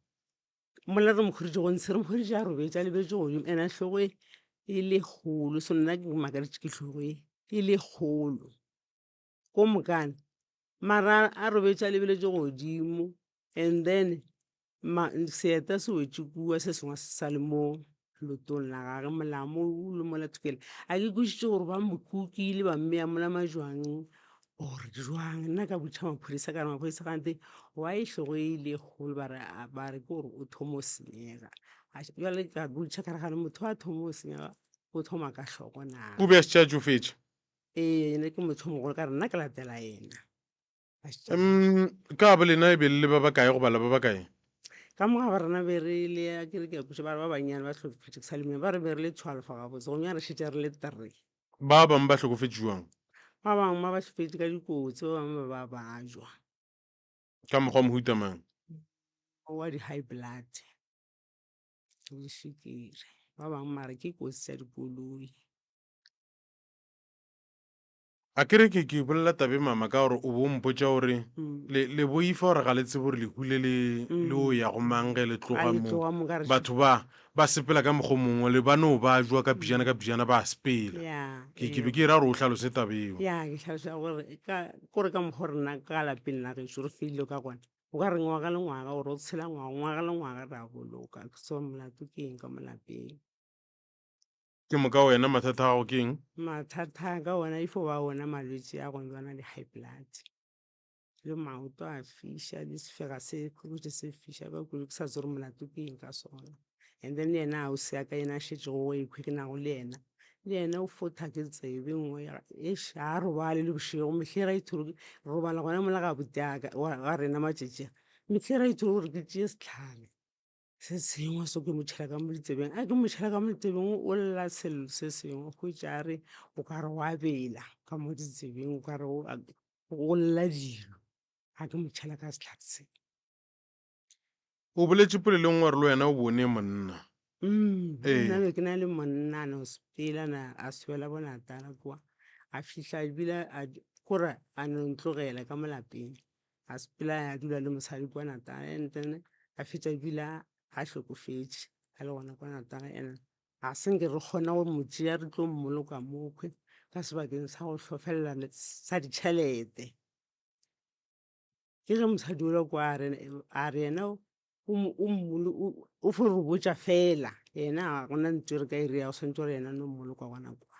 Mola re mo hweditše go ntshe re mo hweditše a robetše a lebetše godimo and-e hlogo e e le kgolo so nna ke makaditše ke hlogo e e le kgolo ko mokana. Mara a robetše a lebeletše godimo and then seeta se wetše kua se sengwe se sa le mo lotong la gage molamo o le mola thokela. A ke kwešiše gore ba mo kukile ba mmeya mola majwang or jwang. Nna ka botša maphodisa ka re maphodisa kgante why hlogo e ile kgolo ba re ba re ke gore o thoma go senyega. Bjale ka botša ka re gane motho a thoma go senyega o thoma ka hlogo na. O be a šetše a tšofetše? Ee, yena ke motho o mogolo ka re nna ke latela yena. Um ka bo lena e be le le ba bakae go bala ba bakae? Ka mo ga ba rena be re le a ke re ke a kweša ba re ba bannyane ba hlokofetše ke sa le monyane ba re be re le 12 gabotse gomme re šetše re le three. Ba bangwe ba hlokofetše jwang? Ba bangwe ba ba hlokofetše ka dikotsi ba bangwe ba ba bajwa. Ka mokgwa wa mohuta mang? Wa di-high blood le diswikiri ba bangwe mara ke kotsi tša dikoloi. A ke re ke ke bolela tabe mama ka gore o bo mpotša gore le le boifa gore ga le tsebe gore lehu le le le o ya go mang ge le tloga le mo. tloga mo ka re Batho ba ba sepela ka mokgwa o mongwe le ba no ba jwa ka pijana ka pijana ba sepela. Ya, Ke ke ee. be ke ra gore o hlalose taba eo. Ya, ke hlalosa gore ka kore ka mokgwa o rena ka lapeng la gešo re feile ka gona. O ka re ngwaga le ngwaga gore o tshela ngwaga, ngwaga le ngwaga re a boloka. Ke tseba molato ke eng ka mo lapeng. Ke moka wena mathata a gago ke eng? Mathata a ka ona e fo ba ona malwetši a go jwana le high blood. Le maoto a fiša, le sefega se khurutše se fiša ka kudu ke sa tsebe gore molato ke eng ka sona. And then le yena ausi ya ka yena a šetšego go ekhwi ke nago le yena, le yena o fotha ke tsebe nngwe eish ga a robale le bošego mehleng ga ithore re robala gona mola ga abuti wa ka wa rena matšatši a. Mehleng ga ithore gore ke tšee sehlare. Se sengwe se ke mo tšhela ka mo ditsebeng, a ke mo tšhela ka mo ditsebeng o lla sello se sengwe hwetša a re o ka re wa bela ka mo ditsebeng o ka re o lla dilo ga ke mo tšhela ka sehlare se. O boletše polelong wa re le wena o bone monna. Ee. Nna be ke na le monna a no sepela na a swela bo Natala kwa a fihla ebile a kore a no ntlogela ka mo lapeng. A sepela a dula le mosadi kwa Natal and then a fetša ebile a hlokofetše a le gona kwa Natal and ga se nke re kgona go mo tšea re tlo mmoloka mokhwi ka sebakeng sa go hlofelela sa ditšhelete. Ke ge mosadi yola kwa a re a re yena o fo re botša fela yena ga gona ntho e re ka e dirago swanetše gore yena a no mmoloka gona kwa.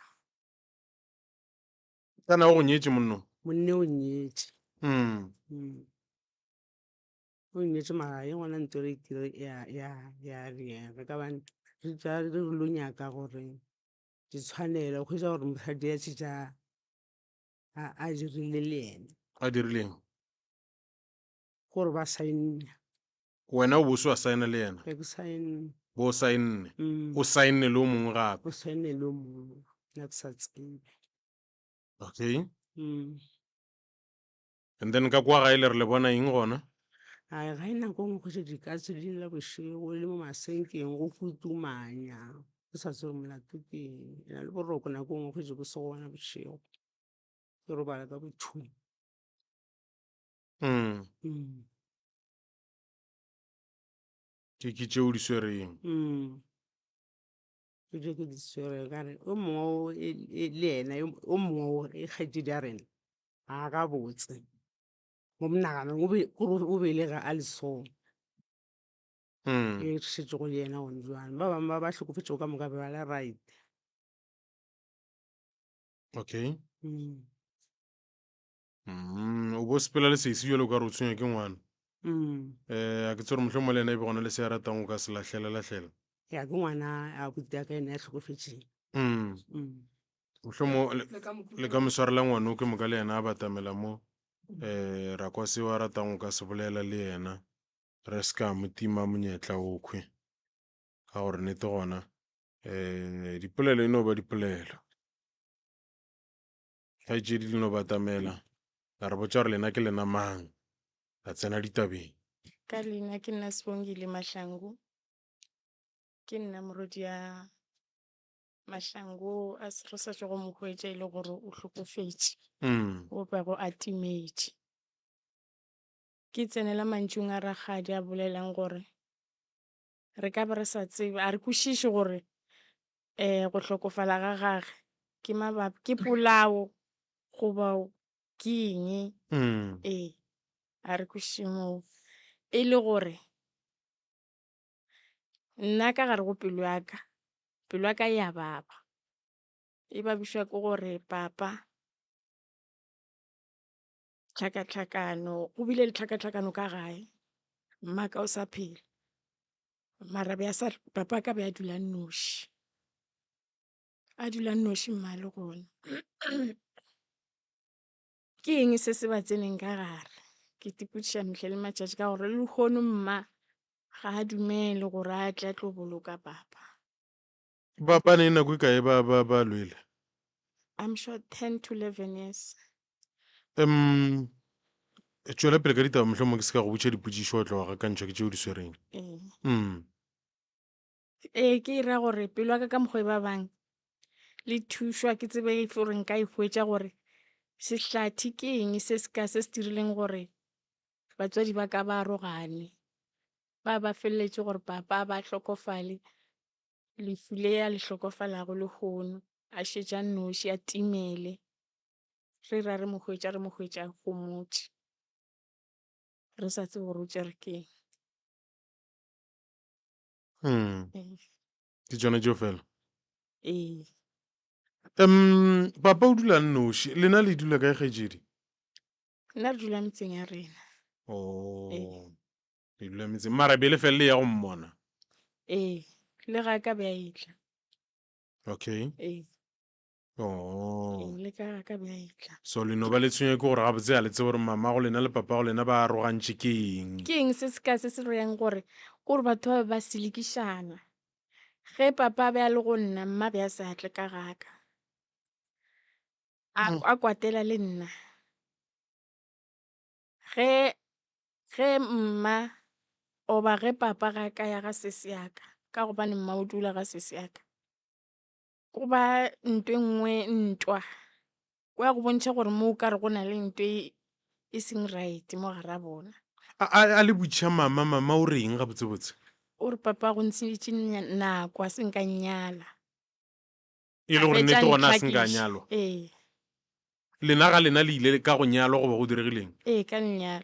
Kana o go nyetše monno? Monne o nyetše. Mm. Mm. O nyetše mara ye ngwana ntho re kile ya ya ya riega ka bane re tša re lo nyaka gore ditshwanelo go hwetša gore mosadi ya tšetša a a dirile le yena. A dirileng? Gore ba saenne. Wena o bo se wa saena le yena? Be ke saenne. Bo o saenne? Mm. O saenne le o mongwe gape? O saenne le o mongwe, nna ke sa tsebe. Okay. Mm. And then ka kwa gae le re le bona eng gona? Ai gae nako nngwe go hwetša dikatse di lla bošego le mo masenkeng go kutumanya ke sa tsebe molato ke eng. Ke na le boroko nako nngwe hwetše bo se gona bošego, ke robala ka bo two. Mm. Mm. Ke ke tšeo di swereng. Mm. Ke tše ke di swereng ka re o mongwe o e, e, le yena o mongwe o e kgaetšedi ya rena ga gabotse mo monaganong o be kore o belege a le so. Mm. E re šetšego le yena gone jwale ba bangwe ba ba hlokofetšego ka moka be ba le right. Okay. Mm. Mm, o bo sepela le sesi jalo ka re o tshwenywa ke ngwana. Mm. Eh, a ke tsore mohlomongwe le yena e be gona le se a ratang o ka se lahlela lahlela. Ya ke ngwana a abuti ya ka ene ya hlokofetšeng. Mm. Mm. Mohlomongwe le, le ka mo swarela ngwana o ke moka le yena a batamela mo. Eh, ra kwa seo a ratang o ka se bolela le yena. Re se ka mo tima monyetla okhwe. Ka gore nnete gona um dipolelo e no ba dipolelo. Kgaetšedi le no batamela la re botša gore lena ke lena mang, la tsena ditabeng. Ka leina ke nna Sibongile Mahlangu. Ke nna morwedi ya Mahlangu a re sa tšwago mo hwetša e le gore o hlokofetše, Mm. o bego a timetše. Ke tsenela mantšung a rakgadi a bolelang gore re ka be re sa tsebe, a re kwešiše gore um go hlokofala ga gage ke mabapi ke polao goba ke eng. Mm. Ee, a re kwešiše moo. E le gore nna ka gare go pelo ya ka, pelo ya ka e a baba. E babišwa ke gore papa tlhakatlhakano, go bile le tlhakatlhakano ka gae, mmaka o sa phela mara be a sa, papa ka be a dula a nnoši, a dula a nnoši mma a le gona. Ke eng se se ba tseneng ka gare? Ke ipotšiša mehla le matšatši ka gore le lehono mma ga a dumele gore a tle a tlo boloka papa. Ba ba ne nako e kae ba ba ba lwele? I'm sure 10 to 11 years. Um tšwela pele ka ditaba mohlomongwe ke se ka go botša dipotšišo wa tla wa gakantšhwa ke tšeo di swereng. Ee. Mm. Ee, ke ra gore pelo ya ka ka mokgwa e ba bang le thušwa ke tsebe e gore nka e hwetša gore sehlathi ke eng se se ka se se dirileng gore batswadi ba ka ba arogane. Ba ba feleletše gore papa ba hlokofale lefu le a le hlokofalago lehono a šetše a nnoši a timele. Re ra re mo hwetša re mo hwetša a homotše re sa tsebe gore o tšere keng. Mm. Ee. Ke tšona tšeo fela. Ee. Um papa o dula a nnoši, lena le dula kae kgaetšedi? Nna re dula metseng ya rena. Oh. Ee. Le dula metseng mara be le felele ya go mmona. Ee, le ga ka be a etla. Okay. Ee. Oh. Ee, le ka ga ka be a etla. So le no ba le tshwenywa ke gore gabotse a le tsebe gore mamago lena le papago lena ba arogantše ke eng. Ke eng se se ka se se reyang gore ke gore batho ba be ba selekišana. Ge papa a be a le go nna, mma be a sa tle ka ga ka. A, Mm. a kwatela le nna. Ge Ge mma goba ge papa ga ka ya ga sesi ya ka, ka gobane mma o dula ga sesi ya ka, go ba ntho e nngwe ntwa, go ya go bontšha gore mo o ka re go na le ntho e e seng right mo gare ga bona. A, a, a le botšiša mama, mama o reng gabotsebotse? O re papa go ntsheditše nako a se nka nnyala. E le gore nnete gona a se nka a nyalwa? Ee. Lena ga lena le ile ka go nyalwa goba go diregileng? Ee, ka lenyalo.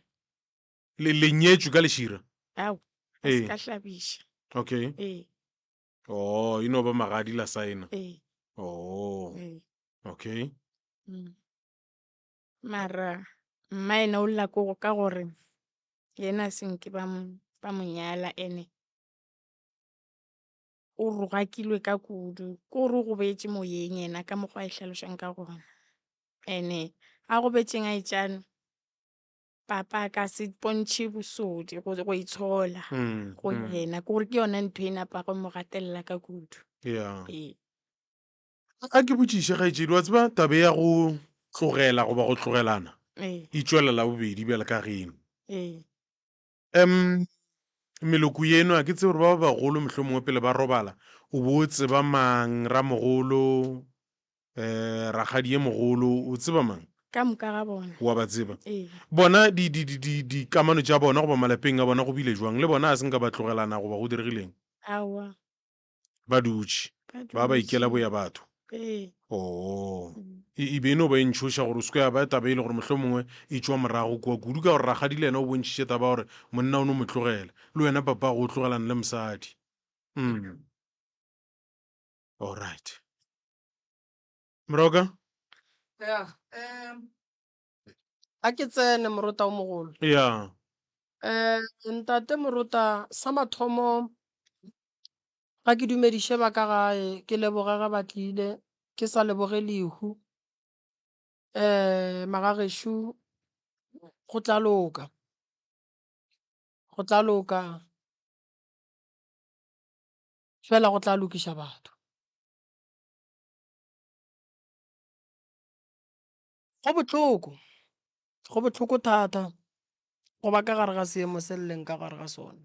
Le, le nyetšwe ka lešira? Ao, a se ka hlabiša. Okay. Ee. Oh, e no ba magadi la saena. Ee. Oh. Ee. Okay. Mm. Mara mma yena o lla ko ka gore yena a se nke ba mo ba mo nyala ene o rogakilwe ka kudu, ke gore o gobetše moyeng yena ka mokgwa a e hlalošang ka gona. Ene a gobetšeng a etšano, papa a ka se pontšhe bosodi go, go itshola Mm, go mm. yena, ke gore ke yona ntho e napago e mo gatelela ka kudu. Yeah. Ee. A ke botšiše kgaetšedi, wa tseba tabe ya go tlogela goba go tlogelana Ee. e tšwelela bobedi bjale ka geno. Ee. Um meloko yeno a ke tsebe gore ba ba bagolo mohlomongwe pele ba robala o bo o tseba mang, ramogolo, um rakgadi ye mogolo, o tseba mang? Ka moka ga bona. Wa ba tseba? Ee. Bona di, di, di, di, dikamano tša bona goba malapeng a bona go bile jwang? Le bona a se nka ba tlogelana goba go diregileng? Aowa. Ba dutše. Ba Ba ba ikela dutše. boya batho. Ee. Oo. Mm. E, e be e no ba e ntšhoša gore o se ke ya ba taba e le gore mohlomongwe e tšwa morago kua kudu ka gore rakgadi le yena o bontšhitše taba ya gore monna o no mo tlogela. Le wena papago o tlogelane le mosadi. Mm. Alright. Moroka? Ya, um a ke tsene morota o mogolo. Ya. Um ntate morota sa mathomo Ga ke dumediše ba ka gae, ke leboge ge ba tlile, ke sa leboge lehu. Um magagešo go tla loka, go tla loka. Fela go tla lokiša batho. Go bohloko, go bohloko thata go ba ka gare ga seemo se le leng ka gare ga sona.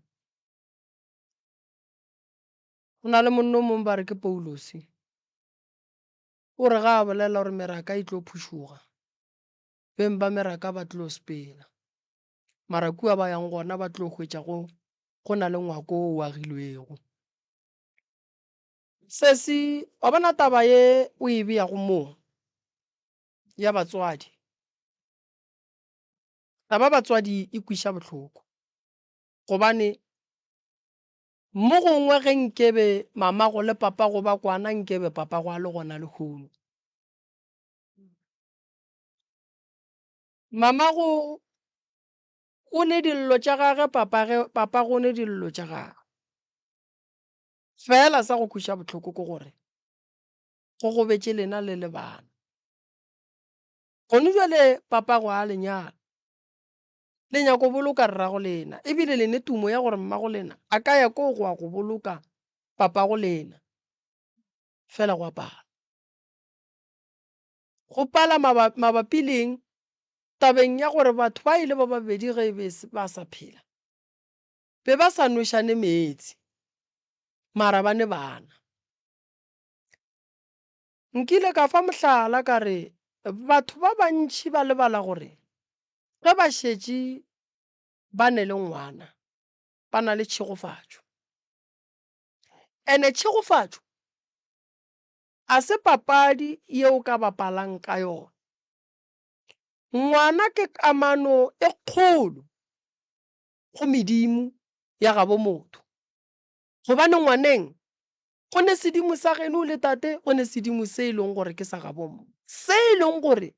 Go na le monna o mongwe ba re ke Paulose, o re ga a bolela gore meraka e tlo phušoga, beng ba meraka ba tlo sepela, mara kua ba yang gona ba tlo hwetša go go na le ngwako o agilwego. Sesi, wa bona taba ye o e beago mo ya batswadi, taba batswadi e kwiša bohloko gobane mo gongwe ge nkebe mamago le papago ba kwana nkebe papago a le gona lehono. Mamago o ne dillo tša gage papage papago o ne dillo tša gagwe. Fela sa go kweša bohloko ke gore go gobetše lena le le bana. Gone bjale papago a le nyala, le nyako boloka rrago lena, ebile le ne tumo ya gore mmago lena a ka ya koo go ya go boloka papago lena, fela go a pala. Go pala mabapi le eng? Tabeng ya gore batho ba ile ba babedi ge e be ba sa phela, be ba sa nwešane meetse, mara ba ne bana. Nkile ka fa mohlala ka re batho ba bantši ba lebala gore ge ba šetše ba ne le ngwana ba na le tšhegofatšo. Ene tšhegofatšo a se papadi ye o ka bapalang ka yona. Ngwana ke kamano e kgolo go medimo ya gabo motho. Gobane ngwaneng go ne sedimo sa geno le tate, go ne sedimo se e leng gore ke sa gabo mma. Se e leng gore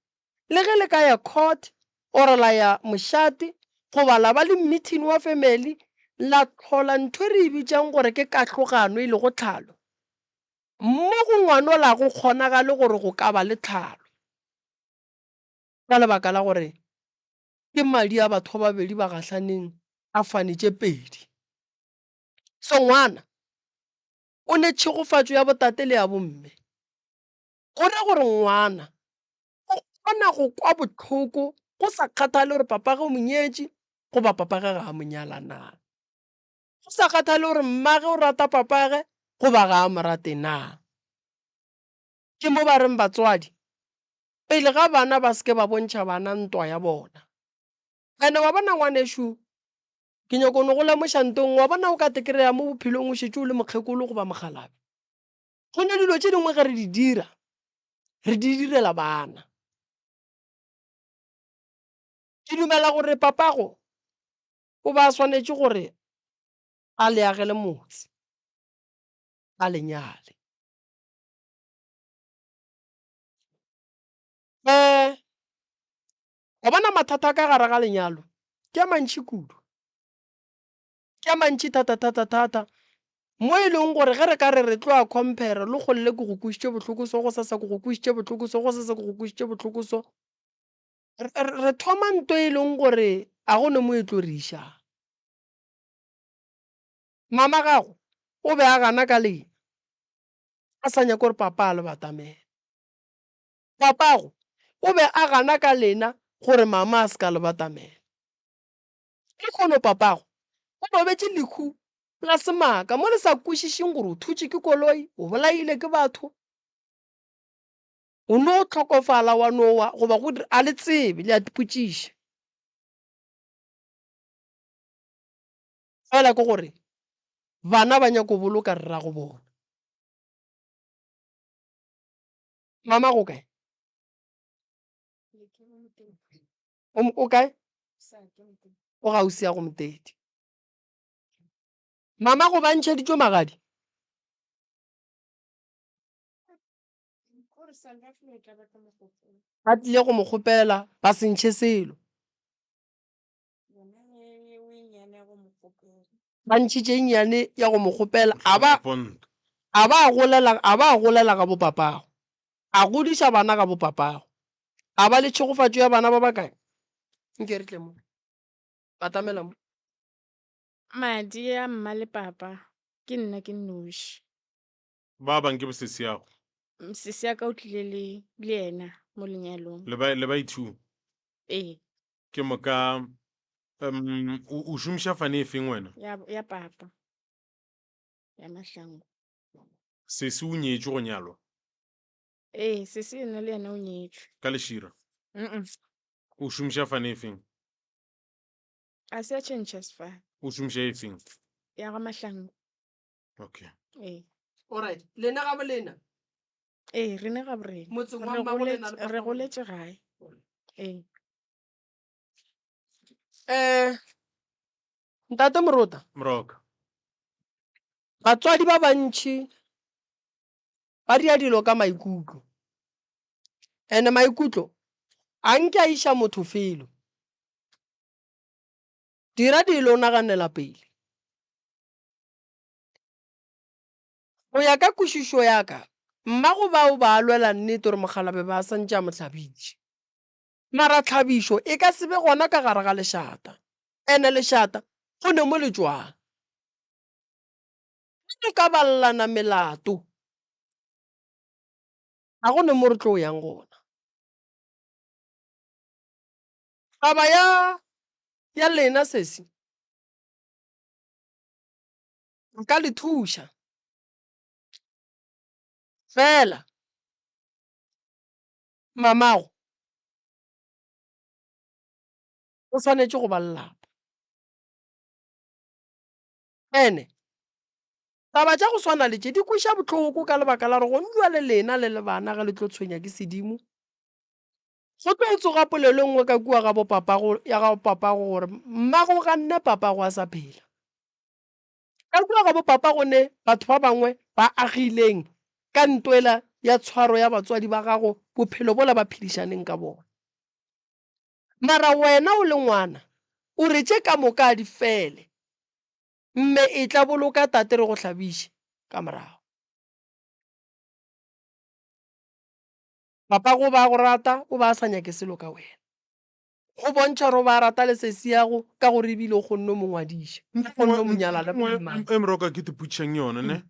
le ge le ka ya court or la ya mošate goba la ba le meeting wa family la hlola ntho e re e bitšang gore ke kahlogano e lego tlhalo, mo go ngwanola go kgonagale gore go ka ba le tlhalo ka lebaka la gore ke madi a batho ba babedi ba gahlaneng a fane tše pedi. So ngwana o ne tšhegofatšo ya botate le ya bomme. Go ra gore ngwana o kgona go kwa bohloko go sa kgathale gore papage o mo nyetše goba papage ga a mo nyala na. Go sa kgathale gore mmage o rata papage goba ga a mo rate na. Ke mo ba reng batswadi pele ga bana ba se ke ba bontšha bana ntwa ya bona. Ene wa bona ngwanešu, ke nyako no go lemoša ntong, wa bona o ka te kry-a mo bophelong o šetše o le mokgekolo goba mokgalabje. Go ne dilo tše dingwe ge re di dira, re di direla bana. Ke dumela gore papago o ba a swanetše gore a le agele motse, a le nyale. Um Wa bona mathata a ka gare ga lenyalo ke a mantši kudu, ke a mantši thata thata thata mo e leng gore ge re ka re re tlo a compare le golle ke go kwešitše bohloko so, gosasa ke go kwešitše bohloko so, gosasa ke go kwešitše bohloko so, re thoma nto e leng gore a go ne mo e tlo re išang. Mama gago o be a gana ka lena a sa nyake gore papa a le batamele. Papago o be a gana ka lena gore mama a se ka le batamela. Lehono papago o robetše lehu la semaka mo le sa kwešišeng gore o thutše ke koloi, o bolaile ke batho, o no hlokofala wa no wa goba go a le tsebe, le a ipotšiša. Fela ke gore bana ba nyako boloka rrago bona. Mama go kae? O kae? O gausi ya go Motedi. Mama go ba ntšheditšwe magadi? Ba tlile go mo kgopela ba se ntšhe selo. Ba ntšhitše e nnyane ya go mo kgopela, a ba a ba a golela a ba a golela ga bopapago, a godiša bana ga bopapago, a ba le tšhegofatšo ya bana ba bakae? Nke re tle mo, batamela mo. Madi a mma le papa ke nna ke nnoši. Ba bang ke bosesiago. Sesi ya ka o tlile le le yena mo lenyalong. Le ba le ba ithu. Ee. Ke moka um o o šomiša fane e feng wena? Ya ya papa. Ya Mahlangu. Sesi o nyetšwe go nyalwa? Ee, sesi yena le yena o nyetšwe. Ka lešira? Mm. O šomiša fane e feng? A se a tšhentšha sefane. O šomiša e feng? Ya ga Mahlangu. Okay. Ee. Alright, lena ga bolena? Ee, rena ga borena. Motseng wa Re mmago lena goletše, le re papa lena? goletše gae. Ee. Eh, Ntate Morota. Moroka. Batswadi ba bantši ba dira dilo ka maikutlo. Ene maikutlo a nke a iša motho felo. Dira dilo o naganela pele. Go ya ka kwešišo ya ka, mmago bao ba lwela nnete gore mokgalabje ba sa ntše a mo hlabitše. Mara tlhabišo e ka se be gona ka gare ga lešata, ene lešata go ne mo le tšwang. Ge re ka ballana melato, ga go ne mo re tlo yang gona. Taba ya ya lena sesi nka le thuša fela mamago o swanetše go ba lelapa. Ene taba tša go swana le tše di kweša bohloko ka lebaka la gore gone bjale lena le le bana ge le tlo tshwenya ke sedimo, go tlo tsoga polelo e nngwe ka kua ga bo papago ya ga papago gore mmago ganne papago a sa phela. Ka kua ga bo papa go ne batho ba bangwe ba agileng ka ntwela ya tshwaro ya batswadi ba gago bophelo bola ba phedišaneng ka bona. Mara wena o le ngwana o re tše ka moka a di fele mme etla boloka tate re go hlabiše ka morago. Papago o ba a go rata o ba a sa nyake selo ka wena. Go bontšha gore o ba rata le sesiago ka gore ebile o kgonne mo ngwadiša, o kgonne mo nyala le Nngwe e Moroka ke teputšang yona ne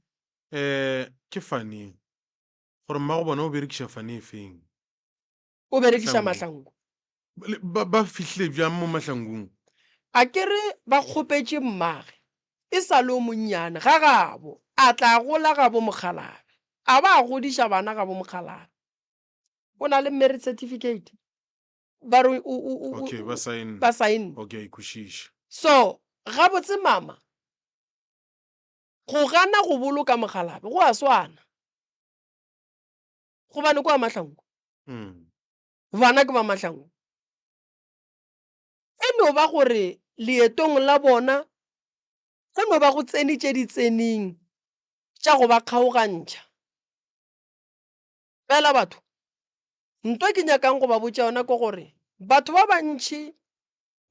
um ke fane gore mmago bona o berekiša fane e feng. O berekiša Mahlangu. Ba ba fihlile bjang mo Mahlangung? A ke re ba kgopetše mmage e sa le o monnyane ga gabo, a tla a gola gabo mokgalabje, a ba a godiša bana gabo mokgalabje. O na le marriage certificate? Ba re o, o, o, Okay, ba saenne. Ba saenne. Okay, a ikwešiša. So, gabotse mama, go gana go boloka mokgalabje go a swana. Gobane ke wa Mahlangu. Mm. Bana ke ba Mahlangu. E no ba gore leetong la bona go no ba go tsene tše di tseneng tša go ba kgaogantšha. Fela batho, Nto ke nyakang go ba botša yona ke gore batho ba bantši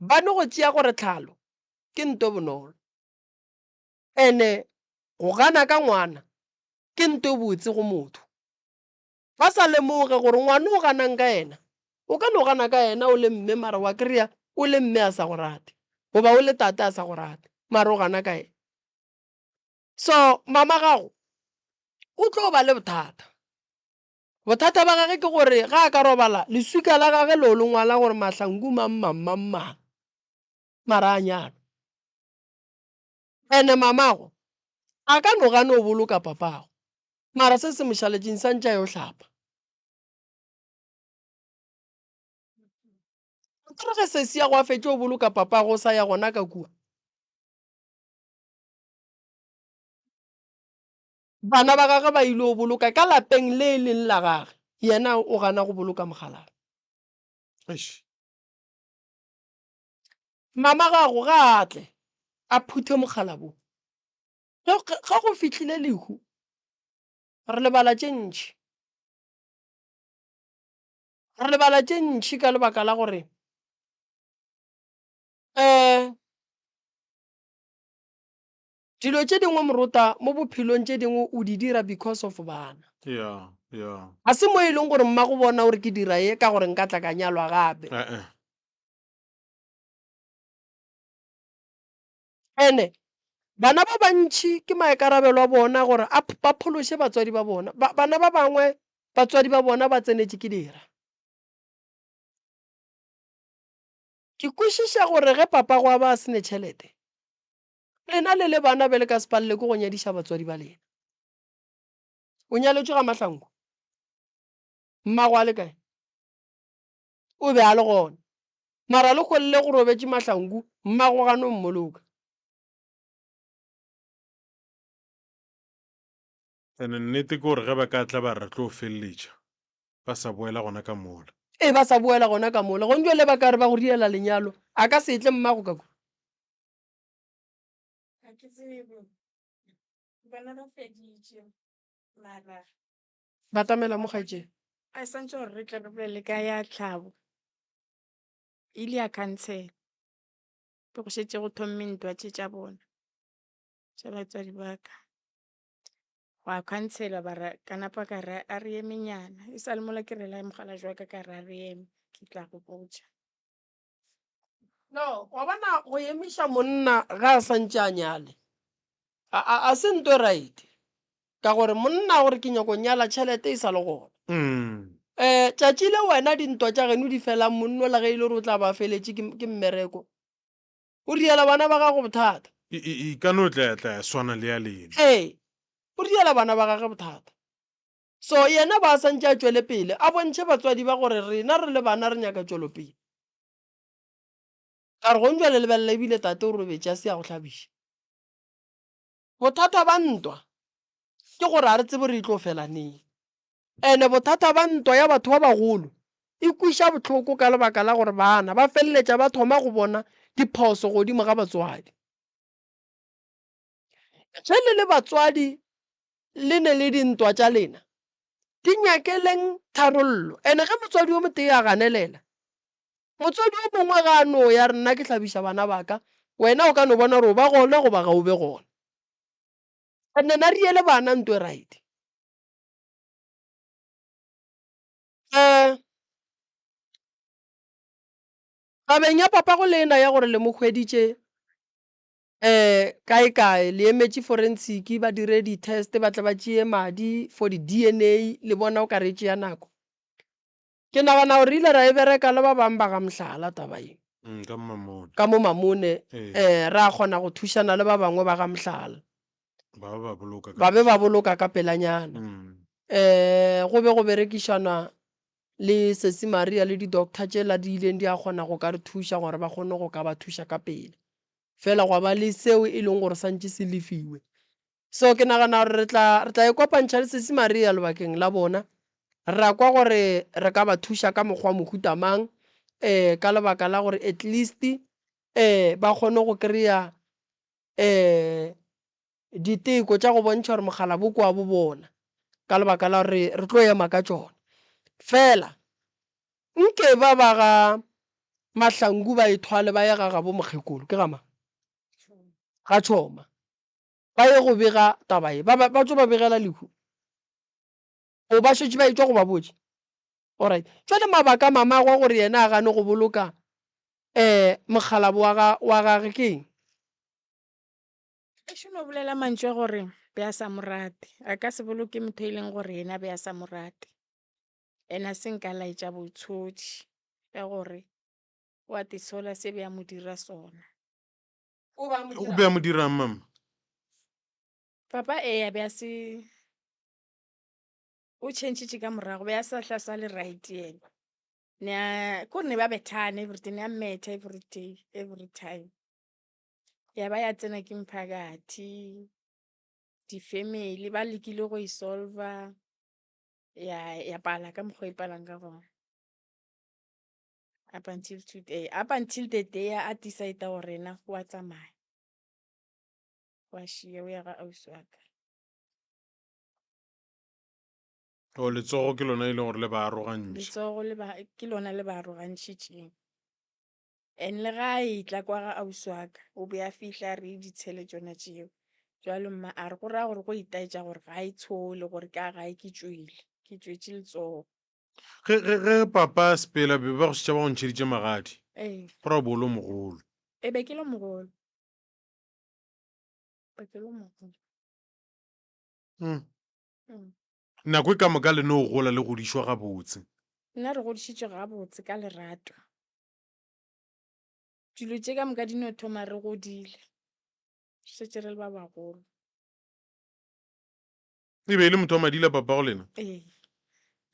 ba no go tšea gore tlhalo ke nto bonolo. Ene go gana ka ngwana ke nto botse go motho. Ba sa lemoge gore ngwana o ganang ka yena, o ka no gana ka yena o le mme mara wa kry-a o le mme a sa go rate goba o le tate a sa go rate mara o gana ka yena. So mama gago o tlo ba le bothata. Bothata ba gage ke gore ge a ka robala, leswika la gage lo lo ngwala gore Mahlangu mang mang mang mang. Mara a nyalwa. Ene mamago a ka no gana o boloka papago, mara se se mo šaletšeng sa ntše a yo hlapa. Akere ge sesiago a fetše o boloka papago o sa ya gona ka kua. Bana ba gagwe ba ile go boloka ka lapeng le e leng la gagwe, yena o gana go boloka mokgalabje. Eish. Mama gago ga a tle a phuthe mokgalabo. Ge ge go fihlile lehu, re lebala tše ntši. Re lebala tše ntši ka lebaka la gore um Dilo tše dingwe morota mo bophelong tše dingwe o di dira because of bana. Yeah, yeah. Ga se mo e leng gore mmago bona o re ke dira ye ka gore nka tla ka nyalwa gape. Eh-eh. Ene Bana ba bantši ke maikarabelo a bona gore a ba phološe batswadi ba bona. Ba, bana ba bangwe batswadi ba bona ba tsenetše ke dira. Ke kwešiša gore ge papago a ba a se ne tšhelete, lena le le bana be le ka se palelwe ke go nyadiša batswadi ba lena. O nyaletšwe ga Mahlangu? Mmago a le kae? O be a le gona. Mara le kgolele go robetše Mahlangu, mmago ga no mmoloka. Ene nnete ke gore ge ba ka tla ba re re tlo feleletša ba sa boela gona ka mola. Ee, ba sa boela gona ka mola. Gong jwale ba ka re ba go riela lenyalo, a ka se tle mmago ka kwa. Ga ke tsebe. Bona ba feditše mara. Batamela mo kgaetšedi. A swantše gore re tle re bolele ka ya tlhabo. E ile ya khansela. Be go šetše go thomme ntwa tše tša bona tša batswadi ba ka. Gwa khanselwa ba ra ka napa ka re a re eme nyana. E sa le mola ke rela mokgalabje wa ka ka re a re eme ke tla go botša. No, wa bona go emiša monna ge a santše a nyale a, a, a se nto e right. Ka gore monna gore ke nyako nyala tšhelete e sa le gona. Mm. Eh, tšatši le wena dintwa tša geno di felang monno la ge e le gore o tla ba feletše ke, ke mmereko. O riela bana ba gago bothata. E, e, e ka no tla ya tla ya swana le ya lena. Ee, o riela bana ba gage bothata. So yena ba santše a tšwele pele a bontšhe batswadi ba gore rena re le bana re nyaka tšwelopele. Ka re gong jwale lebelela ebile tate o robetše a se ya go hlabiša. Bothata ba ntwa ke gore ga re tsebe re e tlo fela neng. Ene bothata ba ntwa ya batho ba bagolo e kweša bohloko ka lebaka la gore bana ba feleletša ba thoma go bona diphoso godimo ga batswadi. Ge le le batswadi le ne le dintwa tša lena, di nyakeleng tharollo. Ene ge motswadi yo motee a ganelela, motswadi yo mongwe ga a no ya re nna ke hlabiša bana ba ka, wena o ka no bona gore o ba gona goba ga o be gona. Ene na riele bana nto e right. Um tabeng ya papago lena ya gore le mo hweditše um kae kae le emetše forensic ba dire di-test ba tle ba tšee madi for di-D_N_A le bona o ka re e tšea nako. Ke nagana gore re ile ra e bereka le ba bangwe ba ga Mohlala taba ye. Mm, ka mo Mamone. Ka mo Mamone Ee. um ra kgona go thušana le ba bangwe ba ga Mohlala. Ba be ba boloka ka Ba be ba boloka ka pelanyana. Mm. Um go be go berekišanwa le Sesi Maria le di-doctor tšela di ileng di a kgona go ka re thuša gore ba kgone go ka ba thuša ka pele. Fela gwa ba le seo e leng gore santše se lefiwe. So ke nagana gore re tla, re tla ikopantšha le Sesi Maria lebakeng la bona, ra kwa gore re ka ba thuša ka mokgwa mohuta mang, um ka lebaka la gore at least um ba kgone go kry-a um diteko tša go bontšha gore mokgalabje ke wa bo bona, ka lebaka la gore re tlo ema ka tšona. Fela nke ba ba ga Mahlangu ba ithwale ba ye ga gabo mokgekolo, ke ga mang? Ga Tšhoma. Ba ye go bega taba ye. Ba, ba, ba tšo ba begela lehu. O ba šetše ba etšwa go ba botša. Alright. Jwale mabaka a mamagwe gore yena a gane go boloka um mokgalabo wa ga, wa gage ke eng? Ešo no bolela mantšu a gore be a sa mo rate. A ka se boloke motho e leng gore yena be a sa mo rate. Ene a se nka laetša boitshodi bja gore o a tisola se be a mo dira sona. O be a mo O be a mo dirang mama? Papa ee a be a se o changitše ka morago be a sa hla sa le right yena. Ne a ko ne ba bethana everyday ne a mmetha everyday every time. Ya ba ya tsena ke mphakathi di-family ba lekile go e solver ya ya pala ka mokgwa e palang ka gona. Up until today, up until the day a decide gore yena o a tsamaya. Wa šia o ya ga ausi wa ka. O letsogo ke lona e leng gore le ba arogantše. Letsogo le ba ke lona le ba arogantšhitšeng. And le ga a etla kwa ga ausi wa ka, o be a fihla a re ditshele tšona tšeo. Jwalo mma a re go raya gore go itaetša gore ga e tshole gore ka gae ke tšwele, ke tšwetše letsogo. Ge, ge, ge papa a sepela be ba go šetša ba go ntšheditše magadi. Ee. Go ra bo o le mogolo. E be ke le mogolo. Be ke le mogolo. Mm. Nako e ka moka le no gola le godišwa gabotse. Nna re godišitšwe gabotse ka lerato. Dilo tše ka moka di no thoma re godile, re šetše re le ba bagolo. E be e le motho wa madila papago lena? Ee.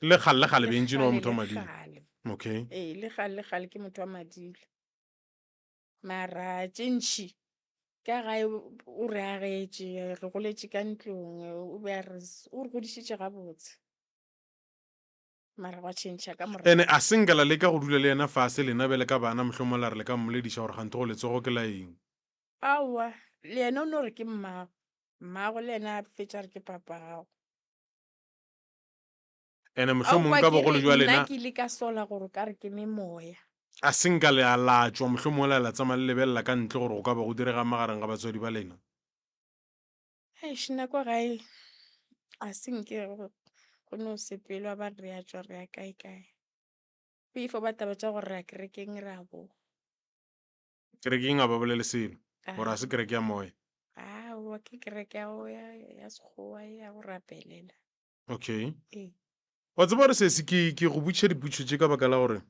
Le kgale le kgale Le be ntše no ba kgale motho wa le madila. kgale. Okay. Ee, le kgale le kgale ke motho wa madila. Mara tše ntši ka gae o re agetše, re goletše ka ntlong, o be a re, o re godišitše gabotse. Mara gwa tšhentšha ka morago. Ene a se nka la leka go dula le yena fase lena bjale ka bana mohlomong la re le ka mmolediša gore kganthe go letsogo ke la eng? Aowa, le yena o no re ke mmago. Mmago le yena a fetša a re ke papago. Ene A o mohlomong kwa ka ke bogolo re jwa nna lena ke ile ka sola gore o ka re ke memoya. a se nka le a latšwa mohlomongwe la la tsamaya le lebelela ka ntle gore go ka ba go diregang magareng ga batswadi ba lena? Eish, nna kwa gae a se nke go no sepelwa ba re re a tšwa re ya kae kae. Go e fo ba taba tša gore re ya kerekeng re a boa. Kerekeng a ba bolele selo gore a se kereke ya moya. Aowa ke kereke ya go ya ya Sekgowa ya go rapelela. Okay. Ee. Wa tseba gore sesi ke ke go botšiša dipotšišo tše ka baka la gore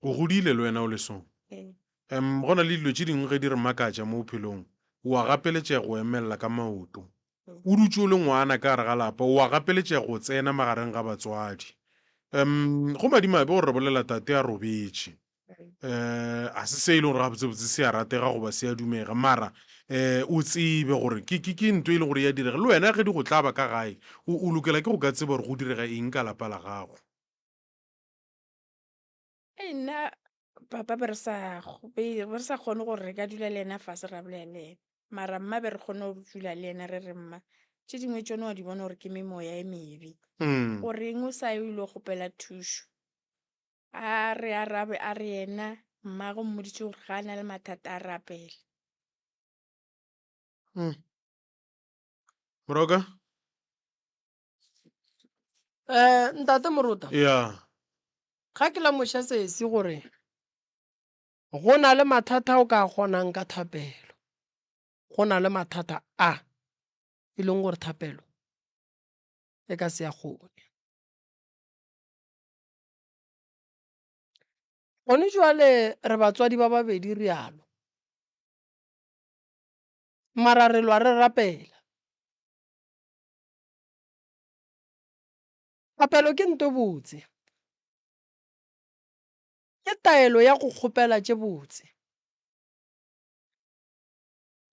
o godile le wena o le so. Ee. Um go na le dilo tše dingwe ge di re makatša mo bophelong o a gapeletšega go emelela ka maoto. O dutše o le ngwana ka gare ga lapa o a gapeletšega go tsena magareng ga batswadi. Um go madimabe gore re bolela tate a robetše. um a se se e leng gore gabotsebotse se a ratega goba se a dumega mara um o tsebe gore ke ke ke nto e leng gore ya direga le wena ge di go tlaba ka gae o o lokela ke go ka tseba gore go direga eng ka lapa la gago. Ei nna papa be re sa be re sa kgone gore re ka dula le yena fase ra bolela le yena mara mma be re kgone go dula le yena re re mma tše dingwe tšone wa di bona gore ke memoya e mebe goreng o sa ye o ile go kgopela thušo. A re arabe a re yena mmagwe o mmoditše gore ga a na le mathata a rapele. Mm. Moroka? Eh, ntate Morota. Ya. Ga ke la moša sesi gore go na le mathata o ka kgonang ka thapelo. Go na le mathata a e leng gore thapelo e ka se a kgone. Gone jwale re batswadi ba babedi rialo. Mara re lwa re rapela. Thapelo ke nto botse. Ke taelo ya go kgopela tše botse.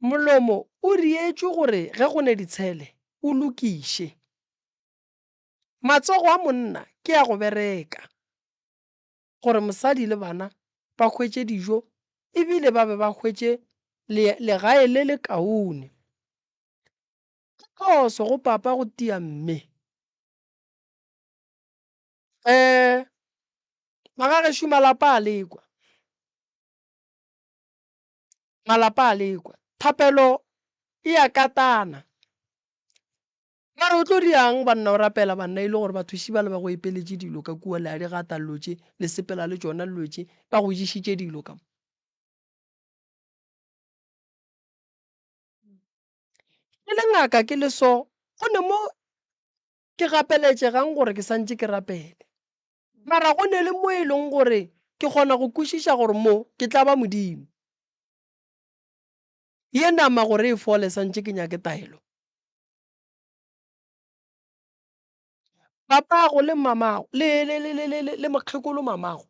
Molomo o rietšwe gore ge go ne ditshele o lokiše. Matsogo a monna ke a go bereka gore mosadi le bana ba hwetše dijo e bile ba be ba hwetše le legae le le kaone. Ke phoso go papa go tia mme. Ee, magagešo malapa a lekwa. Malapa a lekwa. Thapelo e a katana. Mara o tlo diang banna o rapela banna e le gore batho šiba le ba go epeletše dilo ka kua le a di gata llo tše le sepela le tšona llo tše ba go ješitše dilo ka mo. Ke le ngaka ke le so go ne mo ke gapeletšegang gore ke santše ke rapele mara go ne le mo e leng gore ke kgona go kwešiša gore mo ke tla ba Modimo. Ye nama gore e fole santše ke nyake taelo. Papago le mamago le, le, le, le, le, le, le mokgekolo mamago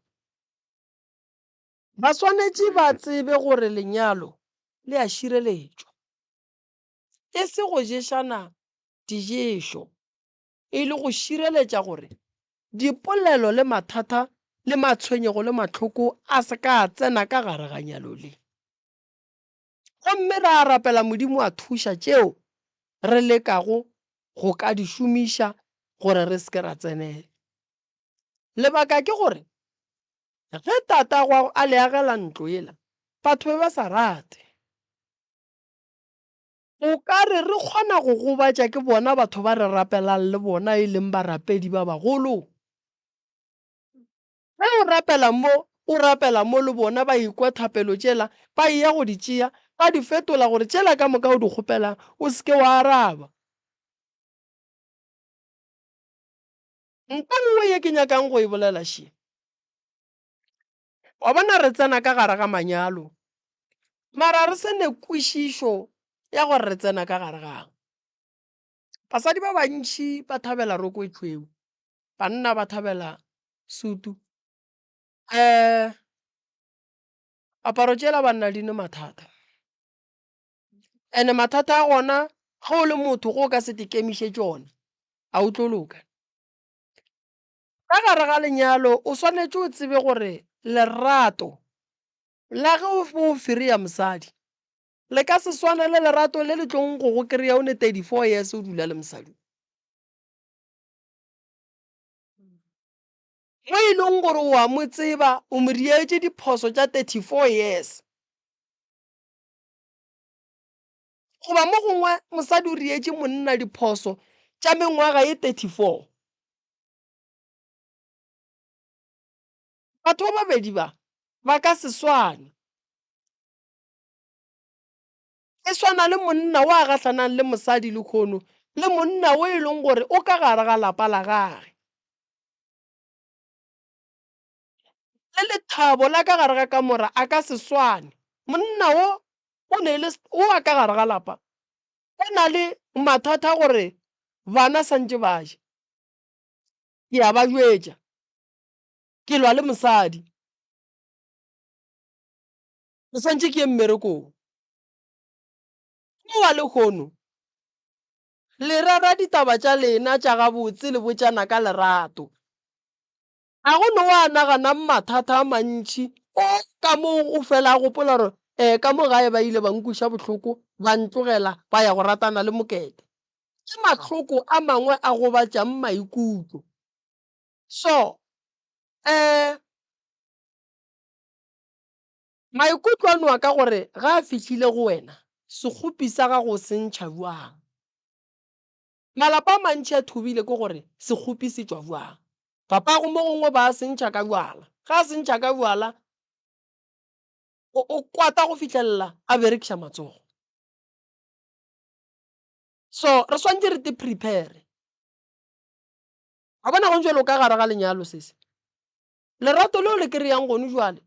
ba swanetše ba tsebe gore lenyalo le a šireletšwa, e se go ješana diješo, e le go šireletša gore dipolelo le mathata le matshwenyego le mahloko a se ka a tsena ka gare ga nyalo le. Gomme ra rapela Modimo a thuša tšeo re lekago go ka di šomiša gore re se ke ra tsenela. Lebaka ke gore ge tatago a le agela ntlo yela, batho be ba sa rate. O ka re re kgona go gobatša ke bona batho ba re rapelang le bona e leng barapedi ba bagolo. Ge o rapela mo, o rapela mo le bona ba ekwa thapelo tšela, ba eya go di tšea, Ba di fetola gore tšela ka moka o di kgopelang o se ke wa araba. Nto nngwe ye ke nyakang go e bolela še. Wa bona re tsena ka gare ga manyalo, mara re se ne kwešišo ya gore re tsena ka gare gang. Basadi ba bantši ba thabela roko e tšhweu, banna ba thabela sutu. Um aparo tšela banna di ne mathata, and-e mathata a gona ge o le motho ge o ka se te kemišetše ona a o tlo loka. Ka gare ga lenyalo o swanetše o tsebe gore lerato la ge o fereya mosadi le ka se swane le lerato le le tlong go go kry-a o ne 34 years o dula le mosadi. Mo e leng gore o a mo tseba, o mo dietše diphoso tša 34 years. Goba mo gongwe mosadi o dietše monna diphoso tša mengwaga ye 34. Batho ba babedi ba ba ka se swane. E swana le monna wo a gahlanang le mosadi lehono le monna wo e leng gore o ka gare ga lapa la gage. Le lethabo la ka gare ga kamora a ka se swane. Monna wo o ne le o wa ka gare ga lapa o na le mathata gore bana santše ba ja. Ke a ba jwetša, ke lwa le mosadi. Ke swantše ke ye mmerekong. Mo wa lehono, le rera ditaba tša lena tša gabotse le botšana ka lerato. Ga go no wa naganang mathata a mantši o ka mo o fela a gopola gore um ka mo gae ba ile ba nkweša bohloko ba ntlogela ba ya go ratana le mokete. Ke mahloko a mangwe a gobatšang maikutlo. So um maikutlo ano a ka gore ga a fihlile go wena sekgopi sa gago o se ntšha bjang? Malapa a mantši a thubile ke gore sekgopi se tšwa bjang. Papago mo gongwe ba a se ntšha ka bjala. Ga a se ntšha ka bjala o, o kwata go fihlelela a berekiša matsogo. So re swantše re te prepare. Wa bona gone jwale o ka gare ga lenyalo sese. Lerato leo le kry-ang gone jwale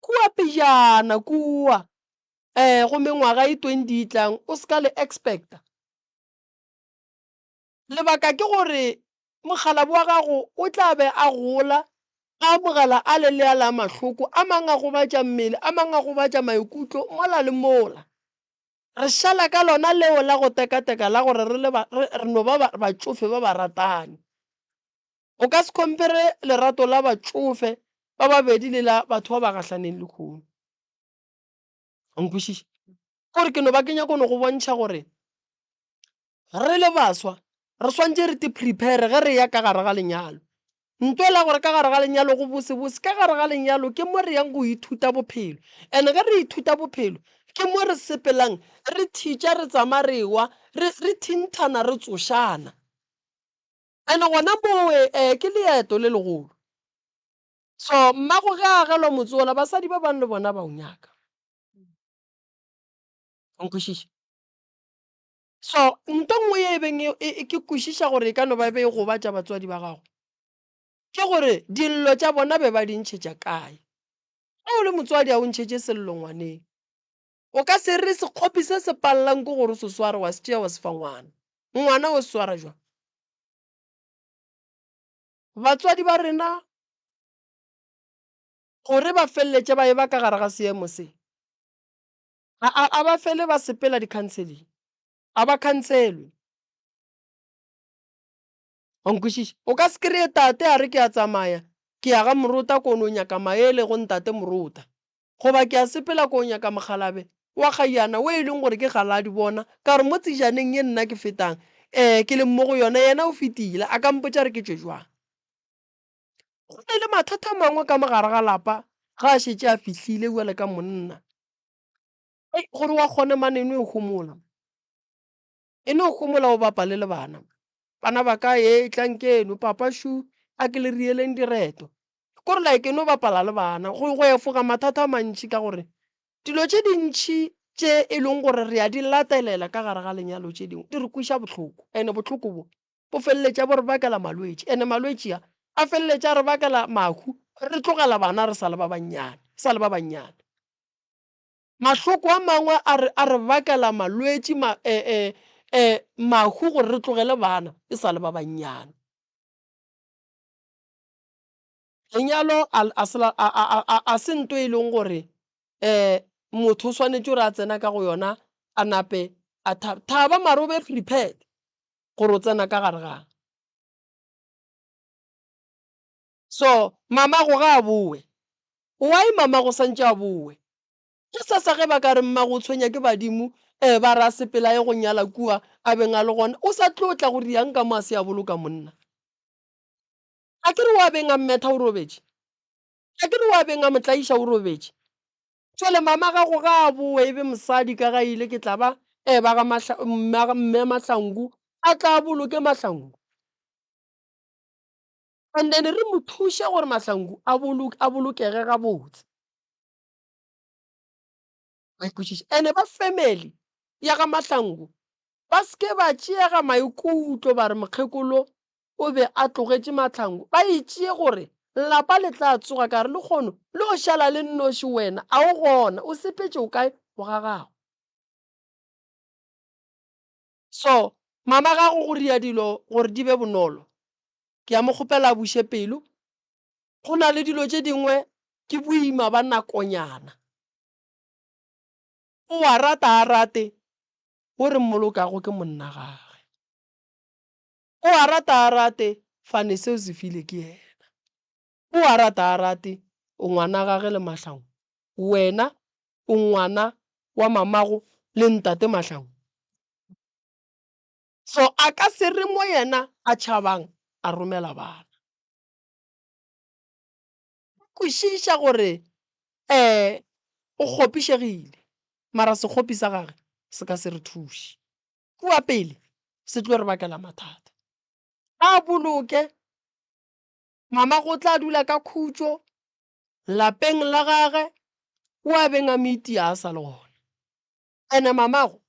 kua pejana kua um go mengwaga e 20 e tlang o se ka le expecta. Lebaka ke gore mokgalabje wa gago o tla be a gola, a amogela a le le a la mahloko, a mang a gobatša mmele, a mang a gobatša maikutlo, mola le mola. Re šala ka lona leo la go tekateka la gore re le ba, re, re no ba batšofe ba baratani. O ka se compare lerato la batšofe ba babedi le la batho ba ba gahlaneng lehono. O nkwešiša? Kore ke no ba ke nyako no go bontšha gore Re le baswa, re swantše re te prepare ge re ya ka gare ga lenyalo. Nto la gore ka gare ga lenyalo go bosebose, ka gare ga lenyalo ke mo re yang go ithuta bophelo. And ge re ithuta bophelo, ke mo re sepelang re thitša re tsama re wa, re, re thinthana re tsošana. And gona mowe eh, ke leeto le legolo. So mmago ge a agelwa motse wola, basadi ba bang le bona ba o nyaka. O nkwešiša? So nto nngwe ye e beng e, e, e ke kwešiša gore e ka no ba e be e gobatša batswadi ba gago, ke gore dillo tša bona be ba di ntšhetša kae. Ge o le motswadi a o ntšhetše sello ngwaneng. O ka se re sekgopi se se pallang ke gore o se sware wa se tšea wa se fa ngwana. Ngwana o se swara jwang? Batswadi ba rena gore ba feleletše ba eba ka gare ga seemo se, A, a, a ba fele ba sepela di-counseling. A ba khanselwe. Wa nkwešiša? O ka se kry-e tate a re ke a tsamaya ke ya ga morota ko no nyaka maele go ntate morota. Goba ke a sepela ko nyaka mokgalabe wa kgaiana o e leng gore ke gala a di bona ka gore mo tsejaneng ye nna ke fetang um ke leng mo go yona yena o fetile a ka mpotša re ke tšwe jwang. Go na le mathata a mangwe ka mo gare ga lapa ga a šetše a fihlile bjale ka monna. Hei, gore wa kgone mane e no e homola. E no homola o bapale le bana. Bana ba ka e tlang keno papa shu a ke le rieleng direto. Kore like e no bapala le bana go go efoga mathata a mantši ka gore. Dilo tše dintši tše e leng gore re a di latelela ka gare ga lenyalo tše dingwe di re kweša bohloko, ene bohloko bo bo feleletša bo re bakela malwetši, ene malwetši a a feleletša a re bakela mahu, re tlogela bana re sa le ba bannyane, sa le ba bannyane. Mahloko a mangwe a re a re bakela malwetši ma, e, e, e, mahu gore re tlogele bana e sa le ba bannyane. Lenyalo a, a se la, a, a, a, a se nto e leng gore um motho o swanetše gore a tsena ka go yona a nape a thaba. Thaba mara o be prepared gore o tsena ka gare gang. So mamago ga a bowe. Why mamago santše a bowe? Gosasa ge ba ka re mmago o tshwenya ke badimo um ba re a sepele a ye go nyala kua a beng a le gona, o sa tlo tla go riang ka mo a se a boloka monna? A ke re wa beng a mmetha o robetše? A ke re wa beng a mo tlaiša o robetše? Jwale mama gago ga a bowe e be mosadi ka ga ile ke tla ba e ba ga mahla, mme, mme Mahlangu a tla a boloke Mahlangu. And then re mo thuše gore Mahlangu a boloke, a bolokege gabotse. Wa ikwešiša? Ene ba family ya ga Mahlangu ba se ke ba tšeega maikutlo ba re mokgekolo o be a tlogetše Mahlangu. Ba e tšee gore lapa le tla tsoga ka re lekgono le o šala le nnoši wena a o gona o sepetše o kae o ga gago. So mama gago go ria dilo gore di be bonolo ke a mo kgopela a buše pelo. Go na le dilo tše dingwe ke boima ba nakonyana. O a rata a rate wo re mmolokago ke monna gage. O a rata a rate fane seo se file ke yena. O a rata a rate o ngwana gage le Mahlangu. Wena o ngwana wa mamago le ntate Mahlangu. So a ka se re mo yena a tšhabang a romela bana. Kwešiša gore um o kgopišegile mara sekgopi sa gage se ka se re thuše. Kua pele se tlo re bakela mathata. A boloke mama go tla dula ka khutšo lapeng la gage o a beng a mo itia a sa le gona. Ene mamago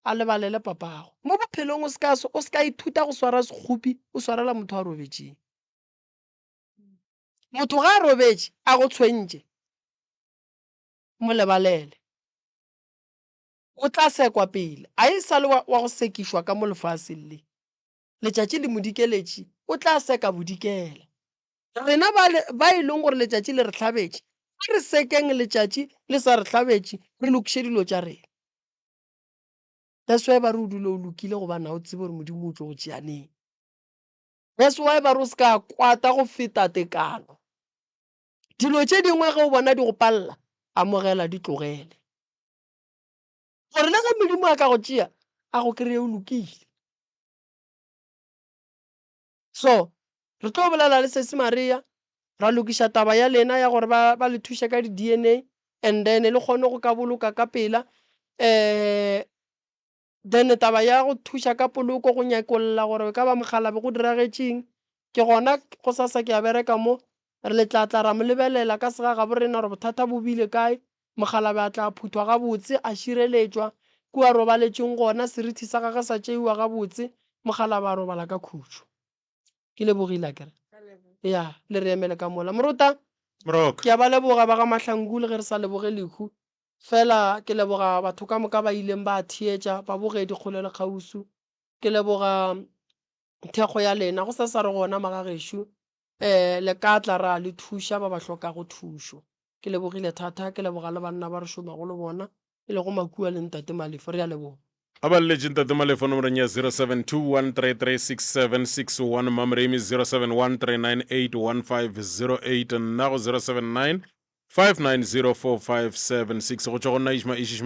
a lebalele papago. Mo bophelong o se ka o se ka ithuta go swara sekgopi o swarela motho a robetšeng. Motho ga a robetše a go tshwentše mo lebalele. O tla sekwa pele a e sa le wa, wa go sekišwa ka mo lefaseng le. Letšatši le mo dikeletše, o tla seka bodikela. Rena ba, ba e leng gore letšatši le re hlabetše, a re sekeng letšatši le sa re hlabetše, re lokiše dilo tša rena. That's why ba re o dule o lokile gobane ga o tsebe gore Modimo o tlo go tšea neng. That's why ba re o se ka kwata go feta tekano. Dilo tše dingwe ge o bona di go palela, amogela di tlogele. Gore le ge Modimo a ka go tšea, a go kry-e o lokile. So, re tlo bolela le Sesi Maria, ra lokiša taba ya lena ya gore ba, ba le thuše ka di-D_N_A and then le kgone go ka boloka ka pela. Um then taba ya go thuša ka poloko, go nyakolla gore e ka ba mokgalabje go diragetšeng. Ke gona gosasa ke a bereka mo, re le tla tla ra mo lebelela ka segagabo rena gore bothata bo bile kae. Mokgalabje a tla phuthwa gabotse, a šireletšwa kua a robaletšeng gona, serithi sa gagwe sa tšeiwa gabotse, mokgalabje a robala ka khutšo. Ke lebogile akere? Ya, le re emele ka mola. Morota, Moroka. ke a ba leboga ba ga Mahlangu le ge re sa leboge lehu, fela ke leboga batho ka moka ba ileng ba theetša, babogedi kgole le kgauswi. Ke leboga thekgo ya lena. Gosasa re gona magagešo, um le ka tla ra le thuša ba ba hlokago thušo. Ke lebogile thata, ke leboga le banna ba re šomago le bona, e lego Makua le Ntate Malefo. Re a leboga. A ba leletše Ntate Malefo nomorong ya 0721336761, Mamremi 0713981508, nna go 0795904576. Go tšwa go nna Ishma Ishish.